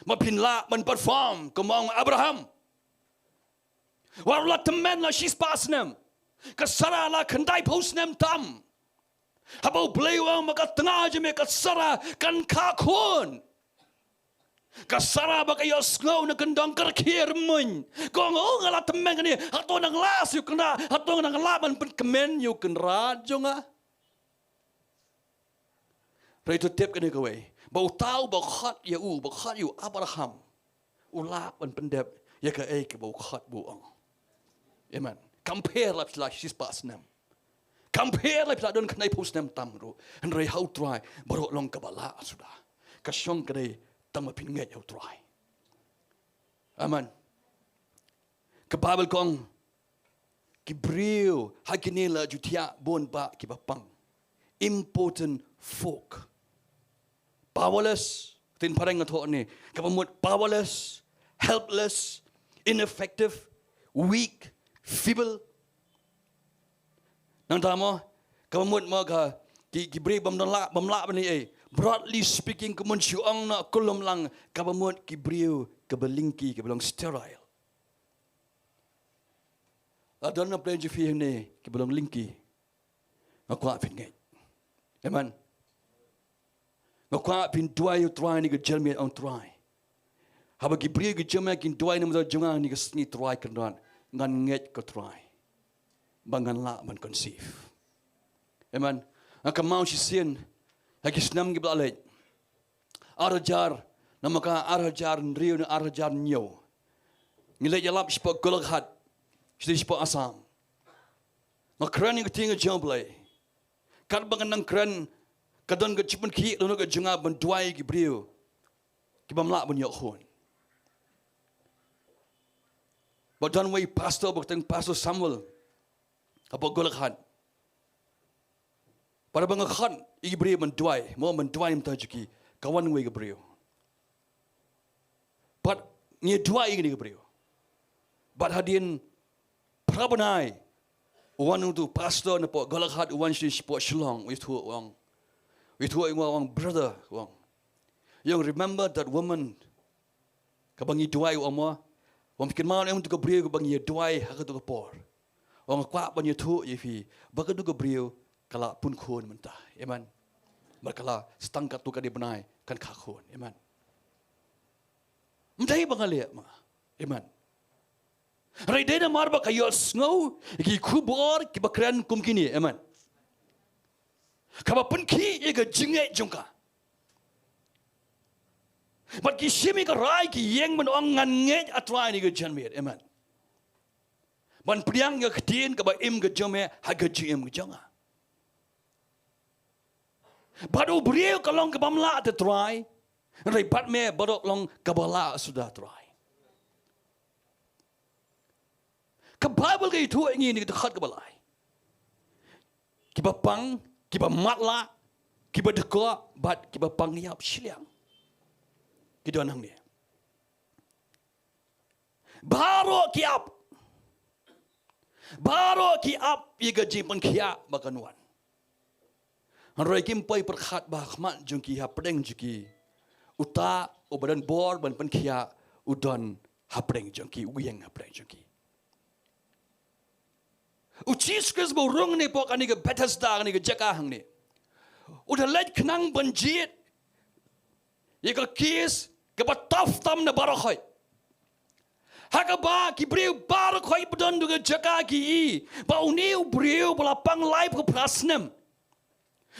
ba phin lah ban perform kum u Abraham. Wat la tymmen la shispah snem, ka Sara la khyndaiphew snem tam. Haba U Blei u ong ba ka tnga jong me ka Sara kan kha khun, ka Sara ba ka ïohsngew na kyndong ka rkhie rymmuiñ, ka ong, "O, nga la tymmen kane, hato nang lah shuh kane, hato nang lah ban pynkmen ïa u kynrad jong nga?" Hynrei to tip kane kawei, ba uta uba khot ïa u, ba khot ïa u Abraham, u lah ban pyndep ïa kaei kaba u khot, ba u ong. Amen. Kam pher la phi la shispah snem, kam pher la phi la don khyndaiphew snem tam ruh, hynrei ha U Trai baroh long kaba lah suda. Ka shong ka dei tang ba phin ngeit ha U Trai. Amen. Ka Baibl ka ong, ki briew ha kine la ju thiah bun bah kiba pang. Impotent folk. Powerless, ktien phareng nga thoh ne, kaba mut powerless, helpless, ineffective, weak, feeble. Nangta mo, kaba mut mo ka, ki, ki briew bym don lah, bym lah ban leh ei. Broadly speaking, ka mut shu ong na kulum lang, kaba mut ki briew kaba lyngki, kaba long sterile. La don na pdeng jong phi hangne kiba long lyngki. Nga kwah phin ngeit. Amen. Nga kwah phin duwai ïa U Trai, ne ka jingmut ong Trai, haba ki briew ki jingmut kin duwai namar jong nga ha kine ki sngi Trai Kynrad, ngan ngeit ko Trai ba ngan lah ban conceive. Amen. Nga kynmaw shisien ha ki snem kiba la leit, ar hajar, namar ka ar hajar hynriew ne ar hajar hynñiew, ngi leit ïalap shapoh Golaghat, sha, shapoh Assam. Nga kren ïa ka ktien ka jong U Blei. Katba nga nang kren, ka don ka jingpynkhih, don ka jingngeit ban duwai ïa ki briew ki bym lah ban ïoh khun. Ba don uwei u pastor ba kyrteng Pastor Samuel hapoh Golaghat. Bad haba nga khot ïa ki briew ban duwai, mo, ban duwai na ka bynta jong ki, ka wan uwei ka briew. Bad ngi duwai ïa kane ka briew. Bad hadien phra bnai, u wan utu u pastor napoh Golaghat, u wan sha, shapoh Shillong, u ïathuh, u ong, u ïathuh ïa nga, u ong, "Brother," u ong, "you remember that woman kaba ngi duwai, u ong, mo, u ong, kynmaw ne em utu ka briew kaba ngi duwai ha katu ka por? U ong, nga kwah ban ïathuh ïa phi ba katu ka briew ka la pun khun mynta." Amen. Bad ka la sdang katto katne bnai kan kha khun. Amen. Ym dei ba nga leh, ma. Amen. Hynrei dei namar ba ka ïohsngew ïa ki khubor kiba kren kum kine. Amen. Kaba pynkhih ïa ka jingngeit jong ka. Bad ki shim ïa ka rai, ki ïeng ban ong, "Ngan ngeit, ah Trai, ha kane ka janmiet." Amen. Ban pdiang ïa ka ktien kaba im ka jong me ha ka jingim ka jong nga. Bad u briew ka long ka bym lah te Trai, hynrei bad me baroh long kaba lah suda, Trai. Ka Baibl ka ïathuh ïa ngi ha kata ka dkhot kaba lai, kiba pang, kiba matlah, kiba dkoh bad kiba pang ïap shiliang ki don hangne. Baroh ki ap, baroh ki ap ïa ka jingpynkhiah ba kan wan. Hynrei kim poi pyrkhat ba ha khmat jong ki, hapdeng jong ki, uta uba don bor ban pynkhiah u don hapdeng jong ki, u ïeng hapdeng jong ki. U Jisu Khrist ba u rung hangne hapoh kane ka Bethesda, kane ka jaka hangne, u da leit khnang ban jied ïa ka case kaba tough tam na baroh khoit, ha kaba ki briew baroh khoit ba don ha ka jaka ki ïohi ba une u briew ba la pang laiphew phra snem,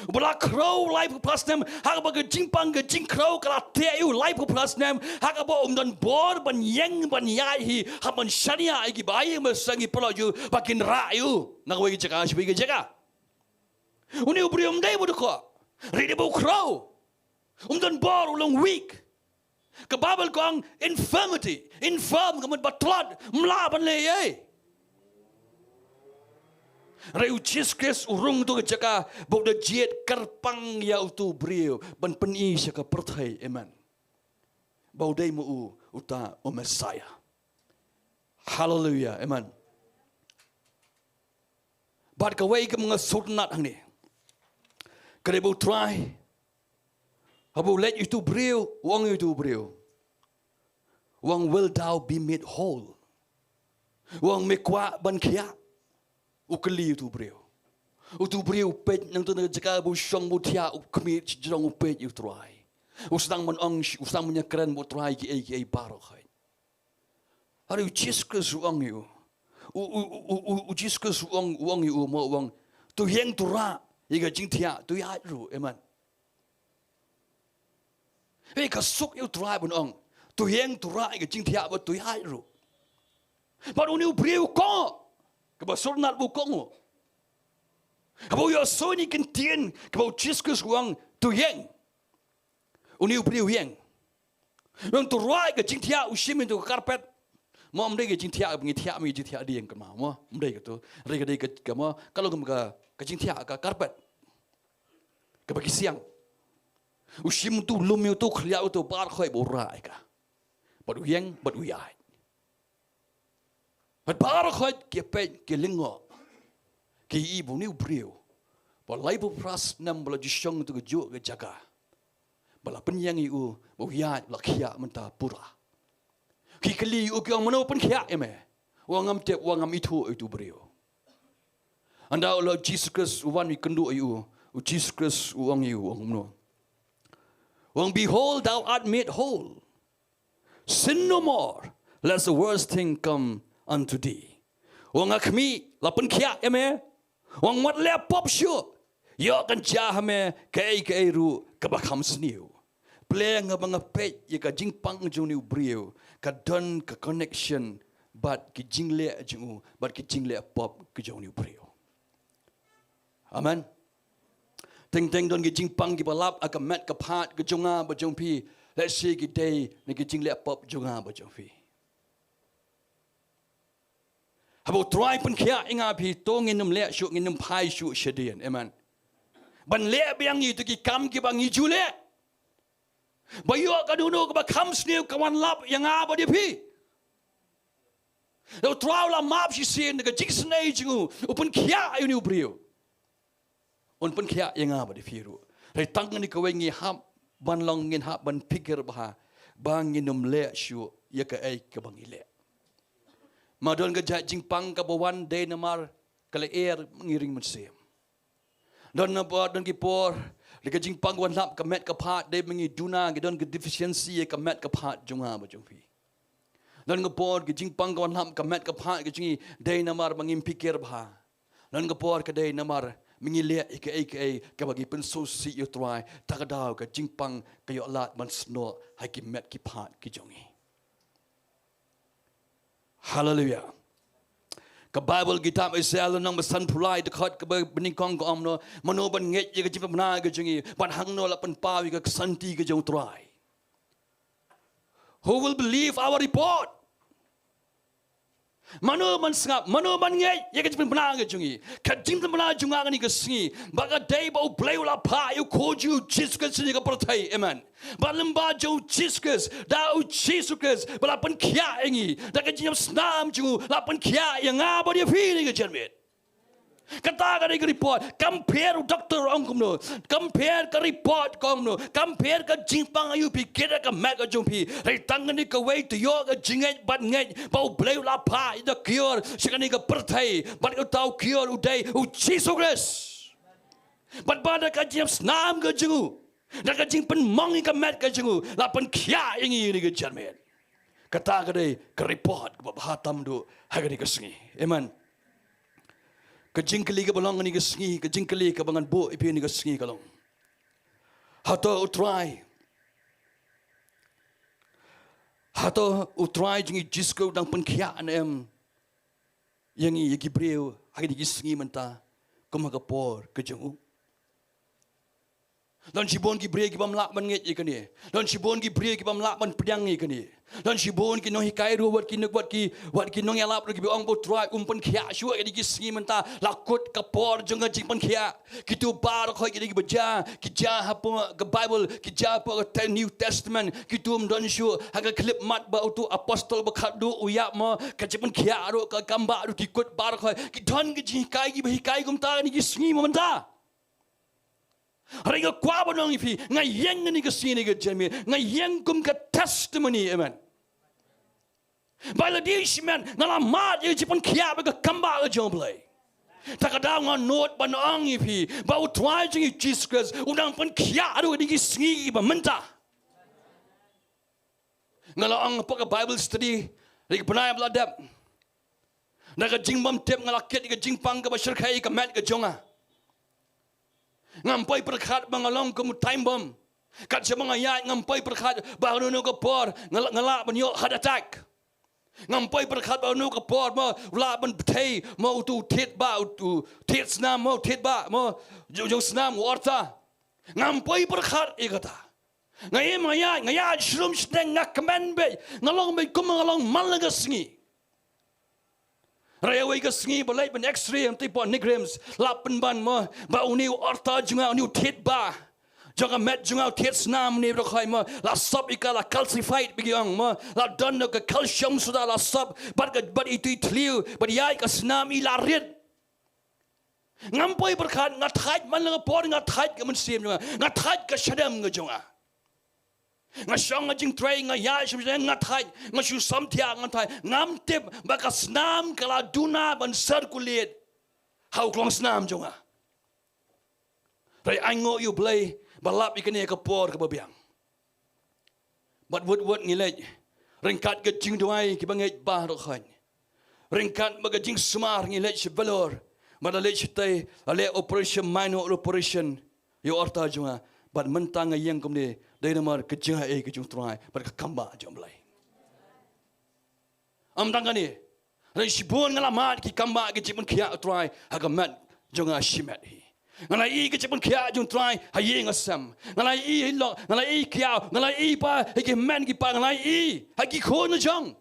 ba la khrew laiphew phra snem, ha kaba ka jingpang ka jingkhrew ka la teh ïa u laiphew phra snem, ha kaba um don bor ban ïeng ban ïaid hi, hap ban shaniah ïa ki ba ïeng ba seng, ki paralok jong u ba kin rah ïa u na kawei ka jaka sha kawei ka jaka. Une u briew um dei ba u dkoh, hynrei dei ba u khrew. Um don bor, u long weak. Ka Baibl ka ong infirmity, infirm ka mut ba tlot, ym lah ban leh ei ei. Hynrei u Jisu Khrist u rung ha katu ka jaka ba u da jied kyrpang ïa utu u briew ban pyni sha ka pyrthei, amen, ba u dei ma u uta u Messiah. Haleluia, amen. Bad kawei ka manga sutnat hangne. Ka dei ba u Trai, haba u leit ïa utu u briew, u ong ïa utu u briew, u ong, "Wilt thou be made whole?" U ong, "Me kwah ban khiah?" U kylli utu u briew. Utu u briew u peit nangta na ka jaka ba u shong ba u thiah, u khmih shajrong u peit ïa u Trai. U sdang ban ong, u sdang ban ïakren bad u Trai kiei kiei baroh khoit. Hynrei u Jisu Khrist u ong ïa u. U, u, u, u, u, u Jisu Khrist u ong, u ong ïa u, mo, u ong, "To ïeng to rah ïa ka jingthiah, to ïaid ruh." Amen. Hei, ka suk ïa u Trai ban ong, "To ïeng to rah ïa ka jingthiah bad to ïaid ruh." Bad une u briew u kohnguh. Kaba sutnat ba u kohnguh. Haba u ïohsngew ïa kane ka ktien kaba u Jisu Khrist u ong, "To ïeng." Une u briew u ïeng. U ïeng to rah ïa ka jingthiah, u shim ïa utu ka carpet. Mo, ym dei ka jingthiah ba ngi thiah, ym dei ka jingthiah dieng kane, mo. Ym dei katu. Hynrei ka dei ka, ka, mo, ka long kum ka, ka jingthiah ka carpet kaba ki siang. U shim utu, u lum ïa utu, u khylliat ïa utu, baroh khoit bad u rah ïa ka. Bad u ïeng, bad u ïaid. Bad baroh khoit ki peit, ki lyngngoh. Ki ïohi ba une u briew ba laiphew phra snem ba la ju shong ha katu kajuh ka jaka, ba la pynïeng ïa u, ba u ïaid, ba la khiah mynta pura. Ki kylli ïa u, ki ong, "Mano pynkhiah ïa me?" U ong, "Ngam tip," u ong, "ngam ithuh ïa utu u briew." Hynda u la, u Jisu Khrist u wan ïakynduh ïa u, u Jisu Khrist u ong ïa u, u ong kumno? U ong, "Behold, thou art made whole. Sin no more, lest the worst thing come unto thee." U ong, "Nga khmih, la pynkhiah ïa me." U ong, "Wat leh pop shuh. Ïoh kan jia ha me kaei kaei ruh kaba kham sniew." Plie nga ba nga peit ïa ka jingpang jong une u briew, ka don ka connection bad ki jingleh jong u, bad ki jingleh pop ki jong une u briew. Amen. Teng teng don ki jingpang kiba lap ha ka met ka phad ka jong nga bad jong phi. Lehse ki dei na ki jingleh pop jong nga bad jong phi. Haba u Trai pynkhiah ïa nga phi, to ngin ym leh shuh, ngin ym phai shuh shadien. Amen. Ban leh biang ïa kito ki kam kiba ngi ju leh, ba ïoh kano kano kaba kham sniew ka wan lap ïa nga bad ïa phi. Lada u Trai u la map shisien na ka jingisynei jong u, u pynkhiah ïa une u briew, un pynkhiah ïa nga bad ïa phi ruh. Hynrei tang kane kawei ngi hap ban long, ngin hap ban phikir bha ba ngin ym leh shuh ïa kaei kaba ngi leh. Namar don ka jait jingpang kaba wan dei namar ka lyer, ngi ring mynsiem. Don na por, don ki por, lada ka jingpang ka wan lap ka met ka phad, dei ba ngi duna, ngi don ka deficiency ïa ka met ka phad jong nga bad jong phi. Don ka por ka jingpang ka wan lap ka met ka phad ka jong ngi, dei namar ba ngim phikir bha. Don ka por ka dei namar ba ngi leh ïa kaei kaei kaba ngi pynsngewsih ïa u Trai, ta ka daw ka jingpang ka ïoh lad ban snoh ha ki met ki phad ki jong ngi. Haleluia. Ka Baibl, kitab Isaiah lynnong ba sanphew lai, dkhot kaba nyngkong ka ong kumno, mano ban ngeit ïa ka jingpynbna ka jong ngi, bad hangno la pynpaw ïa ka ksanti ka jong u Trai? Who will believe our report? Mano ban sngap, mano ban ngeit ïa ka jingpynbna ka jong ngi? Ka jingpynbna jong nga kane ka sngi, ba ka dei ba U Blei u la phah ïa u Khun jong u Jisu Khrist sha kane ka pyrthei. Amen. Bad lyngba jong u Jisu Khrist, da u Jisu Khrist ba la pynkhiah ïa ngi, da ka jingïap snam jong u la pynkhiah ïa nga bad ïa phi kane ka janmiet. Kata ka dei ka report. Kam pher u doktor ong kumno, kam pher ka report ka ong kumno, kam pher ka jingpang aïu phi kit da ka met ka jong phi. Hynrei tang kane kawei, to ïoh ka jingngeit bad ngeit ba U Blei u la phah ïa uta u khior sha kane ka pyrthei, bad uta u khior u dei u Jisu Khrist. Bad ba da ka jingïap snam ka jong u, da ka jingpynmong ïa ka met ka jong u, la pynkhiah ïa ngi ïa kane ka janmiet. Kata ka dei ka report kaba bha tam duh ha kane ka sngi. Amen. Ka jingkylli kaba long kane ka sngi, ka jingkylli kaba ngan buh ïa phi kane ka sngi ka long, hato u Trai, hato u Trai jong ngi Jisu u dang pynkhiah ne em ïa ngi, ïa ki briew ha kine ki sngi mynta, kum ha ka por ka jong u? Don shibun ki briew ki bym lah ban ngeit ïa kane. Don shibun ki briew ki bym lah ban pdiang ïa kane. Don shibun ki nonghikai ruh, wat ki nuk, wat ki, wat ki nongïalap ruh kiba ong ba U Trai um pynkhiah shuh ïa kine ki sngi mynta. La kut ka por jong ka jingpynkhiah. Kito baroh ki dei kiba jia, ki jia hapoh ka Bible, ki jia hapoh ka Te-, New Testament, kito ym don shuh. Ha ka khyllipmat ba uto apostol ba khatduh u ïap mo, ka jingpynkhiah ruh ka kam ba ruh ki kut baroh. Ki don ki jinghikai kiba hikai kumta ha kine ki sngi mynta. Hynrei nga kwah ban ong ïa phi, nga ïeng ha kane ka sngi ne ka jingmut, nga ïeng kum ka testimony, amen. Ba la dei shimet nga la mad ïa ka jingpynkhiah bad ka kam ba ka jong U Blei. Ta ka daw nga nud ban ong ïa phi ba U Trai jong ngi Jisu Khrist u dang pynkhiah haduh kine ki sngi kiba mynta. Nga la ong hapoh ka Bible study ha ki bnai ba la dep. Na ka jingbym tip nga la kit ïa ka jingpang kaba shyrkhei ïa ka met ka jong nga. Ngam poi pyrkhat ba nga long kum u time bomb. Kat shaba nga ïaid ngam poi pyrkhat ba ha kano kano ka por nga la, nga lah ban ïoh heart attack. Ngam poi pyrkhat ba ha kano ka por mo u lah ban bthei mo uto u thied ba, uto u thied snam mo, u thied ba mo jong, jong snam u orta. Ngam poi pyrkhat ïa kata. Nga im nga ïaid, nga ïaid shlem shneng, nga kmen beit, nga long beit kum nga long man la ka sngi. Hynrei ha kawei ka sngi ba leit ban X-ray hangtei hapoh NEIGRIHMS, la pynban mo ba une u orta jong nga, une u thied ba jong ka met jong nga, u thied snam une baroh khoit mo, la sop ïa ka, la calcified ba ki ong mo, la don noh ka calcium soda, la sop bad ka, bad itu i thliew, bad ïa ka snam i la rit. Ngam poi pyrkhat, nga thait man la ka por, nga thait ka mynsiem jong nga, nga thait ka shadem ka jong nga. Nga shong ha jingtrei, nga ïaid sha mynsiem, nga thait, nga shu samthiah, nga thait. Ngam tip ba ka snam ka la duna ban circulate ha u klong snam jong nga. Hynrei ainguh ïa U Blei ba lap ïa kane ka por kaba biang. Bad wut wut ngi leit ryngkat ka jingduwai kiba ngeit baroh khoit. Ryngkat bad ka jingsumar ngi leit sha Vellore. Bad la leit shatei, la leh operation, minor operation ïa u orta jong nga. Bad mynta nga ïeng kumne dei namar ka jingaiei ka jong U Trai bad ka kam ba jong U Blei. Ym tang kane, hynrei shibun nga la mad ki kam ba ka jingpynkhiah U Trai ha ka met jong nga shimet hi. Nga la ïohi ka jingpynkhiah jong U Trai ha ïing ha sem. Nga la ïohi ha lok, nga la ïohi kiaw, nga la ïohi pa ha ki hynmen ki pa, nga la ïohi ha ki khun la jong.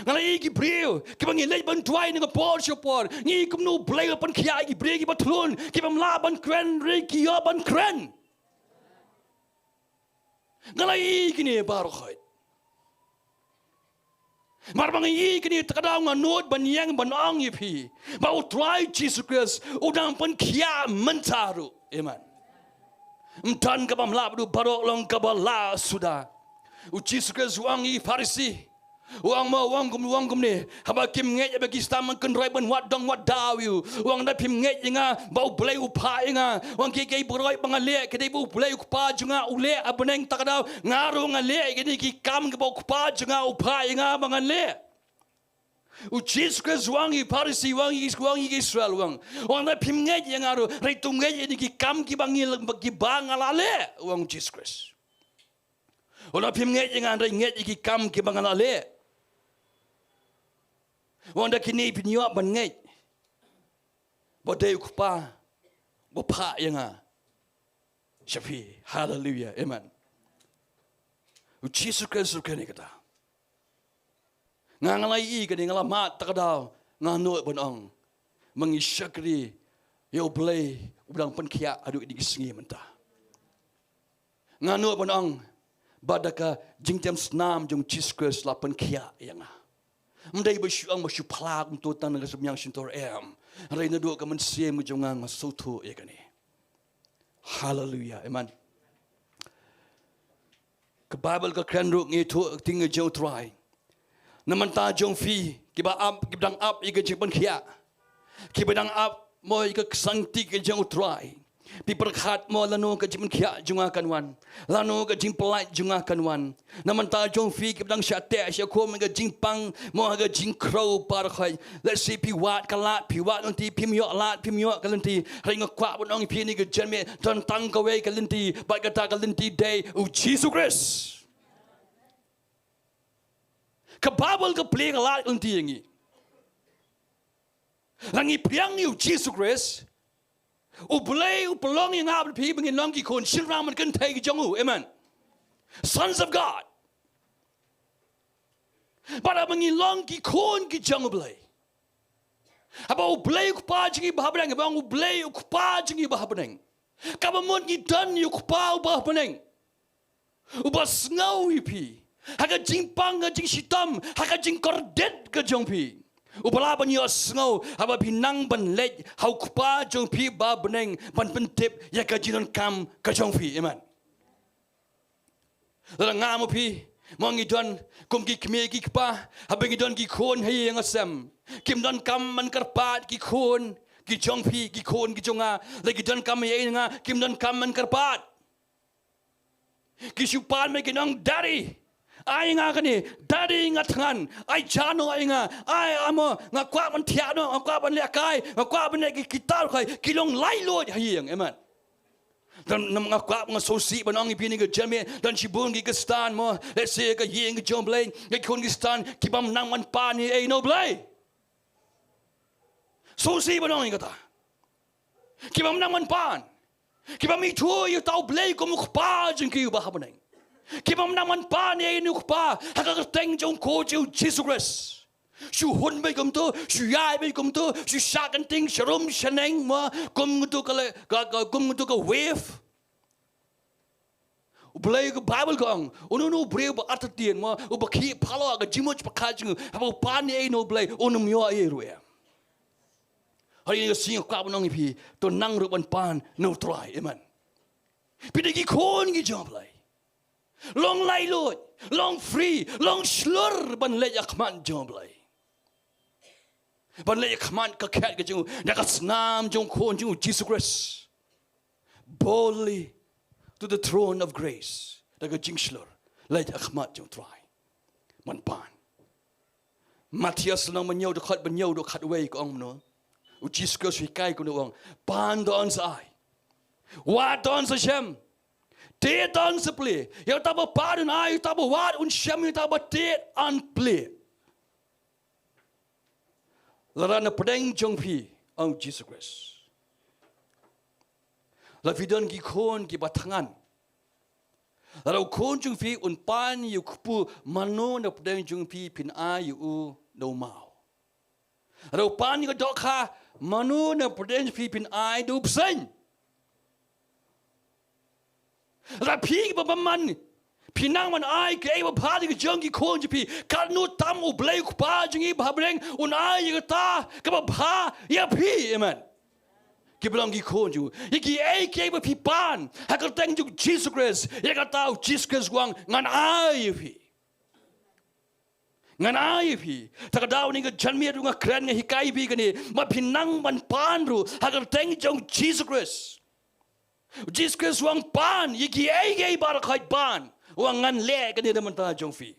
Nga la ïohi ki briew kiba ngi leit ban duwai na ka por sha ka por. Ngi ïohi kumno U Blei u la pynkhiah ïa ki briew kiba thlun, kiba ym lah ban kren, hynrei ki ïoh ban kren. Nga la ïohi kine baroh khoit. Mar ba nga ïohi kine, ta ka daw nga nud ban ïeng ban ong ïa phi ba U Trai Jisu Khrist u dang pynkhiah mynta ruh. Amen. Ym don kaba ym lah bad u, baroh long kaba lah suda. U Jisu Khrist u ong ïa ki Pharisi, u ong mo, u ong kum, u ong kumne, haba kim ngeit ïa ba ki sdang ban kynroi ban wad dong wad daw ïa u. U ong, da phim ngeit ïa nga ba U Blei u phah ïa nga. U ong, kiei kiei baroh ba nga leh ka dei ba U Blei U Kpa jong nga u leh ha bneng, ta ka daw nga ruh nga leh ïa kine ki kam kiba U Kpa jong nga u phah ïa nga ba ngan leh. U Jisu Khrist u ong ïa ki Pharisi, u ong ïa ki, u ong ïa ki Israel, u ong, u ong, da phim ngeit ïa nga ruh, hynrei to ngeit ïa kine ki kam kiba ngi, kiba nga la leh, u ong Jisu Khrist. U ong, phim ngeit ïa nga hynrei ngeit ïa ki kam kiba nga la leh. U ong, da kine phin ïoh ban ngeit ba dei U Kpa uba phah ïa nga sha phi. Haleluia. Amen. U Jisu Khrist u kren ïa kata. Nga, nga la ïohi kane, nga la mad, ta ka daw nga nud ban ong ba ngi shakri ïa U Blei uba dang pynkhiah haduh kine ki sngi mynta. Nga nud ban ong ba da ka jingtem snam jong Jisu Khrist la pynkhiah ïa nga. Ym dei ba shu ong ba shu phla kumto tang na ka symbai shyntur, em. Hynrei naduh ka mynsiem ka jong nga nga sngewthuh ïa kane. Haleluia. Amen. Ka Baibl ka kren ruh, ngi ïathuh ka ktien ka jong U Trai. Na bynta jong phi kiba ap, kiba dang ap ïa ka jingpynkhiah, kiba dang ap mo ïa ka ksangti ka jong U Trai, phi pyrkhat mo lano ka jingpynkhiah jong nga kan wan, lano ka jingpyllait jong nga kan wan. Na bynta jong phi kiba dang shah teh shah khum ïa ka jingpang mo ha ka jingkhrew baroh khoit. Let's say phi wad ka lad, phi wad lynti, phim ïoh lad, phim ïoh ka lynti. Hynrei nga kwah ban ong ïa phi ha kane ka janmiet, don tang kawei ka lynti, bad kata ka lynti dei U Jisu Khrist. Ka Baibl ka plie ka lad ka lynti ïa ngi. Lada ngi pdiang ïa U Jisu Khrist, U Blei u pynlong ïa nga bad phi ba ngin long ki khun shynrang ban kynthei ki jong u. Amen. Sons of God. Bad haba ngi long ki khun ki jong U Blei, haba U Blei u Kpa jong ngi ba ha bneng, haba U Blei u Kpa jong ngi ba ha bneng, kaba mut ngi don ïa u Kpa uba ha bneng, uba sngew ïa phi ha ka jingpang, ka jingshitom, ha ka jingkordit ka jong phi, uba lah ban ïohsngew haba phi nang ban leit ha u Kpa jong phi ba ha bneng ban pyntip ïa ka jingdonkam ka jong phi. Amen. Lada nga ma phi, mo, ngi don kum ki kmie ki kpa, haba ngi don ki khun ha ïing ha sem, kim donkam ban kyrpad ki khun ki jong phi, ki khun ki jong nga, lada ki donkam ïa ei na nga, kim donkam ban kyrpad. Ki shu pan beit, kin ong, "Daddy, ai nga kane, Daddy, nga thngan, ai ja noh ïa nga, ai, amo, nga kwah ban thiah noh, nga kwah ban lehkai, nga kwah ban leh ki, ki tar kai, ki long laitluid ha ïing." Amen. Don, nga kwah, nga sngewsih ban ong ïa phi kane ka janmiet, don shibun ki Khristan, mo, lehse ka ïing ka jong U Blei, ki khun Khristan, ki bym nang ban pan ïa ei na U Blei. Sngewsih ban ong ïa kata. Ki bym nang ban pan. Ki bym ithuh ïa uta U Blei kum u Kpa jong ki uba ha bneng. Ki bym nang ban pan ïa une u Kpa ha ka kyrteng jong u Khun jong U Jisu Khrist. Shu hun beit kumto, shu ïaid beit kumto, shu shah kynting sharum shaneng, mo, kum kumto ka le, ka, ka, kum kumto ka wave. U Blei, ka Baibl ka ong, uno uno u briew uba artatien, mo, uba khih phalor ka jingmut jingpyrkhat jong u, haba u pan ïa ei na U Blei, un ym ïoh ei ruh. Hynrei nga sngew kwah ban ong ïa phi, to nang ruh ban pan na U Trai. Amen. Phi dei ki khun ki jong U Blei. Long laitluid, long free, long shlur ban leit ha khmat jong U Blei. Ban leit ha khmat ka khet ka jong u, na ka snam jong u Khun jong U Jisu Khrist. Boldly to the throne of grace. Da ka jingshlur leit ha khmat jong U Trai. Ban pan. Mathaios lynnong ba hynñiew dkhot ba hynñiew dkhot wei ka ong kumno? U Jisu Khrist u hikai kumno, u ong, "Pan to yn sa ai. Wad to yn sa shem. Tied to yn sa plie. Ïa uta uba pan un ai, ïa uta uba wad un shem, ïa uta uba tied yn plie." Lada na pdeng jong phi, ong U Jisu Khrist, lada phi don ki khun kiba thngan, lada u khun jong phi un pan ïa u kpu, mano na pdeng jong phi phin ai ïa u da u maw? Lada u pan ïa ka dohkha, mano na pdeng jong phi phin ai da u bseiñ? Lada phi kiba bymman phi nang ban ai kaei ba bha ïa ka jong ki khun jong phi, katno tam U Blei u Kpa jong ngi ba ha bneng un ai ïa kata kaba bha ïa phi. Amen. Kiba long ki khun jong u, ïa kiei kiei ba phi pan ha ka kyrteng jong U Jisu Khrist, ïa kata U Jisu Khrist u ong, ngan ai ïa phi. Ngan ai ïa phi. Te ka daw kane ka janmiet ruh nga kren, nga hikai ïa phi kane, ba phi nang ban pan ruh ha ka kyrteng jong U Jisu Khrist. U Jisu Khrist u ong, pan ïa kiei kiei baroh, khie pan. U ong, ngan leh kane na ka bynta jong phi.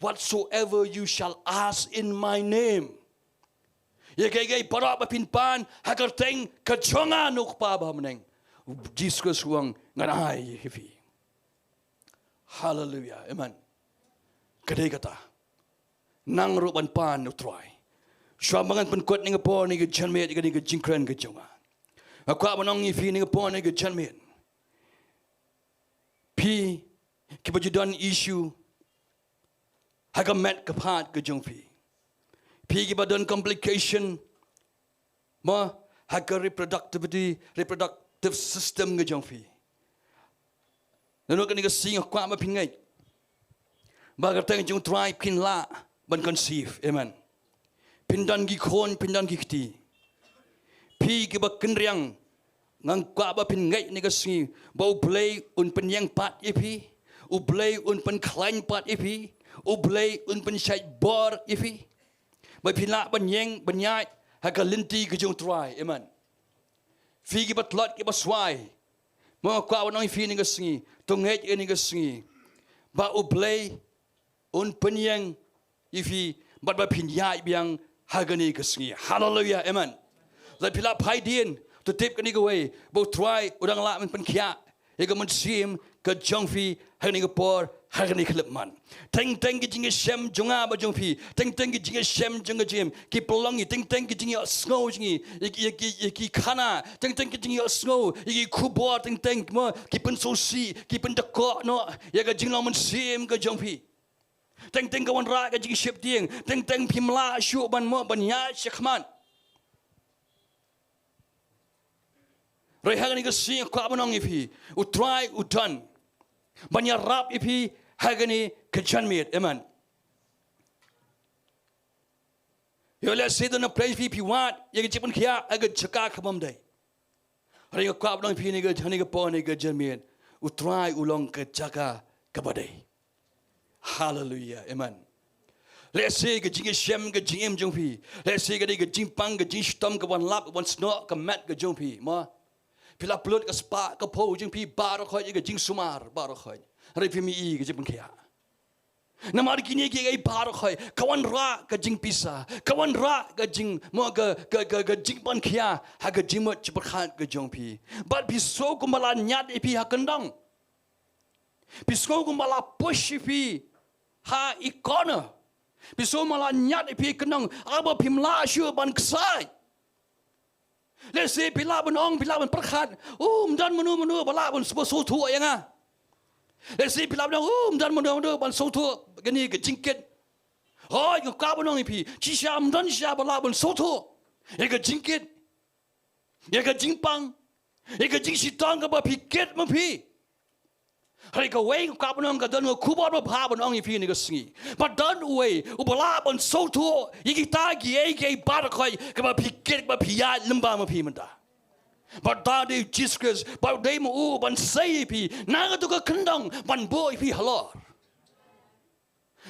Whatsoever you shall ask in my name. Ïa kiei kiei baroh ba phin pan ha ka kyrteng ka jong nga, na u Kpa ba ha bneng, U Jisu Khrist u ong, ngan ai ïa phi. Haleluia. Amen. Ka dei kata. Nang ruh ban pan na U Trai. Shuwa ba ngan pynkut kane ka por, kane ka janmiet, kane ka jingkren ka jong nga, nga kwah ban ong ïa phi kane ka por, kane ka janmiet, phi kiba ju don issue ha ka met ka phad ka jong phi, phi kiba don complication, mo, ha ka reproductivity, reproductive system ka jong phi, naduh kane ka sngi nga kwah ba phin ngeit ba ha ka kyrteng jong U Trai phin lah ban conceive. Amen. Phin don ki khun, phin don ki kti. Phi kiba kynriang, nga kwah ba phin ngeit kane ka sngi ba U Blei un pynïeng pat ïa phi. U Blei un pynkhlaiñ pat ïa phi. U Blei un pynshait bor ïa phi, ba phin lah ban ïeng ban ïaid ha ka lynti ka jong U Trai. Amen. Phi kiba tlot, kiba swai, mo, nga kwah ban ong ïa phi kane ka sngi, to ngeit kane ka sngi ba U Blei un pynïeng ïa phi bad ba phin ïaid biang ha kane ka sngi. Haleluia. Amen. Lada phi lah phai dien, to tip kane kawei, ba U Trai u dang lah ban pynkhiah ïa ka mynsiem ka jong phi ha kane ka por, ha kane ka khyllipmat. Teng teng ki jingïashem jong nga bad jong phi, teng teng ki jingïashem jong ka Jim, ki pynlong ïa, teng teng ki jingïohsngew jong ngi, ïa ki, ïa ki, ïa ki khana, teng teng ki jingïohsngew, ïa ki khubor, teng teng, mo, ki pynsngewsih, ki pyndkoh noh ïa ka jinglong mynsiem ka jong phi. Teng teng ka wanrah ka jingsheptieng. Teng teng phim lah shuh ban mo ban ïaid shakhmat. Hynrei ha kane ka sngi nga kwah ban ong ïa phi, U Trai u don ban ïarap ïa phi ha kane ka janmiet. Amen. Ïoh lehse don na pdeng phi, phi wad ïa ka jingpynkhiah ha ka jaka kaba ym dei. Hynrei nga kwah ban ong ïa phi ha kane ka por, ha kane ka janmiet, U Trai u long ka jaka kaba dei. Haleluia. Amen. Lehse ka jingïashem, ka jingim jong phi, lehse ka dei ka jingpang, ka jingshitom, ka wan lap, ka wan snoh ka met ka jong phi. Mo, phi la pynlut ka spah ka phew jong phi baroh khoit ïa ka jingsumar baroh khoit. Hynrei phim ïohi ka jingpynkhiah. Namar kine kiei kiei baroh khoit, ka wanrah ka jingpisa, ka wanrah ka jing, mo, ka, ka, ka, ka jingpynkhiah ha ka jingmut jingpyrkhat ka jong phi. Bad phi sngew kumba la ñiad ïa phi ha kyndong. Phi sngew kumba la push ïa phi ha i corner. Phi sngew kumba la ñiad ïa phi ha kyndong, haba phim lah shuh ban ksai. Lehse phi lah ban ong, phi lah ban pyrkhat, um don mano mano ba lah ban sngewthuh ïa nga. Lehse phi lah ban ong, um don mano mano ban sngewthuh kane ka jingkit. Hooid, nga kwah ban ong ïa phi, shisha ym don shisha ba lah ban sngewthuh ïa ka jingkit, ïa ka jingpang, ïa ka jingshitom kaba phi kit ma phi. Hynrei kawei nga kwah ban ong, ka don ka khubor babha ban ong ïa phi ha kane ka sngi. Ba don uwei uba lah ban sngewthuh ïa kita kiei kiei baroh khoit kaba phi kit, kaba phi ïaid lyngba ma phi mynta. Ba u dei u Jisu Khrist, ba u dei ma u ban sei ïa phi na kato ka kyndong, ban buh ïa phi halor,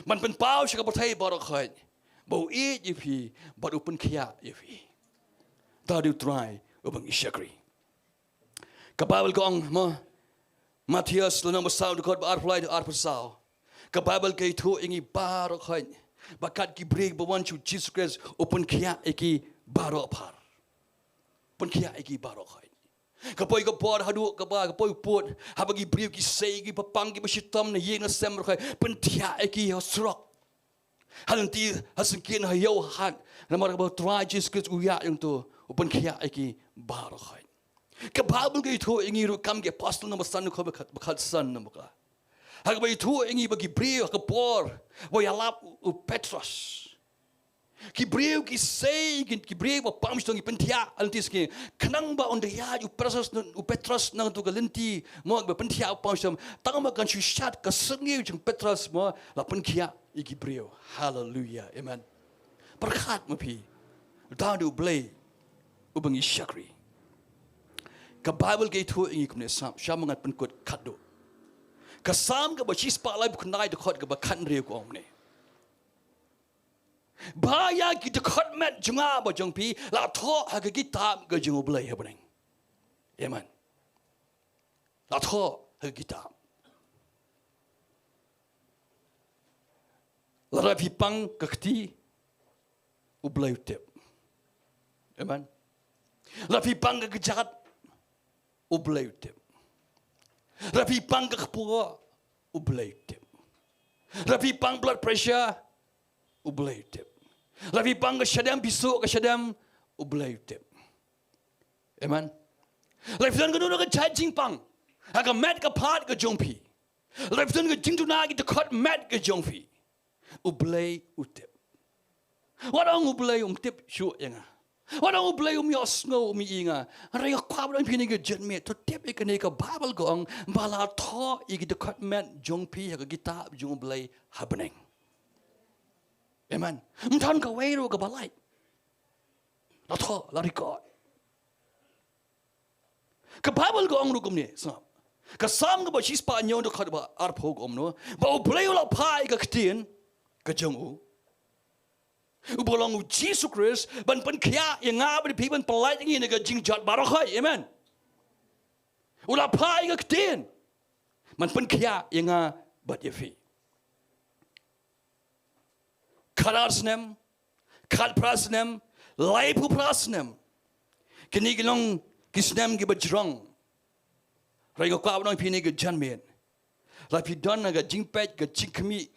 ban pynpaw sha ka pyrthei baroh khoit ba u ïeit ïa phi bad u pynkhiah ïa phi. Uta u dei U Trai uba ngi shakri. Ka Baibl ka ong, mo, Mathaios lynnong ba saw, dkhot ba arphew lai, arphew saw. Ka Baibl ka ïathuh ïa ngi baroh khoit ba kat ki briew ba wan sha u Jisu Khrist, u pynkhiah ïa ki baroh phar. Pynkhiah ïa ki baroh khoit. Ka poi ka por haduh kaba, ka poi pud, haba ki briew ki sei, kiba pang, kiba shitom na ïing na sem baroh khoit, pynthiah ïa ki ha surok, ha lynti, ha syngkien, ha ïew, ha hat. Namar kaba U Trai Jisu Khrist u ïaid ïa uto, u pynkhiah ïa ki baroh khoit. Ka Baibl ka ïathuh ïa ngi ruh, Kam ki Apostol lynnong ba san, dkhot ba khat, ba khatsan, namar ka, ha kaba ïathuh ïa ngi ba ki briew ha ka por ba ïalap u, u Petros, ki briew ki sei, ki, ki briew ba pang shitom ki pynthiah ha lynti syngkien, khnang ba un da ïaid u Petros, u Petros na kato ka lynti, mo, ba pynthiah, ba pang shitom, tang ba kan shu shad ka syrngiew jong u Petros, mo, la pynkhiah ïa ki briew. Haleluia. Amen. Pyrkhat ma phi, uta u dei U Blei uba ngi shakri. Ka Baibl ka ïathuh ïa ngi kumne, Salm, sha ma ngan pynkut khatduh. Ka Salm kaba shispah laiphew khyndai, dkhot kaba khathynriew ka ong kumne: Ba ïa ki dkhot met jong nga bad jong phi la thoh ha ka kitab ka jong U Blei ha bneng. Amen. La thoh ha ka kitab. Lada phi pang ka kti, U Blei u tip. Amen. Lada phi pang ka kjat, U Blei u tip. Lada phi pang ka kpoh, U Blei u tip. Lada phi pang blood pressure, U Blei u tip. Lada phi pang ka shadem, phi suh ka shadem, U Blei u tip. Amen. Lada phi don kano kano ka jait jingpang ha ka met ka phad ka jong phi, lada phi don ka jingduna ki dkhot met ka jong phi, U Blei u tip. Wat ong U Blei um tip shuh ïa nga, wat ong U Blei um ïohsngew, um ïohi ïa nga. Hynrei nga kwah ban ong ïa phi ha kane ka janmiet, to tip ïa kane, ka Baibl ka ong ba la thoh ïa ki dkhot met jong phi ha ka kitab jong U Blei ha bneng. Amen. Ym don kawei ruh kaba lait. La thoh, la record. Ka Baibl ka ong ruh kumne, sngap. Ka Salm kaba shispah hynñiew, dkhot ba arphew ka ong kumno: Ba U Blei u la phah ïa ka ktien ka jong u, uba long U Jisu Khrist, ban pynkhiah ïa nga bad ïa phi, ban pyllait ïa ngi na ka jingjot baroh khoit. Amen. U la phah ïa ka ktien ban pynkhiah ïa nga bad ïa phi. Khatar snem, khatphra snem, laiphew phra snem, kine ki long ki snem kiba jrong. Hynrei nga kwah ban ong ïa phi ha kane ka janmiet, lada phi don ka jingpeit, ka jingkhmih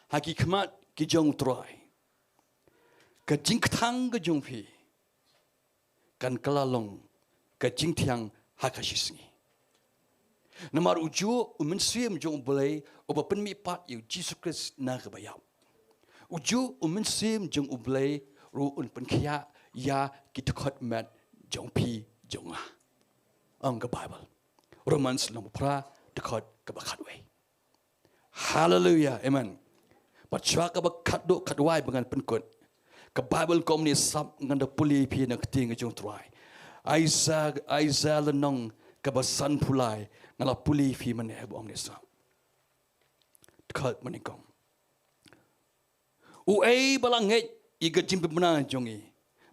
ha ki khmat ki jong U Trai, ka jingkthang ka jong phi kan kylla long ka jingthiang ha ka shisngi. Namar ujuh u mynsiem jong U Blei uba pynmihpat ïa u Jisu Khrist na kaba ïap. Ujuh u mynsiem jong U Blei ruh un pynkhiah ïa ki dkhot met jong phi jong nga. Ong ka Baibl. Romans lynnong ba phra dkhot kaba khatwei. Haleluia, amen. Bad shuwa kaba khatduh khatwai ba ngan pynkut, ka Baibl kumne sap ngan da pule ïa phi na ka ktien ka jong U Trai. Isaiah, Isaiah lynnong kaba sanphew lai, ngan la pule ïa phi mynne ba ong kumne sap. Dkhot mynnyngkong. Uei ba la ngeit ïa ka jingpynbna jong ngi?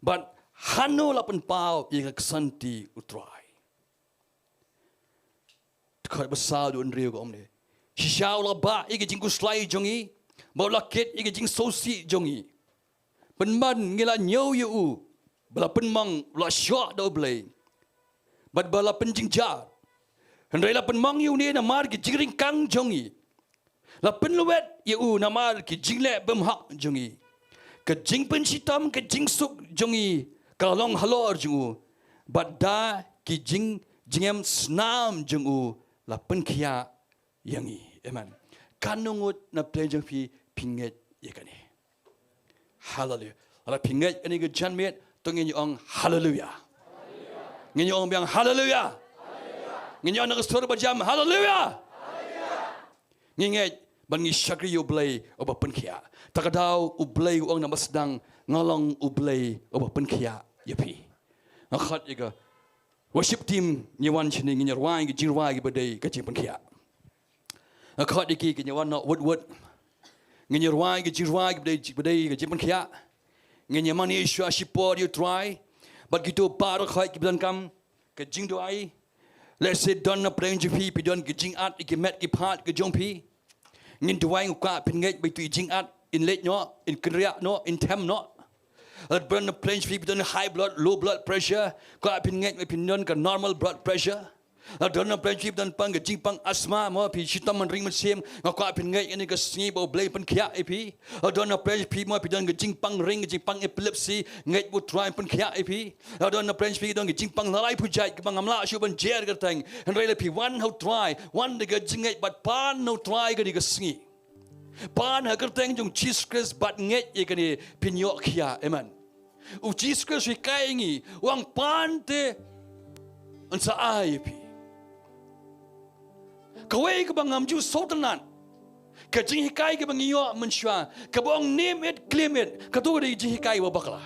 Bad hano la pynpaw ïa ka ksanti U Trai? Dkhot ba saw, dkhot hynriew ka ong kumne. Shisha u la bah ïa ka jingkhuslai jong ngi, bad u la kit ïa ka jingsngewsih jong ngi. Pynban ngi la ñiew ïa u ba la pynmong, u la shoh da U Blei, bad ba la pynjynjar. Hynrei la pynmong ïa une namar ki jingryngkang jong ngi. La pynlwet ïa u namar ki jingleh bymhok jong ngi. Ka jingpynshitom ka jingsuk jong ngi ka la long halor jong u, bad da ki jing, jingem snam jong u la pynkhiah ïa ngi. Amen. Katno ngut na pdeng jong phi phi ngeit ïa kane? Haleluia. Lada phi ngeit ïa kane ka janmiet, to ngin ïa ong haleluia. Ngin ïa ong biang haleluia. Ngin ïa ong na ka sur ba jam haleluia. Ngi ngeit bad ngi shakri ïa U Blei uba pynkhiah. Ta ka daw U Blei u ong na ba sdang, nga long U Blei uba pynkhiah ïa phi. Nga khot ïa ka worship team, ngi wan shane, ngin ïa rwai ka jingrwai kaba dei ka jingpynkhiah. Nga khot ïa ki, ngin ïa wan noh wut wut. Ngin ïa rwai ka jingrwai kaba dei, kaba dei ka jingpynkhiah. Ngin ïa mane shuwa shipor ïa U Trai. Bad kito baroh khoit kiba donkam ka jingduwai. Lehse don na pdeng jong phi, phi don ki jingat ïa ki met ki phad ki jong phi. Ngin duwai, nga kwah phin ngeit ba ito i jingat in leit noh, in kynriah noh, in them noh. Lada don na pdeng jong phi phi don high blood, low blood pressure, kwah phin ngeit ba phin don ka normal blood pressure. Lada don na pdeng jong phi phi don pang ka jingpang asthma, mo phi shitom hynrei mynsiem, nga kwah phin ngeit ïa kane ka sngi ba U Blei pynkhiah ïa phi. Lada don na pdeng jong phi mo phi don ka jingpang ring, ka jingpang epilepsy, ngeit ba U Trai un pynkhiah ïa phi. Lada don na pdeng jong phi don ka jingpang la laiphew jait kaba ngam lah shuh ban jer kyrteng. Hynrei lada phi wan ha U Trai, wan da ka jingngeit bad pan na U Trai kane ka sngi. Pan ha ka kyrteng jong U Jisu Khrist bad ngeit ïa kane phin ïoh khiah. Amen. U Jisu Khrist u hikai ïa ngi, u ong pan te yn sa ai ïa phi. Kawei kaba ngam ju sngewtynnat, ka jinghikai kaba ngi ïoh mynshuwa kaba ong name it, claim it, kato ka dei ka jinghikai ba bakla.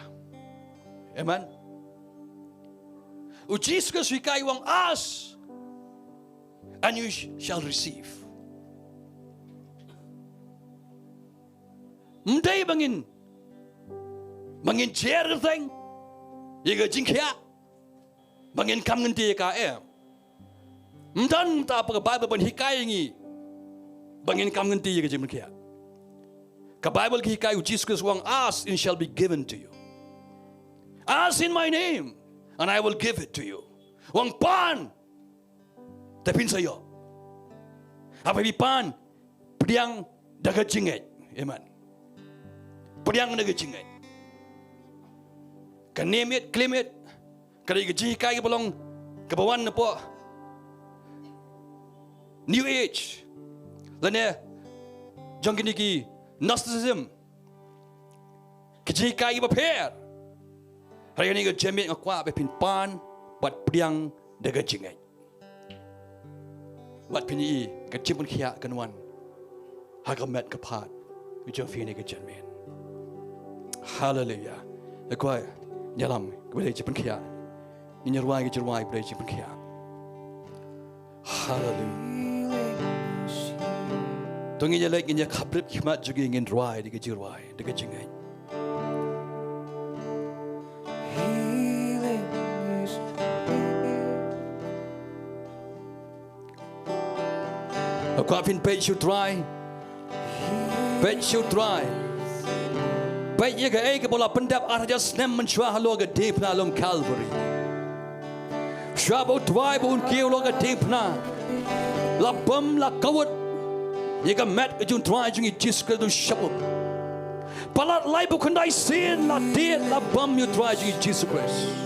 Amen. U Jisu Khrist u hikai u ong ask and you sh-, shall receive. Ym dei ba ngin, ba ngin jer kyrteng ïa ka jingkhiah, ba ngin kam ngynti ïa ka, em. Ym don ta pa ka Baibl ban hikai ïa ngi ba ngin kam ngynti ïa ka jingkhiah. Ka Baibl ka hikai, u Jisu Khrist u ong ask and it shall be given to you. Ask in my name and I will give it to you. U ong pan te phin sa ïoh. Haba phi pan, pdiang da ka jingngeit. Amen. Pdiang da ka jingngeit. Ka name it, claim it, ka dei ka jinghikai kaba long, kaba wan napoh New Age lane jong kine ki Gnosticism. Ka jinghikai kaba pher. Hynrei kane ka janmiet nga kwah ba phin pan bad pdiang da ka jingngeit. Bad phin ïohi ka jingpynkhiah kan wan ha ka met ka phad ka jong phi kane ka janmiet. Haleluia. Nga kwah ïalam kaba dei jingpynkhiah. Ngin ïa rwai ka jingrwai kaba dei jingpynkhiah. Haleluia. To ngin ïa leit, ngin ïa khapbrip ki khmat jong ngi, ngin rwai da ka jingrwai, da ka jingngeit. Nga kwah phin peit sha u Trai. Peit sha u Trai. Peit ïa kaei kaba u la pyndep ar hajar snem mynshuwa halor ka diengphna lum Calvary. Shuwa ba u duwai ba un kiew halor ka diengphna, la bam, la kawut ïa ka met ka jong u Trai jong ngi Jisu Khrist da u shaphang. Palat laiphew khyndai sien la tied, la bam ïa u Trai jong ngi Jisu Khrist.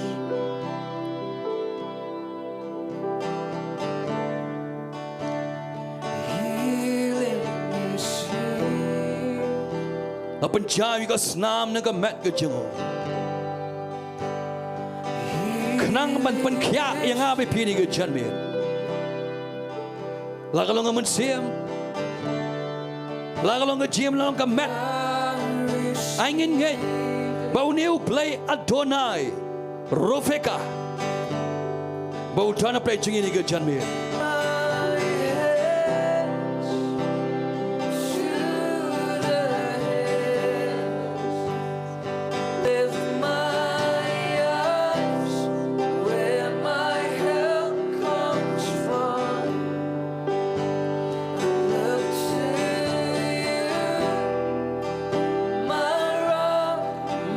Nga pynjah ïa ka snam na ka met ka jong u, khnang ban pynkhiah ïa nga bad phi ha kane ka janmiet. La ka long ka mynsiem, la ka long ka jingim, la ka long ka met. Ai ngin ngeit ba une u Blei Adonai Roveka, ba u don ha pdeng jong ngi ha kane ka janmiet. Lift my eyes where my help comes from. Look to you, my rock,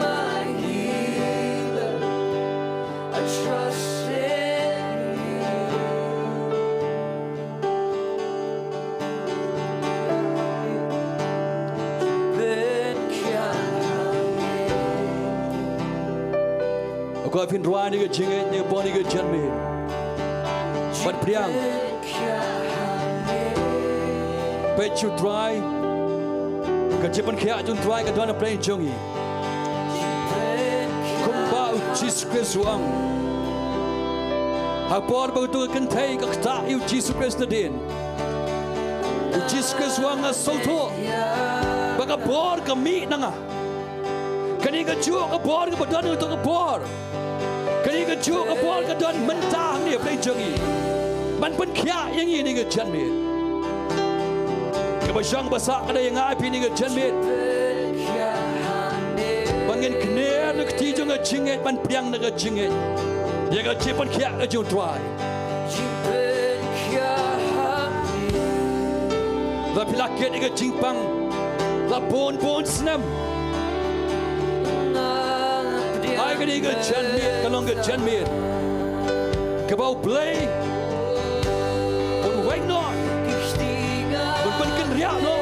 my healer. I trust in you. Ko phin rwai ha kane ka jingngeit, ha kane ka janmiet, ban pdiang. Peit, U Trai, ka jingpynkhiah U Trai ka don ha pdeng jong ngi. Kumba U Jisu Khrist u ong, ha por ba katu ka kynthei ka ktah ïa U Jisu Khrist nadien, U Jisu Khrist u ong, nga sngewthuh ba ka bor ka mih na nga. Kane kajuh ka bor kaba don ha katu ka por, kane kajuh ka bor ka don mynta hangne ha pdeng jong ngi, ban pynkhiah ïa ngi ha kane ka janmiet. Kaba shong ba sah ka dei ïa nga bad phi ha kane ka janmiet, ba ngin kner na ka kti jong ka jingngeit, ban pdiang na ka jingngeit ïa ka jingpynkhiah ka jong U Trai. La phi la kit ïa ka jingpang la bun bun snem, ai kane ka janmiet ka long ka janmiet kaba U Blei un weng noh, un pynkynriah noh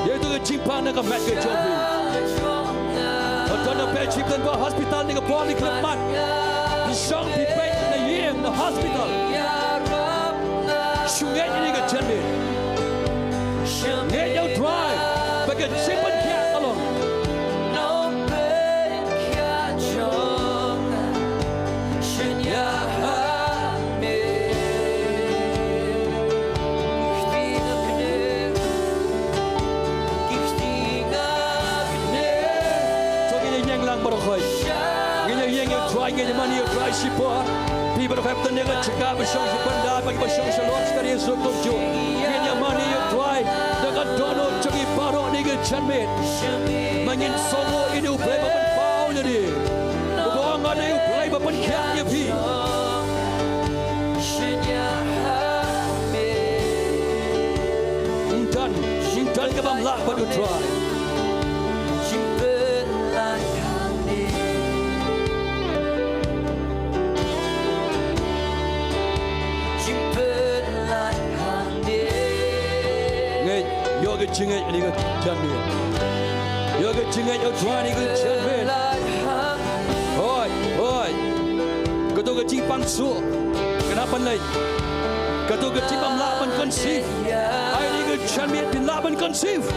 ïa katu ka jingpang na ka met ka jong phi. Don na pdeng jingpang ba hospital ha kane ka por, ha kane ka khyllipmat. Phi shong phi peit na ïing, na hospital. Shu ngeit ha kane ka janmiet. Ngeit ïa U Trai ba ka jingpynkhiah ka long. To ngin ïa ïeng lang baroh khoit. Ngin ïa ïeng ïa U Trai, ngin ïa mane ïa U Trai shipor. Phi baroh khoit, to ngin ïa ka jaka ba shong sha ban da, ba ki ba shong sha lor sha ka ri suk kumjuh. Ngin ïa mane ïa U Trai da ka dohnud jong ngi baroh ha kane ka janmiet. Ma ngin sngew ïa une U Blei ba pynpaw ïa lade, uba ong nga dei U Blei ba pynkhiah ïa phi. Ym don, ym don ka bym lah bad U Trai. Ngeit, ïoh ka jingngeit ha kane ka janmiet. Ïoh ka jingngeit ha U Trai ha kane ka janmiet. Hooid, hooid. Kato ka jingpang shuh kan hap ban leit. Kato ka jingbym lah ban conceive, ai ha kane ka janmiet phin lah ban conceive.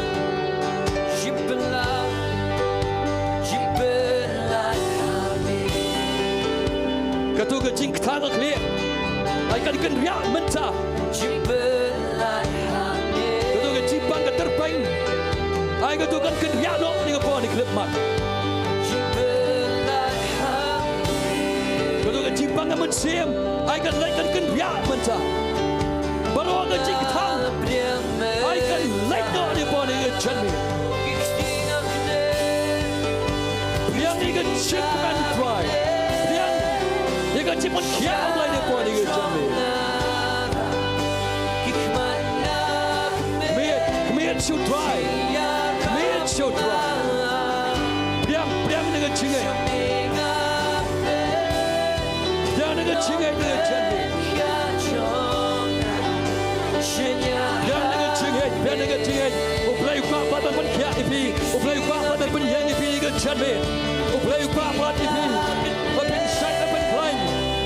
Kato ka jingkthang ka khlieh, ai kan kynriah mynta. Kato ka jingpang ka tyrpeng, ai kato kan kynriah noh ha kane ka por, ha kane ka khyllipmat. Kato ka jingpang ka mynsiem, ai kan leit, kan kynriah mynta. Baroh ka jingkthang, ai kan leit noh ha kane ka por, ha kane ka janmiet. Pdiang ïa ka jingkmen, Trai. Pdiang ïa ka jingpynkhiah, Blei, ha kane ka por, ha kane ka janmiet. Khmih, khmih sha U Trai. Khmih sha U Trai. Pdiang, pdiang ïa ka jingngeit. Pdiang ïa ka jingngeit ha kane ka janmiet. Pdiang ïa ka jingngeit, pdiang ïa ka jingngeit. U Blei u kwah pat ban pynkhiah ïa phi. U Blei u kwah pat ban pynïeng ïa phi ha kane ka janmiet. U Blei u kwah pat ïa phi. Ba phin shait, ba phin khlaiñ,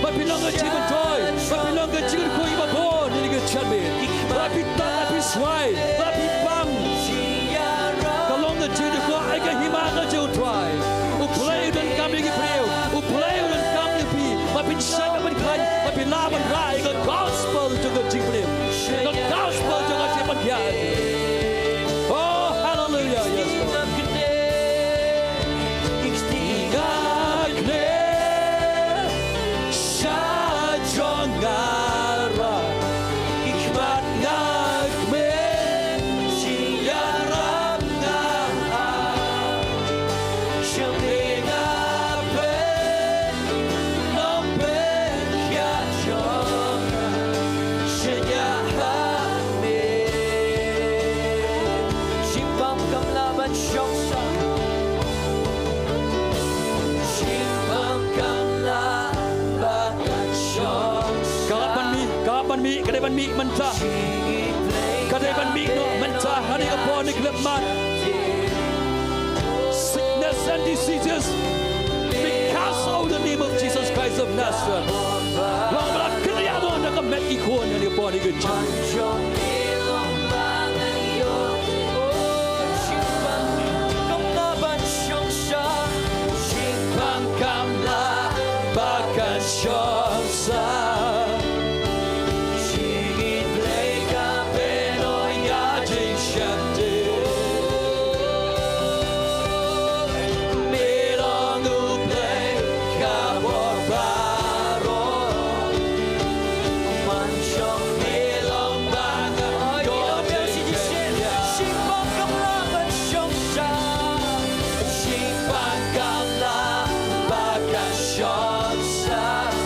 ba phin long ka jingmyntoi, ba phin long ka jingkyrkhu ïa ki babun ha kane ka janmiet. Ba phi tang, ba phi swai, ba phi pang, ka long ka jing mih, ka dei ban mih mynta. Ka dei ban mih noh mynta ha kane ka por, ha kane ka khyllipmat. Sickness and diseases be cast out in the name of Jesus Christ of Nazareth. Long ba la kynriah noh na ka met ki khun ha kane ka por, ha kane ka jingmut.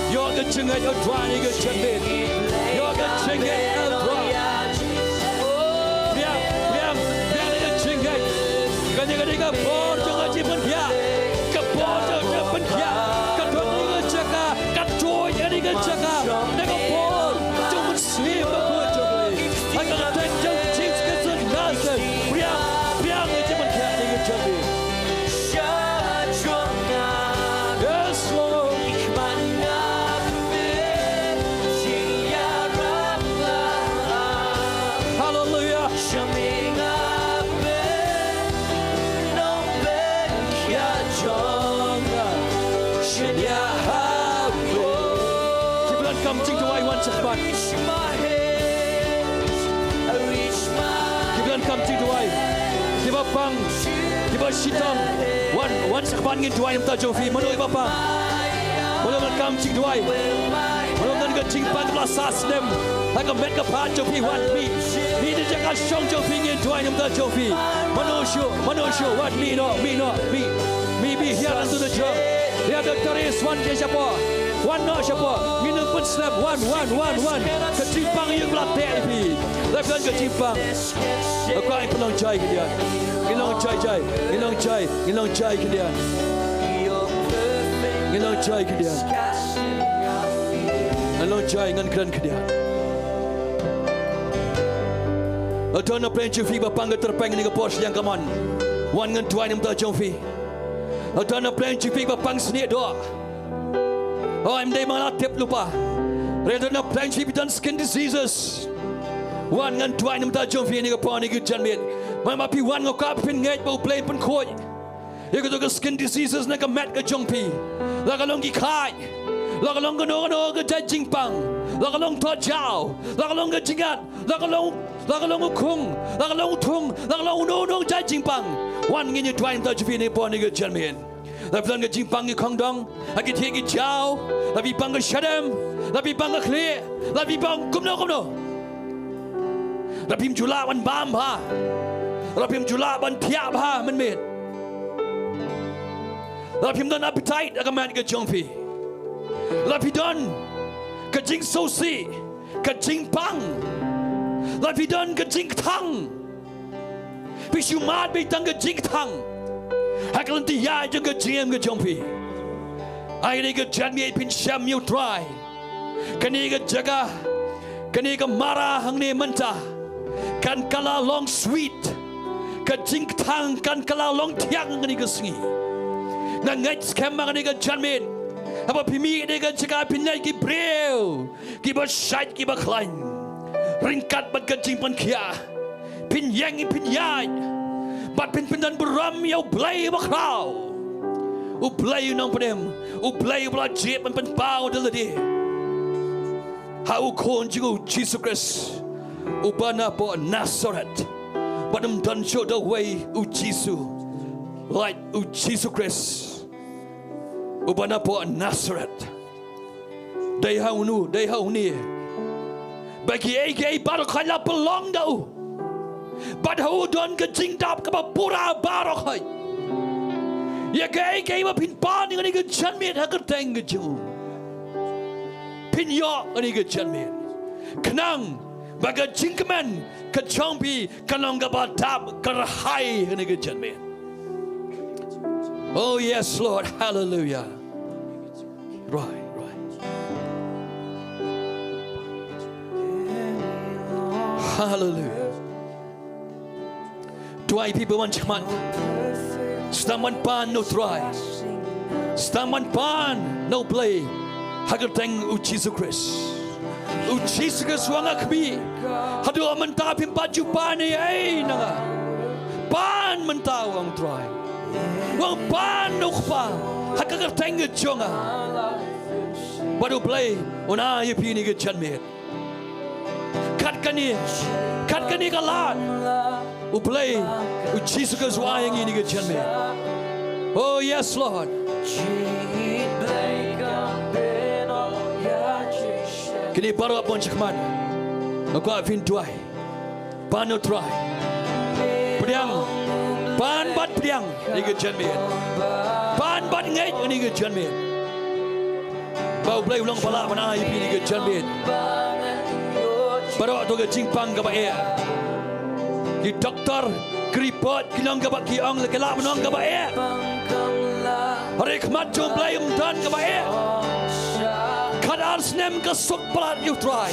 Ïoh ka jingngeit, oh Trai, ha kane ka jingmut. Ïoh ka jingngeit, oh Trai. Biang, biang, biang ïa ka jingngeit. Kane ka dei ka por jong ka jingpynkhiah. Ka por jong ka jingpynkhiah. Ka don ha kane ka jaka, ka tuid ha kane ka jaka. Na ka por jong u Mynsiem Bakhuid jong U Blei. Ha ka kyrteng jong Jisu Khrist na Nasaret. Biang, biang ïa ka jingpynkhiah ha kane ka jingmut. Yes, Lord. Hallelujah. Ki ba donkam jingduwai wan shakhmat. Ki ba donkam jingduwai. Ki ba pang. Ki ba shitom. Wan, wan shakhmat, ngin duwai na ka bynta jong phi. Mano ki ba pang? Mano ba donkam jingduwai? Mano ba don ka jingpang kaba la sah snem ha ka met ka phad jong phi? Wan, mih. Mih na jaka shong jong phi, ngin duwai na ka bynta jong phi. Mano shuh, mano shuh, wan, mih noh, mih noh, mih. Mih, mih, hiar na ka bynta jong. Hiar, Doctor Rees, wan sha shapoh. Wan noh shapoh. Ngin ym pynslem, wan, wan, wan, wan. Ka jingpang ïa kaba la teh ïa phi. Lada don ka jingpang. Nga kwah ngin pynlong jai khyndiat. Ngin long jai jai. Ngin long jai. Ngin long jai khyndiat. Ngin long jai khyndiat. Ngin long jai, ngan kren khyndiat. Lada don na pdeng jong phi ba pang ka tyrpeng ha kane ka por shiliang kamon, wan ngan duwai na ka bynta jong phi. Lada don na pdeng jong phi ba pang snieh doh. Oh, ym dei ba nga la tip lypa. Lada don na pdeng jong phi ba don skin diseases, wan ngan duwai na ka bynta jong phi ha kane ka por, ha kane ka janmiet. Mynba phi wan, nga kwah ba phin ngeit ba U Blei un pynkhuid ïa kato ka skin diseases na ka met ka jong phi. La ka long ki khaid, la ka long kano kano ka jait jingpang, la ka long thoh jaw, la ka long ka jingngad, la ka long, la ka long u khung, la ka long u thung, la ka long uno uno u jait jingpang. Wan ngin ïa duwai na ka bynta jong phi ha kane ka por, ha kane ka janmiet. Lada phi don ka jingpang ki khongdong, ha ki thiah ki jaw, lada phi pang ka shadem, lada phi pang ka khlieh, lada phi pang kumno kumno. Lada phim ju lah ban bam bha. Lada phim ju lah ban thiah bha mynmiet. Lada phim don appetite ha ka met ka jong phi. Lada phi don ka jingsngewsih, ka jingpang. Lada phi don ka jingkthang. Phi shu mad beit tang ka jingkthang ha ka lynti ïaid jong ka jingim ka jong phi. Ha kane ka janmiet phin shem ïa U Trai. Kane ka jaka, kane ka mara hangne mynta kan kylla long sweet. Ka jingkthang kan kylla long thiang ha kane ka sngi. Nga ngeit skhem ba ha kane ka janmiet, haba phi mih ha kane ka jaka, phin leit ki briew kiba shait kiba khlaiñ ryngkat bad ka jingpynkhiah. Phin ïeng, phin ïaid bad phin pyndonburom ïa U Blei uba khraw, U Blei u nongpynim, U Blei uba la jied ban pynpaw da lade ha U Khun jong u Jisu Khrist uba napoh Nasaret. Bad ym don shuh da uwei U Jisu, lait U Jisu Khrist uba napoh Nasaret. Dei ha uno, dei ha une. Ba kiei kiei baroh khoit la pynlong da u. Bad ha u don ka jingdap kaba pura baroh khoit. Ïa kaei kaei ba phin pan ïa kane ka janmiet ha ka kyrteng ka jong u, phin ïoh ha kane ka janmiet. Khnang ba ka jingkmen ka jong phi kan long kaba dap kyrhai ha kane ka janmiet. Oh yes, Lord. Hallelujah. Right, right. Haleluia. Duwai phi ba wan shakhmat. Sdang ban pan na u Trai. Sdang ban pan na U Blei ha ka kyrteng U Jisu Khrist. U Jisu Khrist u ong ha khmih, haduh mynta phim pat ju pan ei ei na nga. Pan mynta, u ong u Trai. U ong pan na u Kpa ha ka kyrteng ka jong nga. Bad U Blei un ai ïa phi kane ka janmiet. Kat kane, kat kane ka lad U Blei, U Jisu Khrist u ai ïa ngi kane ka janmiet. Oh yes, Lord. Kine baroh ban shakhmat. Nga kwah phin duwai. Pan na u Trai. Pdiang. Pan bad pdiang kane ka janmiet. Pan bad ngeit kane ka janmiet. Ba U Blei u long ba lah ban ai ïa phi kane ka janmiet. Baroh to ka jingpang kaba eh. Ki doktor ki report ki long kaba, ki ong la ka lah ban long kaba eh. Hynrei ha khmat jong U Blei ym don kaba eh. Khatar snem ka suk palat ïa u Trai.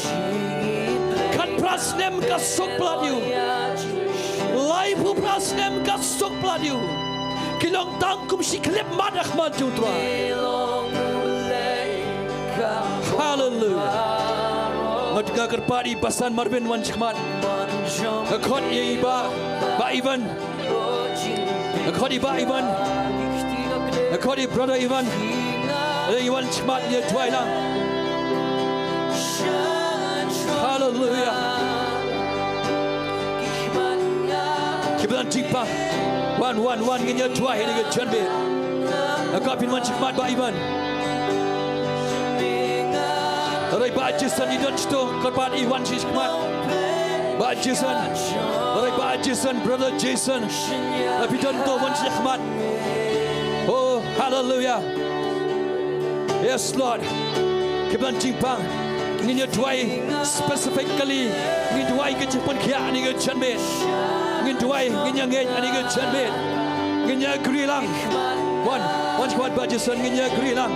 Khatphra snem ka suk palat ïa u. Laiphew phra snem ka suk palat ïa u. Ki long tang kum shi khyllipmat ha khmat jong u Trai. Haleluia. Nga kyrpad ïa i Basan Marvin wan shakhmat. Nga khot ïa i Bah, Bah Ivan. Nga khot ïa i Bah Ivan. Nga khot ïa i Brother Ivan. Ïa i wan shakhmat, ïa duwai lang. Haleluia. Ki ba don jingpang. Wan, wan, wan, ngin ïa duwai ha kane ka janmiet. Nga kwah phin wan shakhmat, Bah Ivan. Hynrei Bah Jason, i don shito, kyrpad i wan shakhmat. Bah Jason. Hynrei Bah Jason, Brother Jason. Hynrei phi don to, wan shakhmat. Oh, haleluia. Yes, Lord. Ki ba don jingpang. Ngin ïa duwai specifically. Ngin duwai ka jingpynkhiah ha kane ka janmiet. Ngin duwai, ngin ïa ngeit ha kane ka janmiet. Ngin ïa agree lang. Wan, wan shakhmat Bah Jason, ngin ïa agree lang.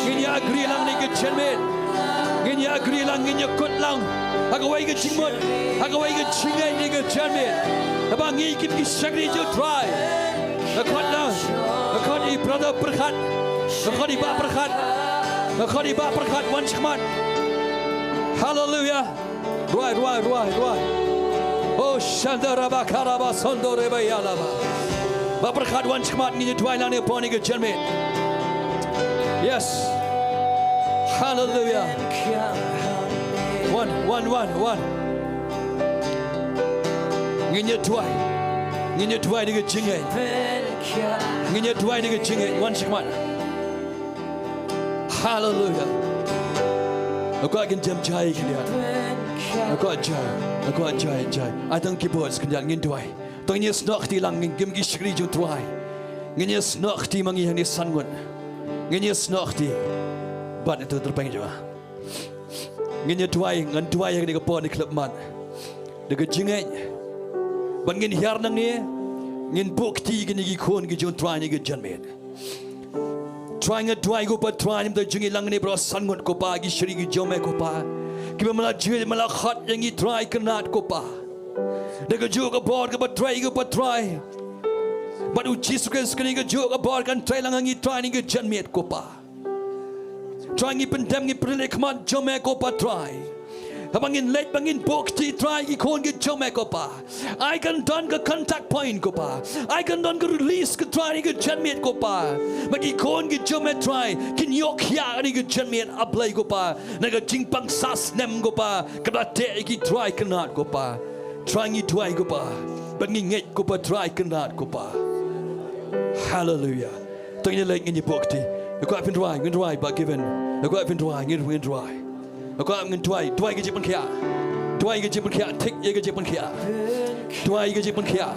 Ngin ïa agree lang ha kane ka janmiet. Ngin ïa agree lang, ngin ïa kut lang. Ha kawei ka jingmut, ha kawei ka jingngeit ha kane ka janmiet. Haba ngi kim ki shakri jong u Trai. Nga khot lang. Nga khot ïa i Brother Pyrkhat. Nga khot ïa i Bah Pyrkhat. Nga khot ïa i Bah Pyrkhat, wan shakhmat. Haleluia. Duwai, duwai, duwai, duwai. Oh, shanda raba karaba sondo reba yalaba. Bah Pyrkhat, wan shakhmat, ngin ïa duwai lang ha kane ka janmiet. Yes. Haleluia. Wan, wan, wan, wan. Ngin ïa duwai. Ngin ïa duwai ha kane ka jingngeit. Ngin ïa duwai ha kane ka jingngeit. Wan shakhmat. Haleluia. Nga kwah kin jem jai khyndiat. Nga kwah jai. Nga kwah jai, jai. Ai tang ki boys khyndiat, ngin duwai. To ngin ïasnoh kti lang, ngin kim ki shakri jong u Trai. Ngin ïasnoh kti ma ngi hangne san ngut. Ngin ïasnoh kti. Bad ïa uto u tyrpeng jong nga. Ngin ïa duwai, ngan duwai ha kane ka por, kane ka khyllipmat. Da ka jingngeit. Bad ngin hiar nangne, ngin buh kti ïa kine ki khun ki jong u Trai ha kane ka janmiet. Trai, nga duwai ko Pa Trai, na ka bynta jong ngi lang hangne baroh san ngut ko Pa, ki shakri ki jong me ko Pa. Kiba me la jhieh, me la khot ïa ngi Trai Kynrad ko Pa. Da kajuh ka bor kaba trei ko Pa Trai. Bad U Jisu Khrist, kane kajuh ka bor kan trei lang ha ngi Trai ha kane ka janmiet ko Pa. Trai, ngi pyndem, ngi pynleit ha khmat jong me ko Pa Trai. Haba ngin leit, ba ngin buh kti Trai, ki khun ki jong me ko Pa. Ai kan don ka contact point ko Pa. Ai kan don ka release ko Trai ha kane ka janmiet ko Pa. Ba ki khun ki jong me Trai kin ïoh khiah ha kane ka janmiet, A Blei ko Pa. Na ka jingpang sah snem ko Pa, kaba teh ïa ki Trai Kynrad ko Pa. Trai, ngi duwai ko Pa. Bad ngi ngeit ko Pa Trai Kynrad ko Pa. Haleluia. To ngin ïa leit, ngin ïa buh kti. Nga kwah phin duwai, ngin duwai Bah Given. Nga kwah phin duwai, ngin, ngin duwai. Nga kwah ngin duwai, duwai ka jingpynkhiah. Duwai ka jingpynkhiah, thik ïa ka jingpynkhiah. Duwai ka jingpynkhiah.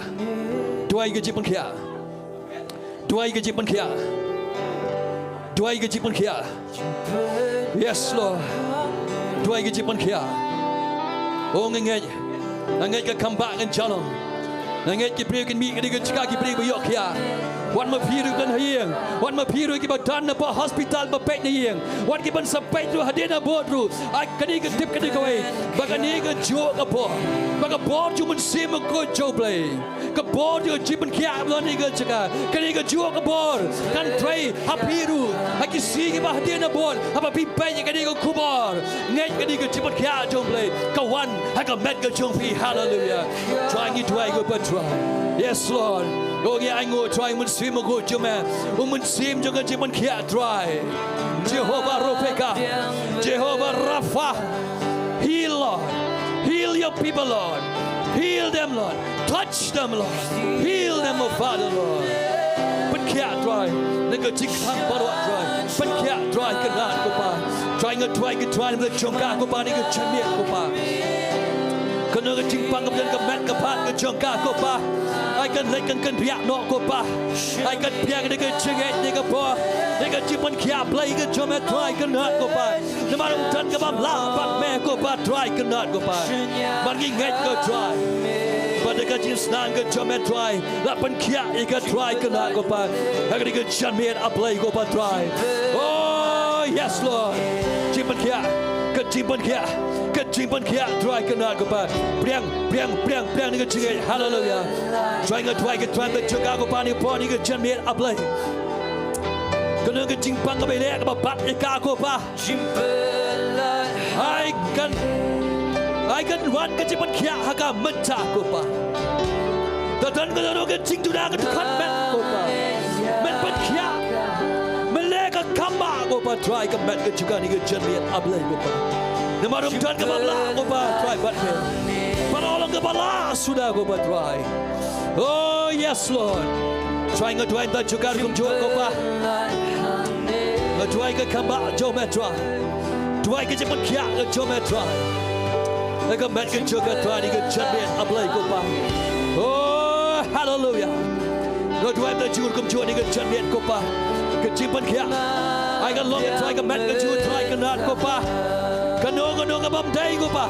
Duwai ka jingpynkhiah. Duwai ka jingpynkhiah. Duwai ka jingpynkhiah. Yes, Lord. Duwai ka jingpynkhiah. Oh, nga ngeit. Nga ngeit ka kam ba ngan jia long. Nga ngeit ki briew kin mih ha kane ka jaka, ki briew ba ïoh khiah. Wat ma phi ruh ban ha ïing. Wat ma phi ruh kiba don na ba hospital ba peit na ïing. Wat kiban sa peit ruh hadien na bor ruh. Ai kane ka tip kane kawei. Ba kane ka juh ka bor. Ba ka bor jong u Mynsiem Bakhuid jong U Blei. Ka bor jong ka jingpynkhiah ba don ha kane ka jaka. Kane ka juh ka bor. Kan trei ha phi ruh. Ha ki sngi kiba hadien na bor. Haba phi peit ïa kane ka khubor. Ngeit kane ka jingpynkhiah jong U Blei. Ka wan ha ka met ka jong phi. Haleluia. Trai ngi duwai ko Pa Trai. Yes Lord. Ko ngi ainguh Trai u Mynsiem Bakhuid jong me. U Mynsiem jong ka jingpynkhiah Trai. Jehovah Ropeka. Jehovah Rapha. Heal Lord. Heal your people Lord. Heal them Lord. Touch them Lord. Heal them oh Father Lord. Pynkhiah Trai. Na ka jingkhang baroh Trai. Pynkhiah Trai kynrad ko Pa. Trai nga duwai ki Trai na ka jong ka ko Pa na ka jingmiet ko Pa. Kano ka jingpang ka bynta ka met ka phad ka jong ka ko Pa. Ai kan leit kan kynriah noh ko Pa. Ai kan biang na ka jingngeit na ka bor. Na ka jingpynkhiah Blei ka jong me Trai kynrad ko Pa. Namar ym don kaba blah bad me ko Pa Trai kynrad ko Pa. Namar ngi ngeit ko Trai. Bad na ka jingsnam ka jong me Trai. La pynkhiah ïa ka Trai kynrad ko Pa. Ha ka jingmiet A Blei ko Pa Trai. Oh yes Lord. Jingpynkhiah. Ka jingpynkhiah. Ka jingpynkhiah Trai kynrad ko Pa. Priang, priang, priang, priang na ka jingngeit. Haleluia. Trai nga duwai ka Trai ka jong ka ko Pa na ka bor na ka jingmiet A Blei. Kano ka jingpang kaba ïaleh kaba bat ïa ka ko Pa. Ai kan, ai kan wan ka jingpynkhiah ha ka mynta ko Pa. Te don kano kano ka jingduna ka dkhot met ko Pa. Men pynkhiah. Men leh ka kam ba ko Pa Trai ka met ka jong ka na ka jingmiet A Blei ko Pa. Namar ym don kaba blah ko Pa Trai bad me. Baroh long kaba blah suda ko Pa Trai. Oh yes Lord. Trai nga duwai na ka jong ka rukom jong ko Pa. Nga duwai ka kam ba jong me Trai. Duwai ka jingpynkhiah ka jong me Trai. Ïa ka met ka jong ka Trai na ka jingmiet A Blei ko Pa. Oh haleluia. Nga duwai na ka jong ka rukom jong na ka jingmiet ko Pa. Ka jingpynkhiah. Ai kan long Trai ka met ka jong Trai kynrad ko Pa. Kano kano ka bym dei ko Pa.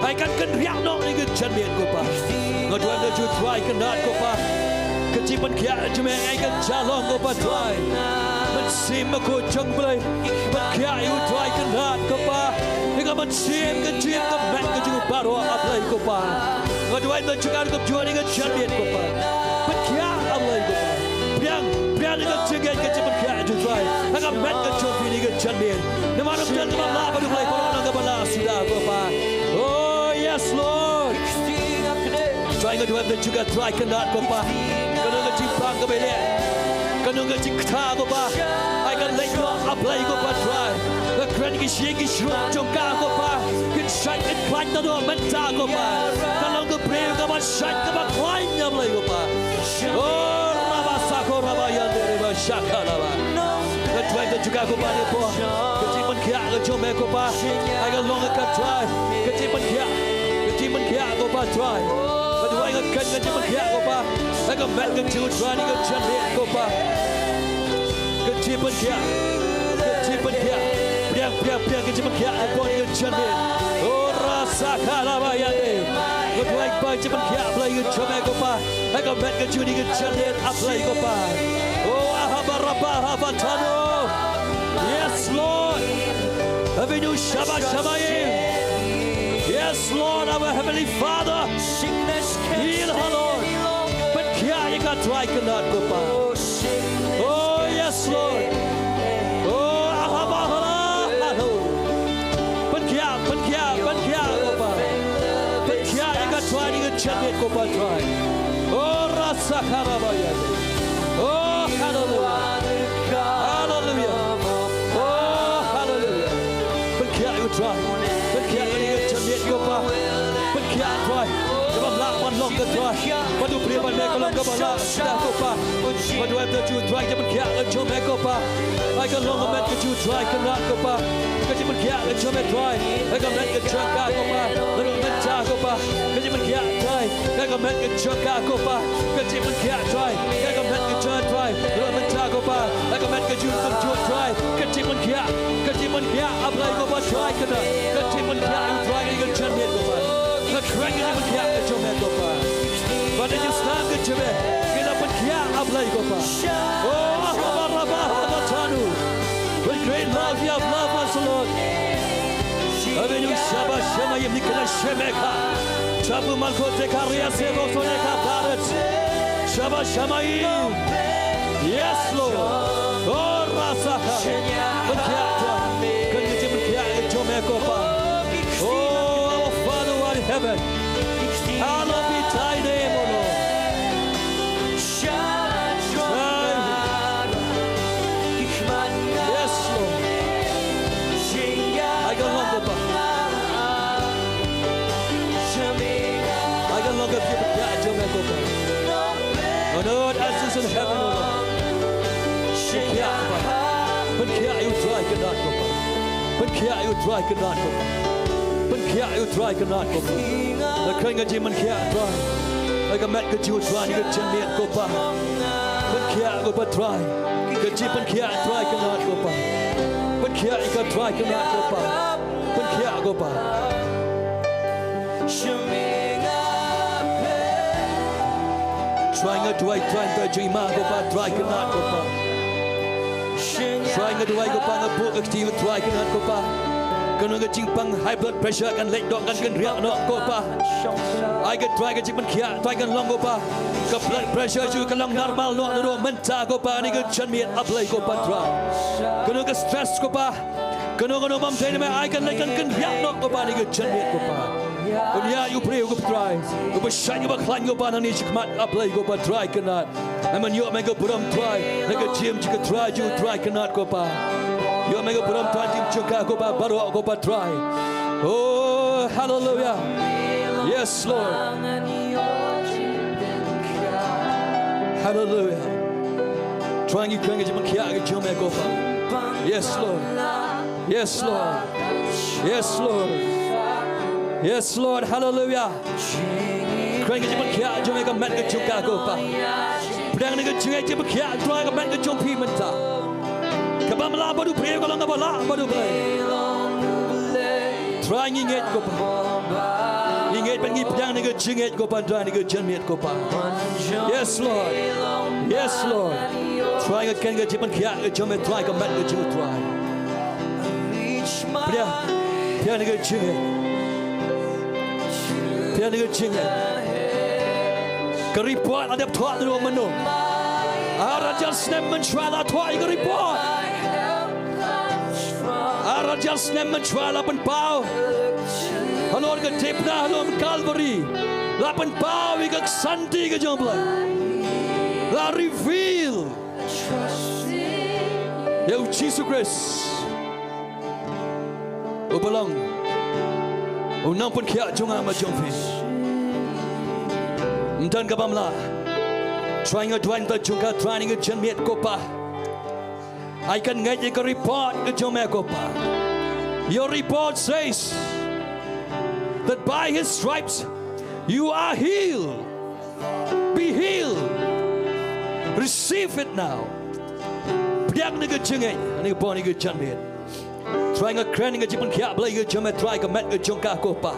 Ai kan kynriah noh na ka jingmiet ko Pa. Nga duwai na ka jong Trai kynrad ko Pa. Ka jingpynkhiah jong me ai kan jia long ko Pa Trai. Mynsiem Bakhuid jong U Blei. Pynkhiah ïa u Trai kynrad ko Pa. Ïa ka mynsiem ka jingim ka met ka jong u baroh A Blei ko Pa. Nga duwai na ka jong ka rukom jong na ka jingmiet ko Pa. Pynkhiah A Blei ko Pa. Priang, priang na ka jingngeit ka jingpynkhiah jong Trai. Ha ka met ka jong phi na ka jingmiet. Namar ym don kaba blah bad U Blei baroh long kaba blah suda ko Pa. Oh yes Lord. Trai nga duwai na ka jong ka Trai kynrad ko Pa. Kano ka jingpang kaba ïaleh. Kano ka jingkta ko Pa. Ai kan leit noh A Blei ko Pa Trai. Nga kren ki shyieng ki shnong jong ka ko Pa. Kin shait kin khlaiñ naduh mynta ko Pa. Kan long ka briew kaba shait kaba khlaiñ A Blei ko Pa. Oh raba sako raba ïa de raba shaka raba. Nga duwai na ka jong ka ko Pa na ka bor. Ka jingpynkhiah ka jong me ko Pa. Ai kan long ka Trai. Ka jingpynkhiah. Ka jingpynkhiah ko Pa Trai. Nga duwai nga kren ka jingpynkhiah ko Pa. Ïa ka met ka jong u Trai na ka jingmiet ko Pa. Ka jingpynkhiah. Ka jingpynkhiah. Priang, priang, priang ka jingpynkhiah. Ïa ka bor na ka jingmiet. Oh rasa ka la ba ïa de. Nga duwai ba ka jingpynkhiah Blei ka jong me ko Pa. Ïa ka met ka jong u na ka jingmiet A Blei ko Pa. Oh ahaba raba haba tano. Yes Lord. Avinu shaba shabaim. Yes Lord, our Heavenly Father. Heal her Lord. Pynkhiah ïa ka Trai kynrad ko Pa. Oh yes Lord. Oh ahaba hala halo. Pynkhiah, pynkhiah, pynkhiah ko Pa. Pynkhiah ïa ka Trai na ka jingmiet ko Pa Trai. Oh rasa ka raba ïa de. Oh haleluia. Haleluia. Oh haleluia. Pynkhiah ïa u Trai. Pynkhiah ïa ka jingmiet ko Pa. Pynkhiah Trai. Kaba blah ban long ka Trai. Ba u briew ba me ka long kaba blah suda ko Pa. Ba duwai na ka jong u Trai ka jingpynkhiah ka jong me ko Pa. Ai ka long ka met ka jong u Trai kynrad ko Pa. Ka jingpynkhiah ka jong me Trai. Ai ka met ka jong ka ko Pa. Naduh mynta ko Pa. Ka jingpynkhiah Trai. Ai ka met ka jong ka ko Pa. Ka jingpynkhiah Trai. Ai ka met ka jong Trai. Naduh mynta ko Pa. Ai ka met ka jong ka jong Trai. Ka jingpynkhiah. Ka jingpynkhiah A Blei ko Pa Trai kynrad. Ka jingpynkhiah ïa u Trai ka jingmiet ko Pa. Nga kren ka jingpynkhiah ka jong me ko Pa. Ba na ka jingsnam ka jong me. Ka la pynkhiah A Blei. Ko Pa. Oh, Rabba, Rabba, Rabba, Tanu. With great love you have loved us, Lord. Avinu Shabbat Shemayim Nikra Shemeka. Shabu Malko Zekaria Sebo Soneka Paret. Shabbat Shemayim. Yes, Lord. Oh, Rasaka. Pynkhiah Trai. Kane ka jingpynkhiah ka jong me ko Pa. Oh, our Father who art in heaven. Hallowed be thy name, O Lord. Yes, Lord. Ai ka long ko Pa. Ai ka long ka jingpynkhiah jong me ko Pa. On earth as it is in heaven, O Lord. Pynkhiah ko Pa. Pynkhiah ïa u Trai Kynrad ko Pa. Pynkhiah ïa u Trai Kynrad ko Pa. Pynkhiah ïa u Trai Kynrad ko Pa. Nga kren ka jingpynkhiah Trai. Ïa ka met ka jong u Trai, ïa ka jingmiet ko Pa. Pynkhiah ko Pa Trai. Ka jingpynkhiah Trai Kynrad ko Pa. Pynkhiah ïa ka Trai Kynrad ko Pa. Pynkhiah ko Pa. Trai nga duwai Trai ta jingma ko Pa Trai Kynrad ko Pa. Trai nga duwai ko Pa nga buh ka kti Trai Kynrad ko Pa. Kano ka jingpang high blood pressure kan leit noh kan kynriah noh ko Pa. Ai ka Trai ka jingpynkhiah Trai kan long ko Pa. Ka blood pressure jong u kan long normal noh naduh mynta ko Pa, ha kane ka janmiet A Blei ko Pa Trai. Kano ka stress ko Pa. Kano kano bym dei na me ai kan leit kan kynriah noh ko Pa, ha kane ka janmiet ko Pa. Un ïa ïa u briew ko Pa Trai. Uba shait uba khlaiñ ko Pa nangne shakhmat A Blei ko Pa Trai Kynrad. Ai men ïoh me ka burom Trai, na ka jingim jong ka Trai jong u Trai Kynrad ko Pa. Ïoh me ka burom Trai jingim jong ka ko Pa baroh ko Pa Trai. Oh, hallelujah. Yes, Lord. Hallelujah. Trai ngi kren ka jingpynkhiah ka jong me ko Pa. Yes, Lord. Yes, Lord. Yes, Lord. Yes, Lord. Hallelujah. Kren ka jingpynkhiah jong me ka met ka jong ka ko Pa. Pdiang na ka jingngeit jingpynkhiah Trai ka met ka jong phi mynta. Kaba ym lah bad u briew ka long kaba lah bad U Blei. Trai ngi ngeit ko Pa. Ngi ngeit bad ngi pdiang na ka jingngeit ko Pa Trai na ka janmiet ko Pa. Yes, Lord. Yes, Lord. Trai nga kren ka jingpynkhiah ka jong me Trai ka met ka jong u Trai. Pdiang, pdiang na ka jingngeit. Pdiang na ka jingngeit. Ka report la dep thoh naduh mynno? Ar hajar snem mynshuwa la thoh ïa ka report. Ar hajar snem mynshuwa la pynpaw halor ka dei pynah halor Calvary. La pynpaw ïa ka ksanti ka jong U Blei. La reveal ïa u Jisu Khrist. Uba long u nongpynkhiah jong nga bad jong phi. Ym don kaba ym lah. Trai nga duwai na ka bynta jong ka Trai na ka janmiet ko Pa. Ai kan ngeit ïa ka report ka jong me ko Pa. Your report says that by his stripes you are healed. Be healed. Receive it now. Pdiang na ka jingngeit, na ka bor na ka janmiet. Trai nga kren ka jingpynkhiah Blei ka jong me Trai ka met ka jong ka ko Pa.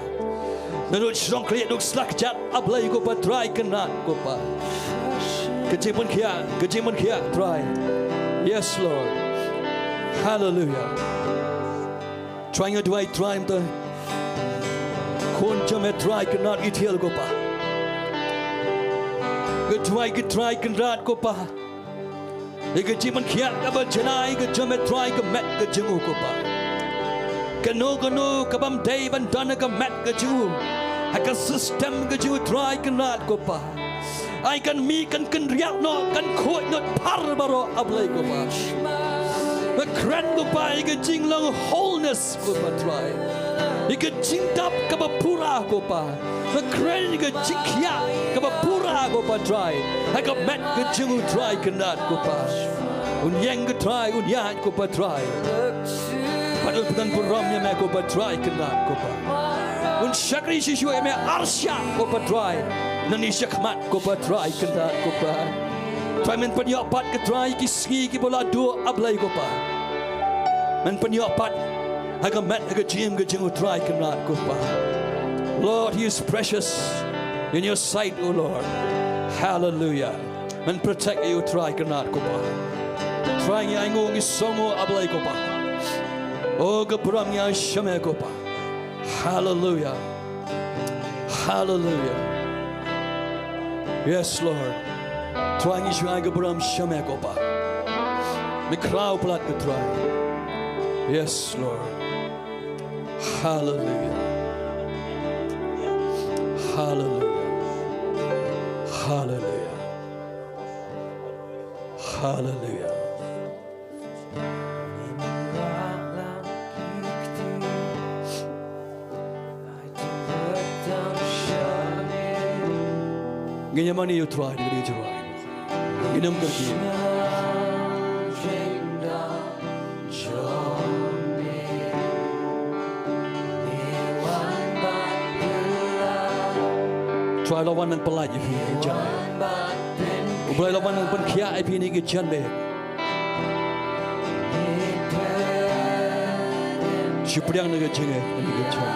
Naduh shnong khlieh duk sla kjat A Blei ko Pa Trai Kynrad ko Pa. Ka jingpynkhiah, ka jingpynkhiah Trai. Yes, Lord. Hallelujah. Trai nga duwai Trai mynta. Khun jong me Trai Kynrad Ithiel ko Pa. Nga duwai ki Trai Kynrad ko Pa. Ïa ka jingpynkhiah kaba janai ka jong me Trai ka met ka jong u ko Pa. Kano kano kaba ym dei ban don ha ka met ka jong u, ha ka system ka jong u Trai Kynrad ko Pa. Ai kan mih kan kynriah noh kan khuid noh phar baroh A Blei ko Pa. Nga kren ko Pa ïa ka jinglong wholeness ko Pa Trai. Ïa ka jingdap kaba pura ko Pa. Nga kren ïa ka jingkhiah kaba pura ko Pa Trai. Ha ka met ka jong u Trai Kynrad ko Pa. Un ïeng ko Trai, un ïaid ko Pa Trai. Bad un pyndon burom ïa me ko Pa Trai Kynrad ko Pa. Un shakri shisha ïa me arshah ko Pa Trai. Nangne shakhmat ko Pa Trai Kynrad ko Pa. Trai men pynïoh pat ko Trai ki sngi kiba la duh A Blei ko Pa. Men pynïoh pat ha ka met ha ka jingim ka jong u Trai Kynrad ko Pa. Lord, he is precious in your sight, O Lord. Hallelujah. Men protect ïa u Trai kyrnat ko Pa. Trai ngi ainguh ngi sngewnguh A Blei ko Pa. O ka burom ngi ai sha me ko Pa. Hallelujah. Hallelujah. Yes, Lord. Trai ngi shu ai ka burom sha me ko Pa. Me khraw palat ko Trai. Yes, Lord. Hallelujah. Hallelujah. Hallelujah. Hallelujah. Ngin ïa mane ïa u Trai, ngin ïa u Trai. Ngin ym kyrkieh. Trai la wan ban pynlait ïa phi ha ka janmiet. U Blei la wan ban pynkhiah ïa phi ha ka janmiet. Shu pdiang na ka jingngeit, na ka jingngeit.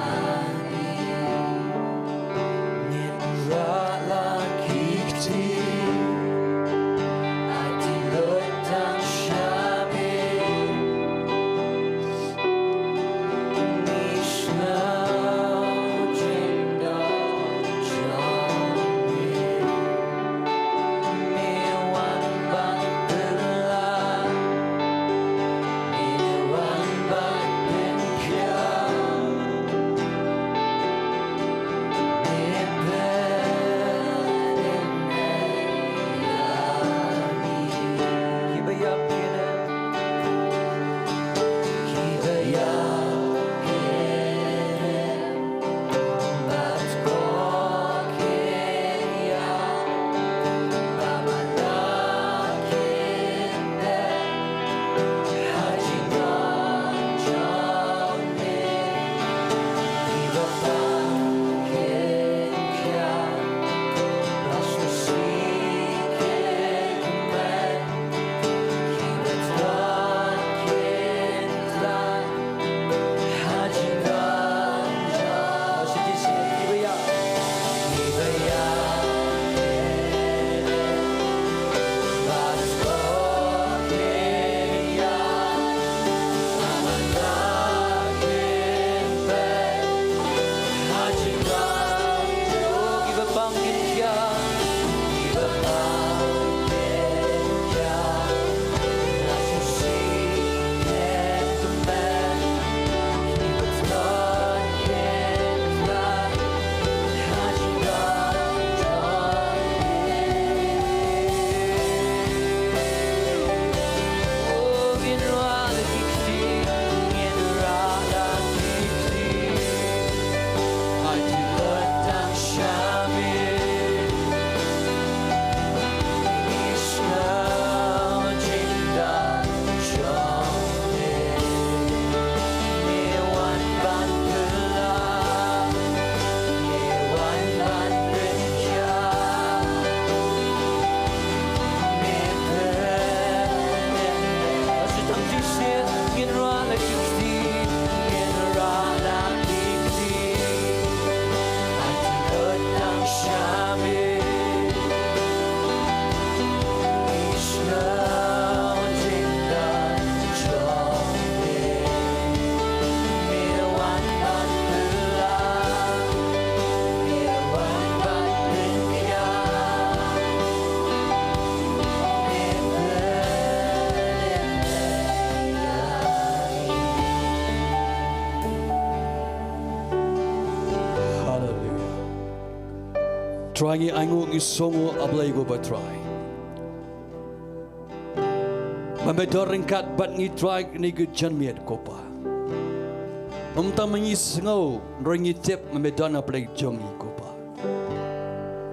Hallelujah. Trai ngi ainguh ngi sngewnguh A Blei ko Pa Trai. Ba me don ryngkat bad ngi Trai kane ka janmiet ko Pa. Ym tang ma ngi sngew, hynrei ngi tip ba me don ha pdeng jong ngi ko Pa.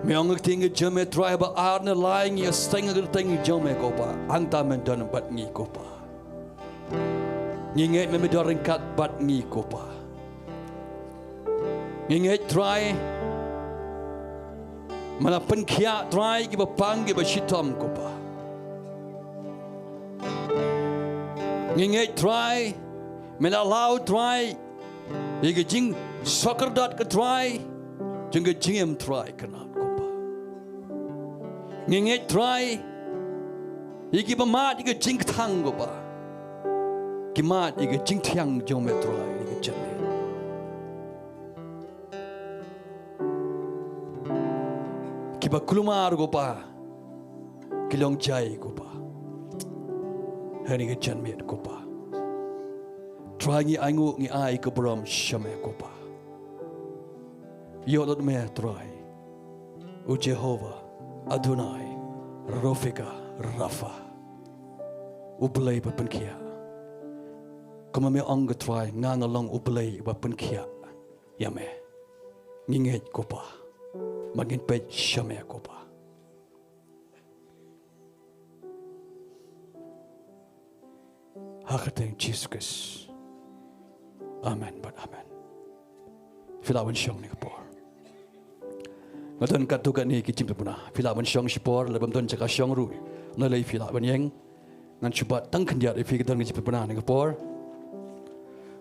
Me ong ha ka ktien ka jong me Trai ba ar ne lai ngi ïa sdang ha ka kyrteng jong me ko Pa. Hangta men don bad ngi ko Pa. Ngi ngeit me, me don ryngkat bad ngi ko Pa. Ngi ngeit Trai, me la pynkhiah Trai kiba pang kiba shitom ko Pa. Ngi ngeit Trai, me la law Trai ïa ka jingshakri dak ka Trai jong ka jingim Trai kane ko Pa. Ngi ngeit Trai, ïa kiba mad ïa ka jingkthang ko Pa, ki mad ïa ka jingthiang jong me Trai, ïa ka jingthiang. Kiba kulmar ko Pa, ki long jai ko Pa, ha kane ka janmiet ko Pa. Trai, ngi ainguh, ngi ai ka burom sha me ko Pa. Ïoh lut me Trai, u Jehobah Adonai, Rofika, Rafa, u Blei ba pynkhiah. Kumba me ong ko Trai, nga nga long u Blei ba pynkhiah ïa me. Ngi ngeit ko Pa, ba ngin peit sha me ko Pa. Ha ka kyrteng Jisu Khrist. Amen bad amen. Phi lah ban shong kane ka por. Nga don katto katne ki jingpynbna. Phi lah ban shong shipor, lada phim don jaka shong ruh, na lei phi lah ban ïeng. Ngan shu bat tang khyndiat ïa phi, ka don ka jingpynbna kane ka por.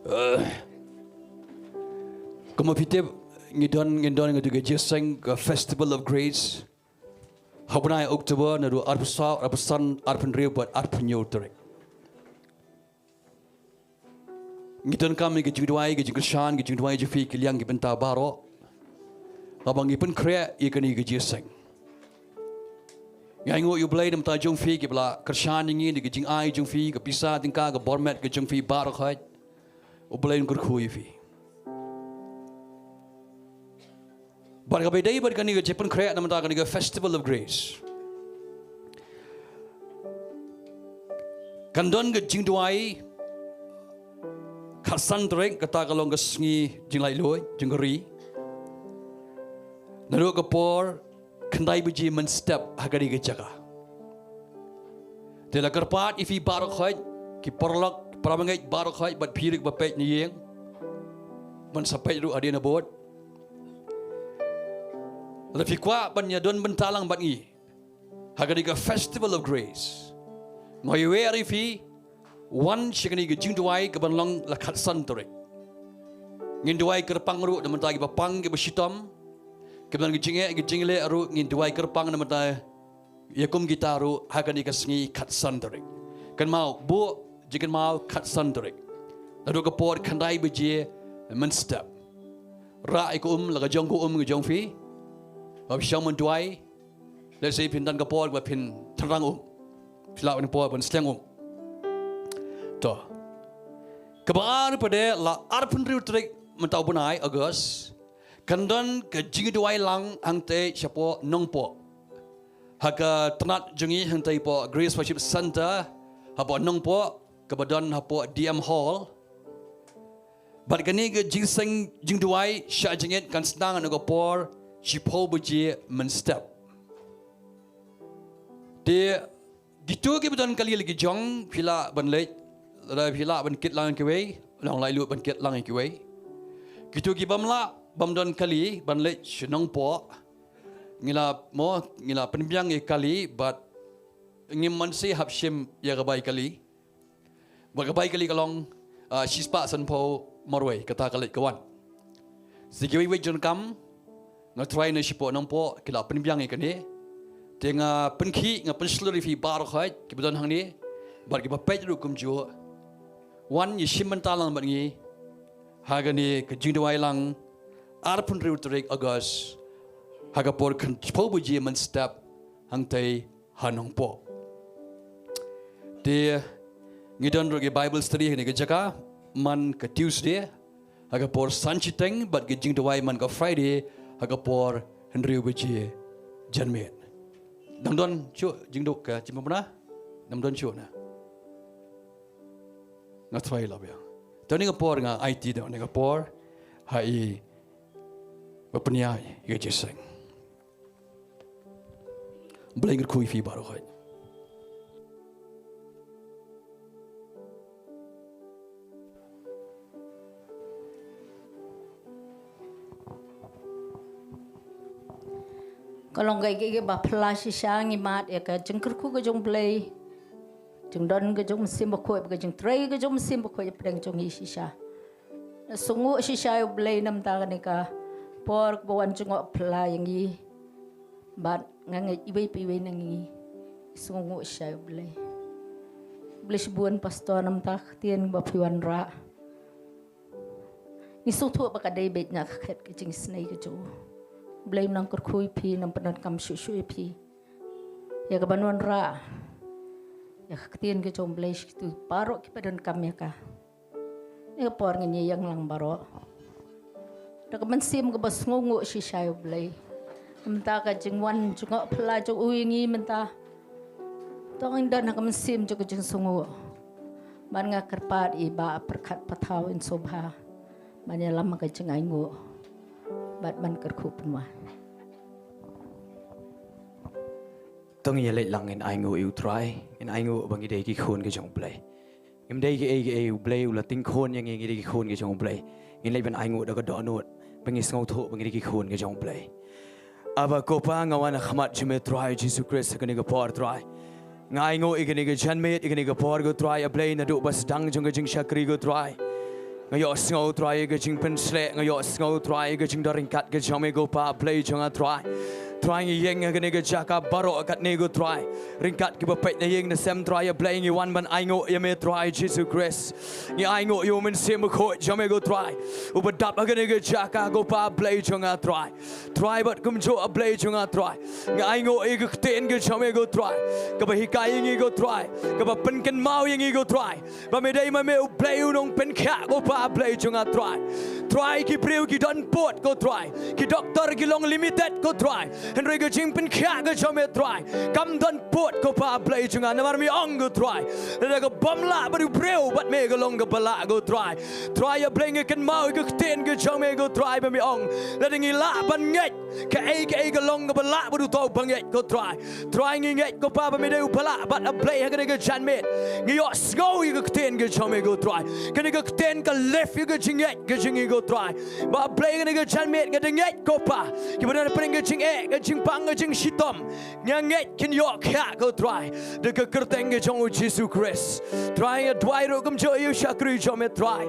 Eh, kumba phi tip, ngi don, ngi don, ngi don ka jingïaseng ka Festival of Grace ha u bnai October, naduh arphew saw, arphew san, arphew hynriew bad arphew hynñiew tarik. Ngi donkam ïa ka jingduwai, ka jingkyrshan, ka jingduwai jong phi ki liang ki bynta baroh, haba ngi pynkhreh ïa kane ka jingïaseng. Ngi ainguh ïa u Blei na ka bynta jong phi, kiba la kyrshan ïa ngi da ka jingai jong phi, ka pisa tyngka, ka bor met ka jong phi baroh khoit. U Blei un kyrkhu ïa phi. Bad kaba ïadei bad kane ka jingpynkhreh na ka bynta kane ka Festival of Grace, kan don ka jingduwai khatsan tarik, kata ka long ka sngi jinglaitluid jong ka ri, naduh ka por khyndai baje mynstep ha kane ka jaka. Te la kyrpad ïa phi baroh khoit, ki paralok, ki parabangeit baroh khoit, bad phi ruh kiba peit na ïing, ban sa peit ruh hadien habud. Lada phi kwah ban ïadon bynta lang bad ngi ha kane ka Festival of Grace, nga ïawer ïa phi, wan sha kane ka jingduwai kaban long la khatsan tarik. Ngin duwai kyrpang ruh na ka bynta kiba pang, kiba shitom, kiba don ka jingeh, ka jingleh ruh, ngin duwai kyrpang na ka bynta ïa kum kita ruh ha kane ka sngi khatsan tarik. Kynmaw, buh jingkynmaw, khatsan tarik, naduh ka por khyndai baje mynstep. Rah ïa ka um, la ka jong ka um ka jong phi, ba phi shong ban duwai. Lehse phin don ka por ba phin tynrang um, phi lah ban por ban slem um. To, kaba ar pat de, la arphew hynriew tarik mynta u bnai August, kan don ka jingduwai lang hangtei shapoh Nongpoh, ha ka tnat jong ngi hangtei hapoh Grace Worship Centre hapoh Nongpoh, kaba don hapoh D M Hall. Bad kane ka jingïaseng jingduwai shah jingit kan sdang naduh ka por shiphew baje mynstep. Te kito kiba don kali la ki jong, phi lah ban leit, lada phi lah ban kit lang ïa kiwei, long laitluid ban kit lang ïa kiwei. Kito ki bym lah, bym don kali ban leit sha Nongpoh, ngi la mo, ngi la pynbiang ïa kali, bad ngim mynsiem hap shim ïa ka bai kali. Bad ka bai kali ka long, ah, shispah sanphew marwei, kata ka leit ka wan. Sa kiwei wei jong kam, nga tharai na shapoh Nongpoh ki la pynbiang ïa kane. Te nga pynkhih, nga pynshlur ïa phi baroh khoit kiba don hangne, bad kiba peit ruh kumjuh, wan ïashim bynta lang bad ngi ha kane ka jingduwai lang, arphew hynriew tarik August, ha ka por khatsan baje mynstep, hangtei ha Nongpoh. Te ngi don ruh ki Bible study ha kane ka jaka man ka Tuesday ha ka por san shiteng, bad ki jingduwai man ka Friday ha ka por hynriew baje janmiet. Dang don shuh jingduk ka jingpynbna? Dang don shuh na? Nga tharai la biang. Te ha kane ka por nga aiti da ha kane ka por ha i ba pynïaid ïa ka jingïaseng. Blei un kyrkhu ïa phi baroh khoit. Ka long kaei kaei kaba phylla shisha, ngi mad ïa ka jingkyrkhu ka jong U Blei, jingdon ka jong U Mynsiem Bakhuid, ka jingtrei ka jong U Mynsiem Bakhuid hapdeng jong ngi shisha. Nga sngewnguh shisha ïa U Blei namar kane ka por kaba wan jngoh phylla ïa ngi. Bad Nga ngeit iwei pa iwei na ngi i sngewnguh shisha ïa U Blei. Khublei shibun Pastor namar ka ktien ba phi wanrah. Ngi sngewthuh ba ka dei beit na ka khet ka jingisynei ka jong U Blei. U nang kyrkhu ïa phi, nang pyndonkam shuh shuh ïa phi. Ïa kaban wanrah ïa ka ktien ka jong U Blei sha kito baroh kiba donkam ïa ka. Ïa ka por ngin ïeng lang baroh da ka mynsiem kaba sngewnguh shisha ïa U Blei. Mynta ka jingwan jngoh phylla jong u ïa ngi mynta. To ngin don ha ka mynsiem jong ka jingsngewnguh. Ban nga kyrpad ïa i Bah Pyrkhat Pathaw in sngewbha ban ïalam ha ka jingainguh bad ban kyrkhu pynwan. To ngin ïa leit lang, ngin ainguh ïa U Trai, ngin ainguh ba ngi dei ki khun ka jong U Blei. Ngim dei kiei kiei, U Blei u la tyngkhun ïa ngi, ngi dei ki khun ki jong U Blei. Ngin leit ban ainguh da ka dohnud ba ngi sngewthuh ba ngi dei ki khun ki jong U Blei. Aba Ko Pa, nga wan ha khmat jong me Trai Jisu Khrist ha kane ka por Trai. Nga ainguh ïa kane ka janmiet, ïa kane ka por ko Trai, A Blei, naduh ba sdang jong ka jingshakri ko Trai. Nga ïohsngew Trai ïa ka jingpynsleh, nga ïohsngew Trai ïa ka jingdon ryngkat ka jong me ko Pa, A Blei jong nga Trai. Trai, ngi ïeng ha kane ka jaka baroh katne ko Trai. Ryngkat kiba peit na ïing na sem Trai, A Blei, ngi wan ban ainguh ïa me Trai Jisu Khrist. Ngi ainguh ïa U Mynsiem Bakhuid jong me ko Trai, uba dap ha kane ka jaka ko Pa, A Blei jong nga Trai. Trai, bad kumjuh A Blei jong nga Trai, nga ainguh ïa ka ktien ka jong me ko Trai, kaba hikai ïa ngi ko Trai, kaba pynkynmaw ïa ngi ko Trai. Ba me dei ma me U Blei u nongpynkhiah ko Pa, A Blei jong nga Trai. Trai, ki briew ki don pud ko Trai, ki doktor ki long limited ko Trai. Hynrei ka jingpynkhiah ka jong me Trai kam don pud ko Pa, A Blei jong nga, namar me ong ko Trai, lada ka bym lah bad u briew, bad me ka long kaba lah ko Trai. Trai, A Blei, ngi kynmaw ïa ka ktien ka jong me ko Trai, ba me ong lada ngi lah ban ngeit kaei kaei ka long kaba lah bad uto uba ngeit ko Trai. Trai, ngi ngeit ko Pa ba me dei uba lah bad, A Blei, ha kane ka janmiet ngi ïohsngew ïa ka ktien ka jong me ko Trai. Kane ka ktien ka lift ïa ka jingngeit ka jong ngi ko Trai. Ba, A Blei, kane ka janmiet nga da ngeit ko Pa, kiba don hapdeng ka jingeh, ka jingpang, ka jingshitom, nga ngeit kin ïoh khiah ko Trai da ka kyrteng ka jong U Jisu Khrist. Trai, nga duwai ruh kumjuh ïa u shakri jong me Trai,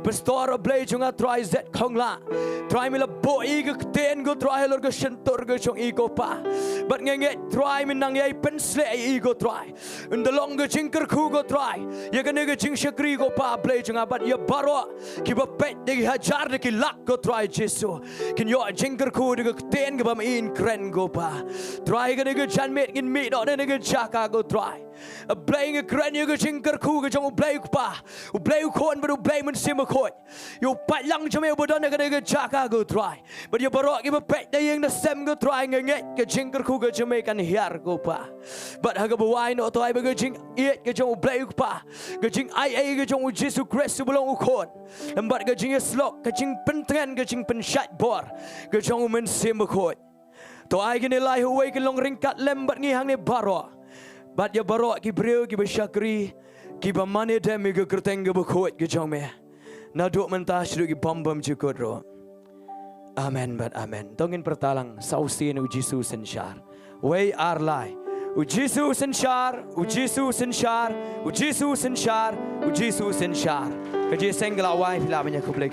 Pastor, A Blei jong nga Trai, Zed Khonglah. Trai, me la buh ïa ka ktien ko Trai halor ka shyntur ka jong i ko Pa, bad nga ngeit Trai me nang ïai pynsleh ïa i ko Trai. Un da long ka jingkyrkhu ko Trai ïa kane ka jingshakri ko Pa, A Blei jong nga, bad ïa baroh kiba peit da ki hajar da ki lak ko Trai Jisu, kin ïoh jingkyrkhu da ka ktien kaba me in kren ko Pa. Trai, kane ka janmiet ngin mih noh na kane ka jaka ko Trai. A Blei, ngi kren ïa ka jingkyrkhu ka jong U Blei U Kpa, U Blei U Khun bad U Blei Mynsiem Bakhuid. Ïa u paidlang jong me uba don ha kane ka jaka ko Trai, bad ïa baroh kiba peit na ïing na sem ko Trai, nga ngeit ka jingkyrkhu ka jong me kan hiar ko Pa. Bad ha kaba wai noh Trai, ba ka jingïeit ka jong U Blei U Kpa, ka jingaiei ka jong U Jisu Khrist uba long U Khun, bad ka jingïasyllok, ka jingpyntngen, ka jingpynshait bor ka jong U Mynsiem Bakhuid. To ai kine lai ha uwei kin long ryngkat lem bad ngi hangne baroh, bad ïa baroh ki briew kiba shakri, kiba mane dem ïa ka kyrteng kaba khuid ka jong me, naduh mynta shaduh ki bym bym jukut ruh. Amen bad amen. To ngin pyrta lang, sa u sien U Jisu synshar. Wei, ar, lai. U Jisu synshar, U Jisu synshar, U Jisu synshar, U Jisu synshar. Ka jingïaseng ka la wai, phi lah ban ïakhublei.